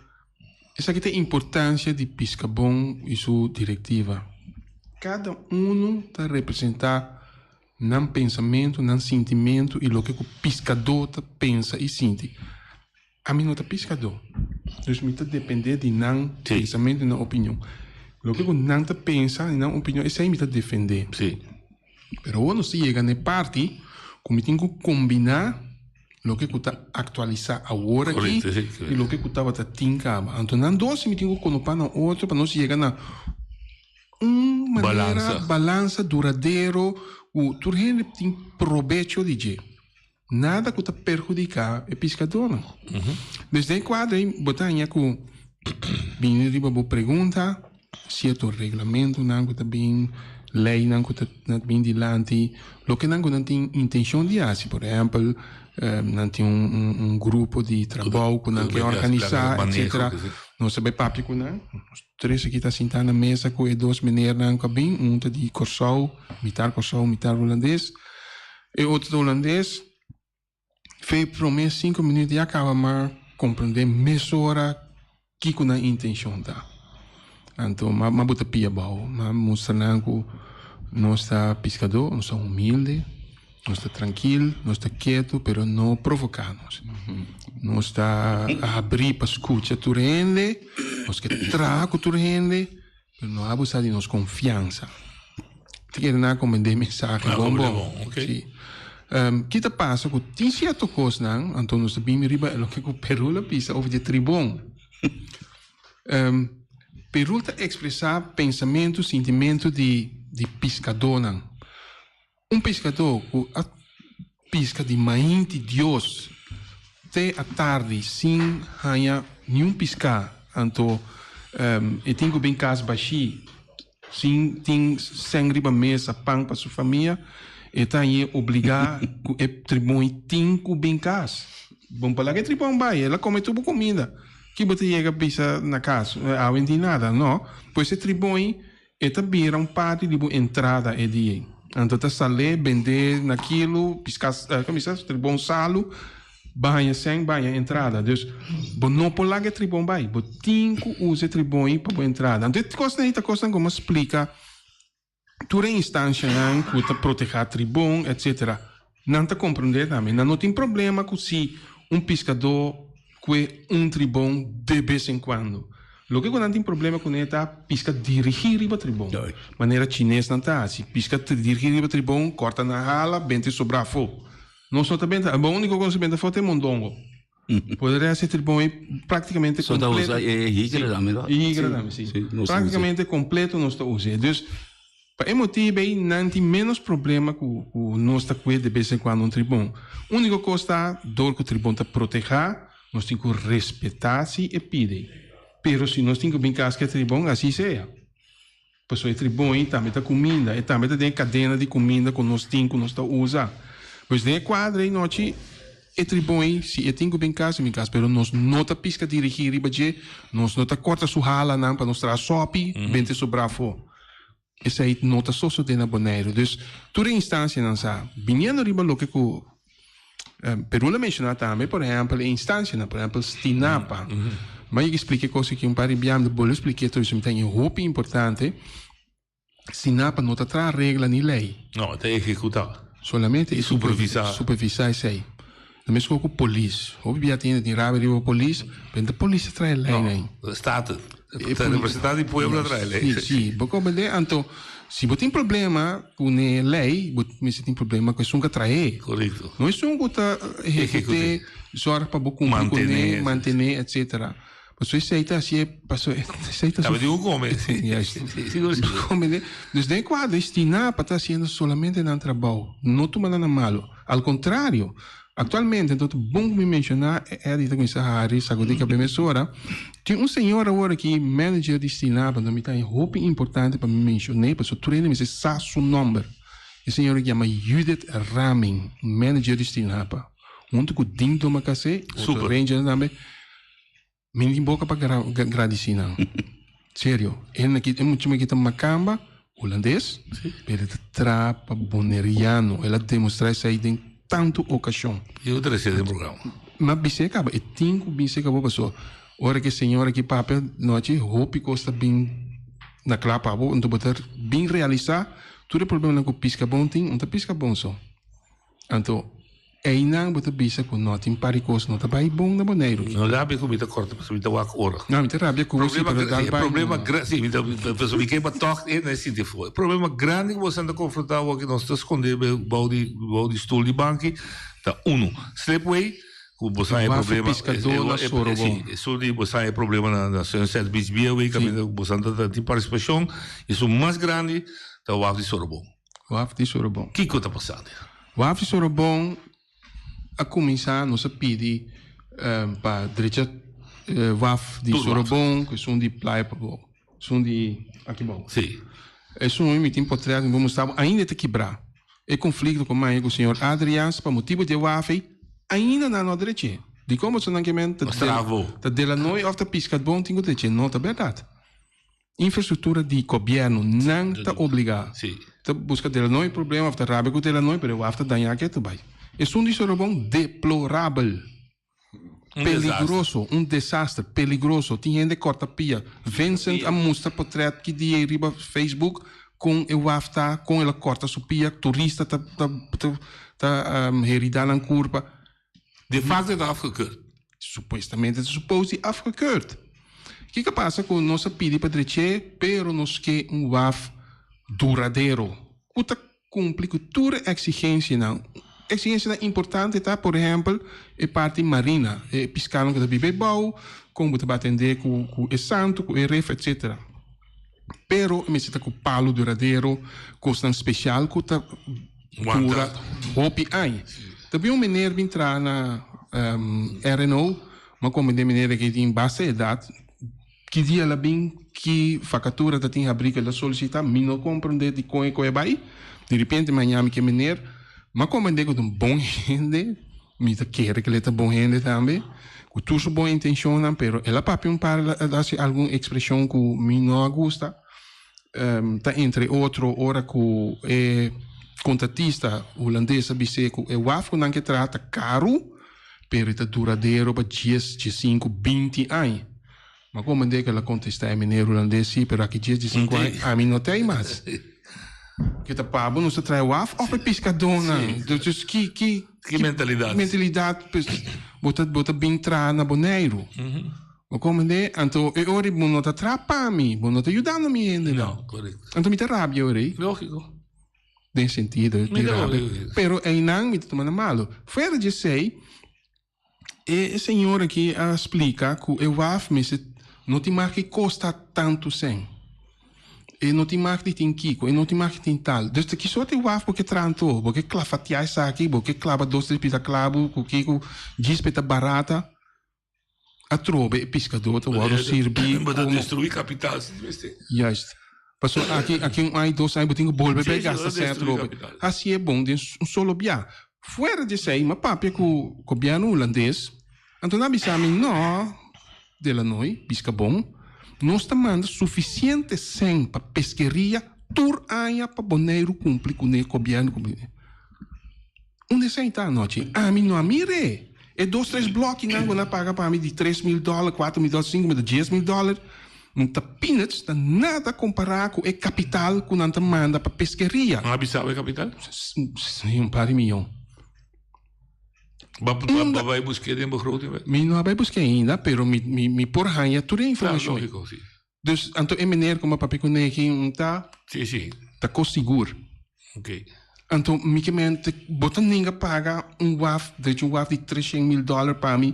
Esaki ta e importancia di Piscabon y su directiva. Cada uno ta representa nan pensamento, nan sintimento y loke cu piscador ta pensa y sinti. Ami no ta piscador, dus mi ta depende di nan pensamento y nan opinion. Loke cu nan ta pensa y nan opinion, esey mi ta defende. Pero awor nos ta yega na e parti ku mi tin ku kombiná loke ku ta aktualisá awor aki i loke ku tabata tin kaba. Anto nan dos mi tin ku konopá na otro pa nos yega na un manera, balansa duradero ku tur hende tin probecho di dje. Nada ku ta perhudiká e piskadónan. Dus den e kuadro ei bo ta haña ku bini riba bo pregunta sierto reglamentonan ku ta bin, leinan ku ta bin dilanti, loke nan ku nan tin intenshon di hasi. Por ehèmpel, nan tin un grupo di trabou ku nan ke organisá, etsetera. Nos ta bai papia ku nan. Nos tres aki ta sintá na mesa ku e dos menernan ku a bin, un ta di Kòrsou, mitar Kòrsou, mitar Hulandes. E otro ta Hulandes. Fe prome cinco minuut ya caba ma comprende mesora kico nan intencion ta. Anto ma ma bo ta pia bao, ma mustra nan cu nos ta piscador, nos ta humilde, nos ta trankil, nos ta keto, pero no provoca nos. Nos ta habri pa scucha tur hende, nos ke traha cu tur hende, Pero no abusa di nos confiansa. Ti kere na comprende mensahe Ah, bon comprende bon. bon, ok. Si. Ki ta pasa cu tin cierto cosnan, anto nos ta bini riba loke cu Perul a bisa over di tribon. Perul ta expresa pensamento, sintimento di di piscadornan. Un piskadó ku a piska di mainti Dios te atardi sin haña niun piská, anto e tin ku bin kas bashí sin tin sèn riba mesa, pan pa su famia, e ta hañ'é obligá ku e tribon tin ku bin kas. Bon pa laga e tribon bai, el a kome tur bo kuminda. Ki bo ta yega bisa na kas? Awe no tin nada. No, pues e tribon E ta bira un parti di bo entrada e dia ei. Anto ta sal'é, bend'é na kilo, piská, kòm bisa, tribon salu, baña sèn, baña entrada. Dus, bo no por laga e tribon bai. Bo tin ku usa e tribon ei pa bo entrada. Anto e kosnan ei ta kosnan ku mi a splika tur e instanshanan ku ta protehá tribon, etsetera. Nan ta komprondé tambe. Nan no tin problema ku si un piskadó kue un tribon de bes en kuando. Loke ku nan tin problema kuné ta piska dirigí riba tribon. Manera chinesnan ta hasi, piska dirigí riba tribon, kòrta nan hala, benta e sobrá afó. Nos no ta benta, e úniko ku nos ta benta afó ta e mondongo. Por e resto e tribon ei práktikamente So ta kompleto. usa e hígra tambe, no? E hígra tambe, sí. Sí, nos ta usa. Práktikamente kompleto nos ta usa. Dus Pa e motibu ei nan tin ménos problema ku ku nos ta kue de bes en kuando un tribon. Úniko kos ta, dor ku tribon ta protehá, nos tin ku respetá si e pidi. Pero si nos tin ku bin kas ku e tribon, así sea. Pasobra e tribon ei tambe ta kuminda, e tambe ta den e kadena di kuminda ku nos tin ku nos ta usa. Pues den e kuadra ei nochi. E tribon ei, si e tin ku bin kas, e bin kas, pero nos no ta piska dirigí riba dje, nos no ta korta su halanan pa nos traha sòpi, bente sobrá afó. Esei no ta sosodé na Boneiru. Dus, tur e instansianan sa, biniendo riba loke ku Perul a menshoná tambe, por ehèmpel, e instansianan, por ehèmpel, Stinapa. Mi a yega splika e kos aki un par di biaha, mi ta bolbe splika e tur, mi ta haña hopi importante. Stinapa no ta traha regla ni lei. No, e ta ehekutá. Solamente e Supervisá. Supervisá esei. Lo mesco ku polis. Hopi bia tin hende tin rabia riba polis, pero no ta polis ta traha e lei nan. No, Staten. Ta representante di pueblo a traha e lei. Si, si. Bo komprendé? Anto, si bo tin problema ku e lei, bo mester tin problema ku esun ku a trah'é. Korekto. No esun ku ta ehekut'é, sòrg pa bo kumpli kuné, mantené, etsetera. Pasobra esei ta hasié, pasobra esei ta su. Tabatin ku kome. Juist. Sigur sigur. Komende. Dus den e kuadro Stinapa ta hasiendo solamente nan trabou, no tuma nan na malo. Al kontrario, aktualmente, anto ta bon ku mi menshoná, Eddie ta kuminsá hari, sakudí kab'é mesora, tin un señor awor aki, manager di Stinapa, anto mi ta haña hopi importante pa mi menshon'é, pasobra tur hende mester sa su nòmber. E señor aki yama Judith Raming, manager di Stinapa, huntu ku Ding Domacassé, otro ranger tambe. Mi no tin boka pa gradisí nan. Serio. E hende aki, e muchacho aki ta makamba, hulandes, pero e ta traha pa boneriano. El a demostrá esei den tantu okashon. I bo trese den programa. Mi a bis'é kaba, e tin ku bis'é kaba pasobra ora ku e señor aki papia nochi hopi kos ta bin na kla pa bo, anto bo ta bin realisá tur e problemanan ku piskabon tin, no ta piskabon so. Anto. Einan bo ta bisa ku no tin par di kos no ta bai bon na Boneiru. No rabia ku mi ta korta pasobra mi ta wak ora. No, mi ta rabia ku bo si, pero dal bai. Problema grandi, si, mi ta, pasobra mi ke pa tòg e na e sinti afó. E problema grandi ku boso ta konfrontá awor ku nos ta skondé bou di bou di stul di banki ta unu, slipway ku boso haña Waf di problema, piskadó na Sorobon. si, esun di boso haña problema na Sunset Beach Beerway kaminda ku boso ta tin partisipashon, esun mas grandi ta waf di Sorobon. Waf di Sorobon. Kiko ta pasando? Waf di Sorobon a kuminsá, nos a pidi pa drecha waf di Sorobon ku esun di Playa Pabou, esun di aki bou. Sí. Esun mi tin potrèt mi por mustra bo, ainda e ta kibrá. E konflikto ku maya ku señor Adriaans pa motibu di e waf ei, ainda nan no a drech'é. Dikon boso nan ke men ta ta Delanoy òf ta Piskadbon tin ku drech'é? No ta bèrdat. Infrastruktura di gobièrnu nan ta obligá. Ta buska Delanoy problema òf ta rabia ku Delanoy pero e waf ta dañá ke ta bai. Esun di Sorobon deplorabel. Peligroso, un desaster, peligroso. Tin hende kòrta pia. Vincent a mustra potrèt ki dia ei riba Facebook kon e waf ta, kon el a kòrta su pia, turista ta ta ta heridá nan kurpa. De facto e ta afgekeurd. Supuestamente ta supos di afgekeurd. Kiko a pasa ku nos a pidi pa drech'é pero nos ke un waf duradero ku ta kumpli ku tur e eksigensianan. Eksigensianan importante ta por ehèmpel e parti marina, e piskanan ku ta biba ebou, kon bo ta bai atendé ku ku e santu, ku e ref etsetera. Pero e mester ta ku palu duradero, kosnan spesial ku ta dura hopi aña. Ta bin un meneer bin traha na RNO, mi a komprende meneer aki tin basta edat, ki dia el a bin, ki vakatura ta tin habrí ku el a solisitá, mi no komprende dikon e koe bai. Di repente mi a yama ki e meneer, mi a komprende ku ta un bon hende, Mi ta kere ku el ta bon hende tambe, ku tur su bon intenshonnan, pero el a papia un par, el a hasi algun ekspreshon ku mi no a gusta. Ta entre otro ora ku e kontratista hulandes a bis'é ku e waf ku nan ke traha ta karu, pero e ta duradero pa dies, diesinku, binti aña. Ma como mende cu el a contesta e meneer Hulandes, si, pero aki djes di cinco aña ami no ta ey mas. Ke ta pabo nos ta trae waf of e piscadónan? Dus ki, ki, Ki mentalidad? mentalidad pues bo ta, bo ta bin traha na Boneiru? Bo comprende? Anto e ora bo no ta traha pa mi, bo no ta yudando mi hendenan. No, correcto. Anto mi ta rabia ora ey. Lógico. Den sentido di rabia. Pero eynan mi ta tuma na malo. Fuera di esey. E señor aki a splika ku e waf mester no tin mag di kosta tantu sèn. E no tin mag di tin kiko, e no tin mag di tin tal. Dus ta ki sorti waf bo ke traha anto? Bo ke klafatiá esaki, bo ke klaba dos tres pita klabu ku kiko djis pa e ta barata? Atrobe e piskadó ta wòrdu sirbí Bo ta komo. destruí kapital si mester. Juist. Pasobra aki aki un aña dos aña bo tin ku bolbe Sí, bai sí, gasta bo ta sèn destruí atrobe. kapital. Hasié bon den un solo bia. Fuera di esei m'a papia ku gobièrnu hulandes, anto nan a bisa mi, No, Delanoy, biska bon, nos ta manda sufisiente sèn pa peskeria tur aña pa Boneiru kumpli kuné, gobièrnu kumpli kuné. Unda esei ta anochi? Ami no a mir'é. E dos tres blòkinan ku nan a paga pa mi di 3000 dòler, 4000 dòler, 5000, 10000 dòler, no ta peanuts, ta nada kompará ku e kapital ku nan ta manda pa peskeria. Nan a bisa bo e kapital? Sí, un par di miyon. Bo a bai busk'é den begroting? Mi no a bai busk'é ainda, pero mi por haña tur e informashon. Lógiko, sí. Dus anto e meneer ku mi a papia kuné aki un ta Sí, sí. ta kos sigur. Ok. Anto mi ke mente bo ta ninga paga un waf, drechi un waf di 300.000 dòler pa mi,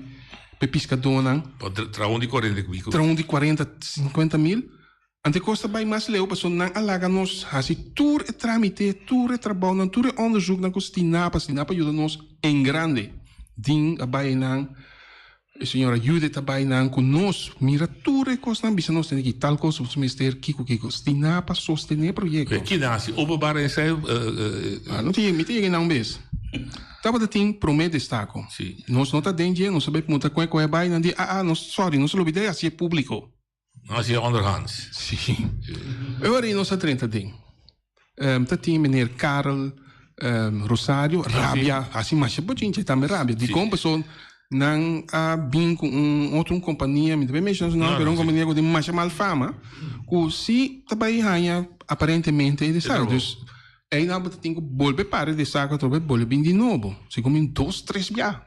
pa e piskadónan. Pa traha un di 40 mil. Traha un di 40, 50 mil. Anto e kos ta bai mas leu pasobra nan a laga nos hasi tur e trámite, tur e trabounan, tur e onderzoeknan ku Stinapa, Stinapa yuda nos en grande. Din a bai einan. E señora Judith ta bai nan ku nos mira tur e kosnan bisa nos tene ki tal kos nos mester kiko kiko stina pa sostené e proyekto. Ki nan hasi openbaar en esei? Ah, no ta yega, mi ta yega nan un bes. Tabata tin promé destako. Nos no ta den dje, nos a bai puntra kon e koe bai, nan di ah ah nos sorry nos a lubida e hasi e públiko. Nan hasi e onderhands. Sí. E ora ei nos a drenta den. Ta tin meneer Karel Rosario rabia, hasi masha bochincha tambe rabia. Dikon? Pasobra nan a bin ku un otro un kompania, mi ta bai menshona su nòmber, pero un kompania ku tin masha mal fama, ku si ta bai haña aparentemente e desaroyo. Dus. Einan bo ta tin ku bolbe para di sako atrobe bolbe bin di nobo. Segun mi dos tres bia.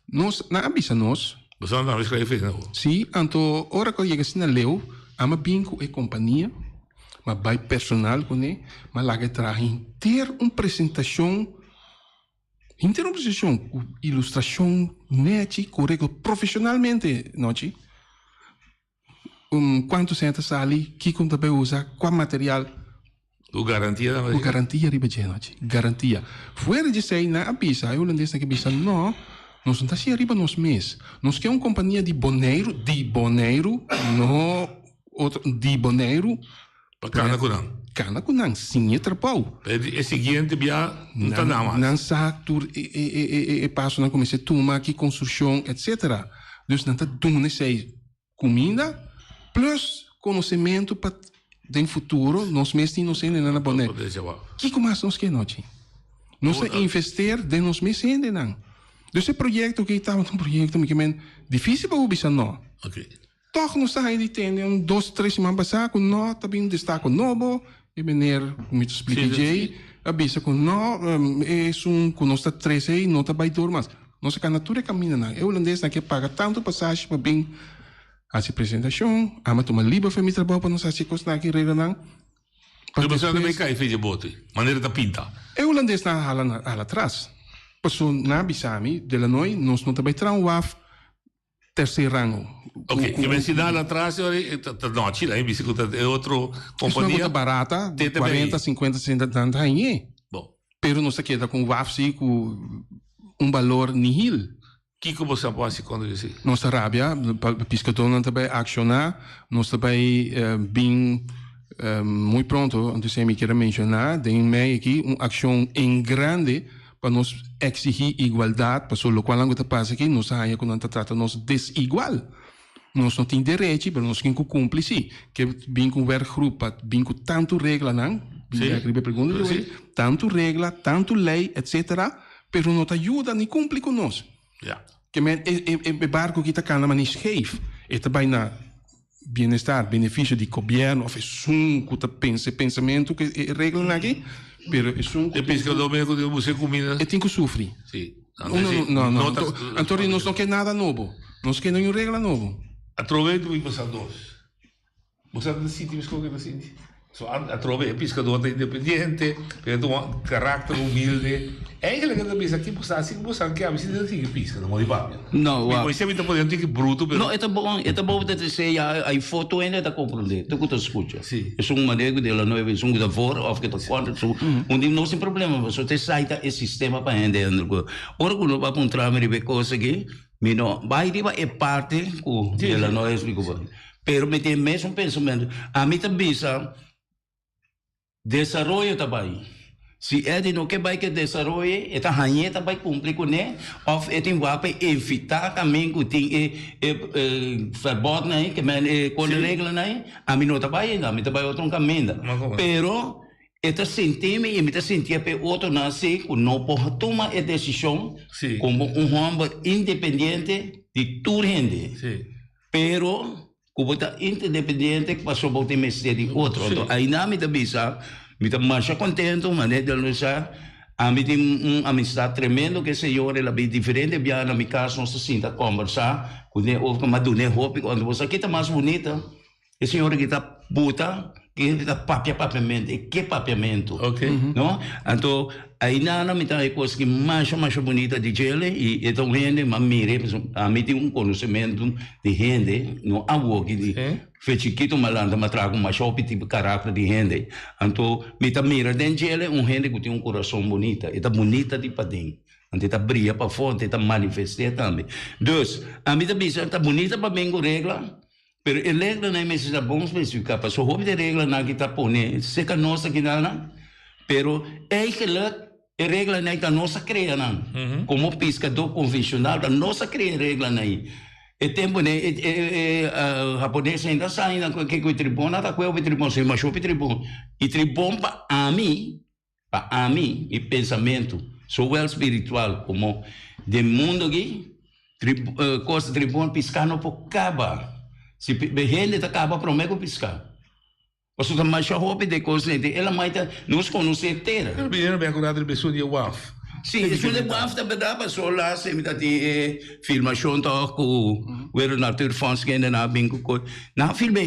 Nos nan a bisa nos. Boso nan tambe skrefi esei nan? Si, anto ora ku a yega asina leu, ama bin ku e kompania, ma bai personal kuné, ma laga e traha henter un presentashon, henter un presentashon ku ilustrashon nechi, korekto, profeshonalmente nochi. Um, kuantu sèn ta sali, kiko ta bai usa, kua material. Ku garantia tambe. Ku garantia riba dje nochi. Garantia. Fuera di esei nan a bisa, e hulandesnan ke bisa, no, nos no ta hasié riba nos mes. Nos ke un kompania di Boneiru, di Boneiru, no otro, di Boneiru. Pa kana ku nan. Kana ku nan, siña e trabou. E siguiente bia no ta nan mas. Nan sa tur e pasonan ku mester tuma, ki konstrukshon, etsetera. Dus nan ta duna esei kuminda plus konosementu pa den futuro nos mes tin nos hendenan na Bonaire. Kiko mas nos ke nochi? Nos ta investeer den nos mes hendenan. Dus e proyekto aki tabata un proyekto mi ke men difísil pa bo bisa no. Tòg nos ta haña di tende un dos tres siman pasá ku no ta bin un destako nobo. E meneer ku mi ta splika djei a bisa ku no esun ku nos ta trese ei no ta bai dor mas. Nos a kana tur e kamindanan. E hulandesnan ke paga tantu pasashi pa bin hasi presentashon. Amo a tuma liber for mi trabou pa nos hasi e kosnan aki reglanan. Pa despues. Kai fecha bote, manera ta pinta. E hulandesnan a hala hala atras. Paso nan a bisa mi, Delanoy, nos no ta bai traha un waf tercer rango. Ok, ke men si dal atras e ta nochi la e bisti ku ta e otro kompania. Esnan ku ta barata, 40, 50, 60 nan ta hañ'é. Bon. Pero nos ta keda ku un waf si ku un balor nihil. Kiko bo sa por hasi kontra di esei? Nos ta rabia, piskadónan ta bai akshoná, nos ta bai bin muy pronto, anto esei mi kier a menshoná, den mei aki un akshon en grande Pa nos exigí igualdad, pasobra locual nan cu ta pasa aki, nos ta haña cu nan ta trata nos desigual. Nos no tin derechi, pero nos tin cu cumpli sí. Ke bin cu un werkgroep pa bin cu tantu reglanan, bin bek riba e pregunta di hoy, tantu regla, tantu ley, etcetera, pero no ta yuda ni cumpli cu nos. Ke men e barco aki ta cana mani scheef, e ta bay na bienestar, beneficio di gobierno of esun cu ta pensa e pensamento cu e reglanan aki, pero esun cu E pescador mira cu tin busca cuminda. E tin cu sufri. Si. No, no, no. Anto nos no ke nada nobo. Nos ke ningun regla nobo. Atrobe ta bin pasa nos. Bo sa ta sinti mescos cu e ta sinti? So atrobe e piscador ta independiente, pero e ta un karakter humilde. Eigenlijk e ta bisa ki bo sa si bo sa ke abi si ta sigui pisca ta mori papia. No, wa. Mi mi ta pone un tiki bruto pero. No, e ta bon, e ta bon ta trese ya hay foto hende ta comprende, tur ku ta scucha. Si. Esun manera ku de la nueva, esun ku ta voor of ku ta contra, esun un di no sin problema, pasobra ta esai ta e sistema pa hende hende ku ora ku no bo a puntra mi riba e kos aki, mi no bai riba e parte ku de la nueva explico bo. Pero mi tin e mesun pensamentu. Ami ta bisa desaroyo ta bai. Si Eddy no ke bai ke desaroyo, e ta hañ'é ta bai kumpli kuné òf e tin wak pa e evitá kamin ku tin e e verbòtnan ei, ke men e kos reglanan ei, ami no ta bai ainda, ami ta bai otro un kaminda. Pero e ta sinti mi i mi ta sintié pa e otronan si ku no por tuma e desishon komo un hòmber independiente di tur hende. Pero ku bo ta interdependiente pasobra bo tin mester di otro. Anto aina mi ta bisa, mi ta masha kontento manera di anunsha, ami tin un amistad tremendo ku e señor, el a bin diferente biaha na mi kas, nos ta sinta kòmbersá kuné of ku mi a dun'é hopi kos. Anto bo sa ki ta mas bunita? E señor aki ta buta, e ta papia papiamentu, e ke papiamentu. No? Anto ainana mi ta e kos ki masha masha bunita di djele i e ta un hende, m'a mir'e pasobra ami tin un konosementu di hende, no awoki di fe chikito m'a lanta m'a traha ku masha hopi tipo karakter di hende. Anto mi ta mira den djele un hende ku tin un kurason bunita, e ta bunita di paden, anto e ta bria pafó, anto e ta manifest'é tambe. Dus, ami ta bisa ta bunita pa bin ku regla. Pero e reglanan mester ta bon spesifiká, pasobra hopi di e reglanan ki ta pone serka nos aki nan, pero eigenlijk e reglanan ta nos a krea nan. Komo piskadó konvenshonal ta nos a krea e reglanan ei. E tempu nei e e haponesnan ainda sa ainda ku e tribon, nan ta kue hopi tribon, si masha hopi tribon. I tribon pa ami Pa ami, mi pensamentu, zowel spiritual komo den mundu aki, kos di tribon piská no por kaba. Si hende ta kaba promé ku piská. Pasobra ta masha hopi de kos nete. El a mai ta nos konosé tera. Pero binero mi a akorda riba esun di e waf. Sí, esun di e waf ta berdad paso las mi ta tin e filmashon tòg ku Wereld Natuurfonds kende nan a bin ku kos. Nan a film'é.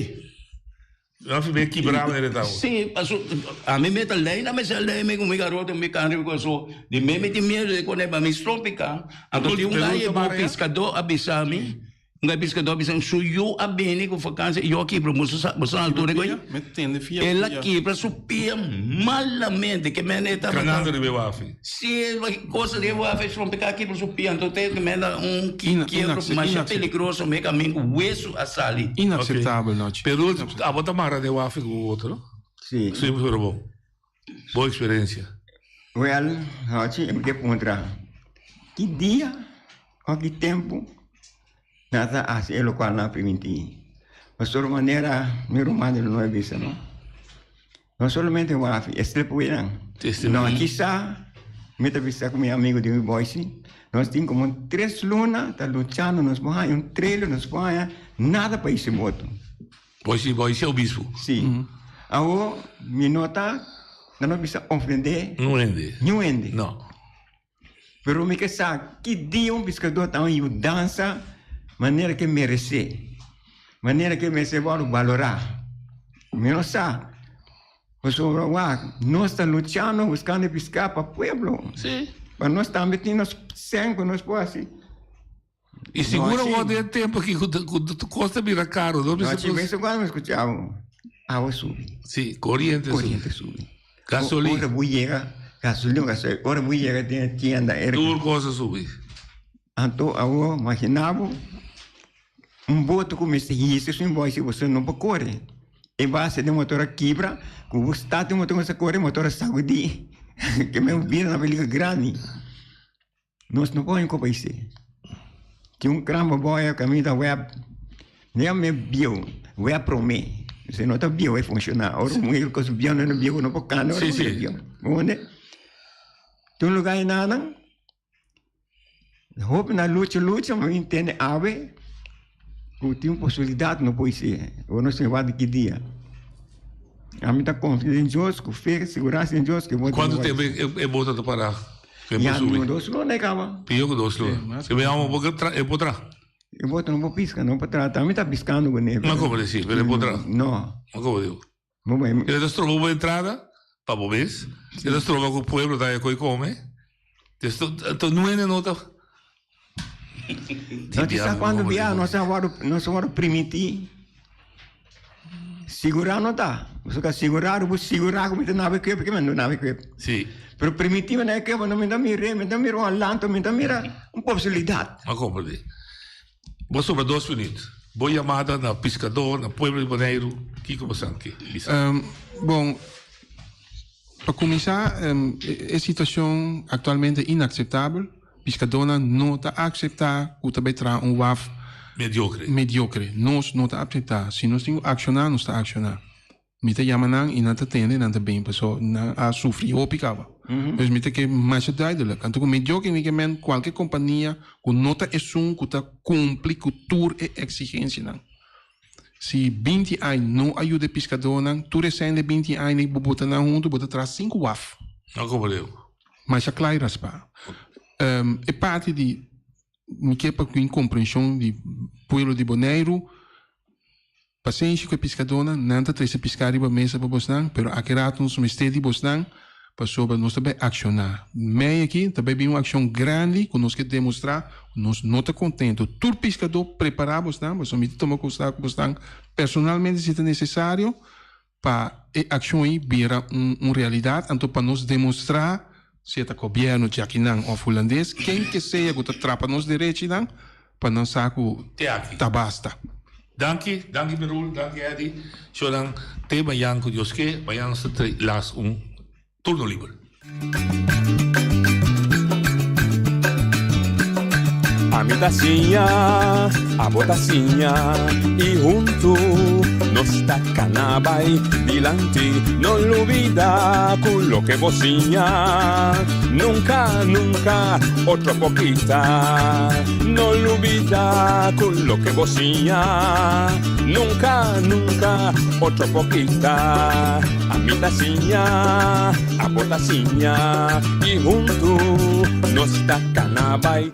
Nan a film'é kibrá manera e tawa. Sí, paso ami mi ta lei nan mester a lei mi ku mi garota mi kan riba kos so di mi mi tin miedu di kone pa mi strompiká. Anto tin un gai e bo piskadó a bisa mi. Un gai piskadó a bisa, Su yu a bini ku vakansia i yo a kibra. Boso sa, boso na altura ku el a kibra su pia malamente. Ke mende e tabata. Kanando riba e wafi. Si, kosa riba e wafi, trompeká a kibra su pia. Anto te ke mende un kiebro masha peligroso me kamin ku wesu a sali. Inakseptabel nochi. Pero abo ta mara den wafi ku otro no? Si. Si, pero bon. Bo eksperensia. Wèl, Hachi, mi ke puntra, ki dia òf ki tempu nan ta hasi e lokual nan a primintí? Pasobra manera mi ruman di Lnoy a bisa no, no solamente wafi, e slipwaynan. No, kisa mi ta bisa ku mi amigu di mi boysi, nos tin komo un tres luna ta luchando, nos por haña un trailer, nos por haña nada pa hisi boto. Boysi, boysi obispo. Sí. Awo mi no ta, nan no bisa ofendé. Niun hende. Niun hende. No. Pero mi ke sa ki dia un piskadó ta un yudansa manera ke meresé, manera ke mester wòrdu balorá. Mi no sa, pasobra wak, nos ta luchando buskando piská pa pueblo. Sí. Pa nos tambe tin nos sèn ku nos por hasi. I sigur awor den e tempu aki ku ku kos ta bira karu no bisa No, bes en kuando mi skucha awa awa subi. Si, koriente subi. Koriente subi. Gasolin. Ora bo yega gasolin gasolin ora bo yega den e tienda erga. Tur kos a subi. Anto awor imagina bo un boto ku mester hisa su invoice boso no por kore e base den motor a kibra ku bo start e motor ku mester kore motor a sagudi ke men bira na peliger grandi. Nos no por hinko pa ise. Tin un kran boboya kaminda web nea me bieu web prome. Se no ta bieu e funciona. Ora un mujer kos bieu no bieu no por kanda ora Sí, sí. bieu. Bonde? Tin un lugar enanan hopi na lucha lucha ma mi ntende awe ku tin un posibilidat no por ise. Ora nos tin wak di ki dia. Ami ta konfia den Dios ku fe seguransa den Dios ke bo Kuantu tempu e e bota ta para? E por Ya subi. no dos luna e kaba. Pior ku dos luna. Si mi amo bo ke tra e por tra. E bota no por piska no por tra. Tambe ta piskando kuné. No komo desi pero e por tra. No. No komo digo. Bo bai. E ta stroba bo entrada pa bo mes. E ta stroba ku pueblo ta koi kome. Des to nuene no ta. No te sa cuando bia nos a wòrdu nos a wòrdu primintí sigurá no ta pasobra sigurá bo sigurá ku mi ta nabe kuepo ke mi no nabe kuepo Sí. pero primintí mi nabe kuepo no mi ta mira mi ta mira un alanto mi ta mira un posibilidat. Ma komprendé. Bo sobra dos minuut. Bo yamada na piskadó na pueblo di Boneiru kiko bo san ke bisa? Bon, pa kuminsá e situashon aktualmente inakseptabel. Piskadónan no ta akseptá ku ta bai traha un waf Mediokre. mediokre. Nos no ta akseptá. Si nos tin ku akshoná, nos ta akshoná. Mi ta yama nan i nan ta tende, nan ta bin, pasobra nan a sufri hopi kaba. Dus mi ta ke masha duidelik. Anto ku mediokre mi ke men kualke kompania ku no ta esun ku ta kumpli ku tur e eksigensianan. Si 20 aña no a yuda e piskadónan, tur esei den 20 aña bo bota nan huntu, bo ta traha sinku waf. No komo leu. Masha kla i raspá. E parti di mi ke pa ku inkomprenshon di pueblo di Boneiru, pasenshi ku e piskadónan, nan ta trese piská riba mesa pa bosnan, pero aki rato nos mester di bosnan pasobra nos ta bai akshoná. Mei aki ta bai bin un akshon grandi ku nos ke demostrá ku nos no ta kontentu. Tur piskadó prepará bosnan, pasobra mi ta tuma konsá ku bosnan personalmente si ta nesesario. Pa e akshon ei bira un un realidat, anto pa nos demostrá sea ta gobièrnu djakinan òf hulandes, ken ke sea ku ta trapa nos derechinan, pa nan sa ku Te aki. ta basta. Danki, danki Merul, danki Eddy. Shownan te mañan ku Dios ke, mañan nos ta trae las un turno liber. Ami ta siña, abo ta siña y hunto nos ta cana bay dilanti. No lubida cu loke bo siña nunca, nunca otro por kita. No lubida cu loke bo siña nunca, nunca otro por kita. Ami ta siña, abo ta siña y hunto nos ta cana bay.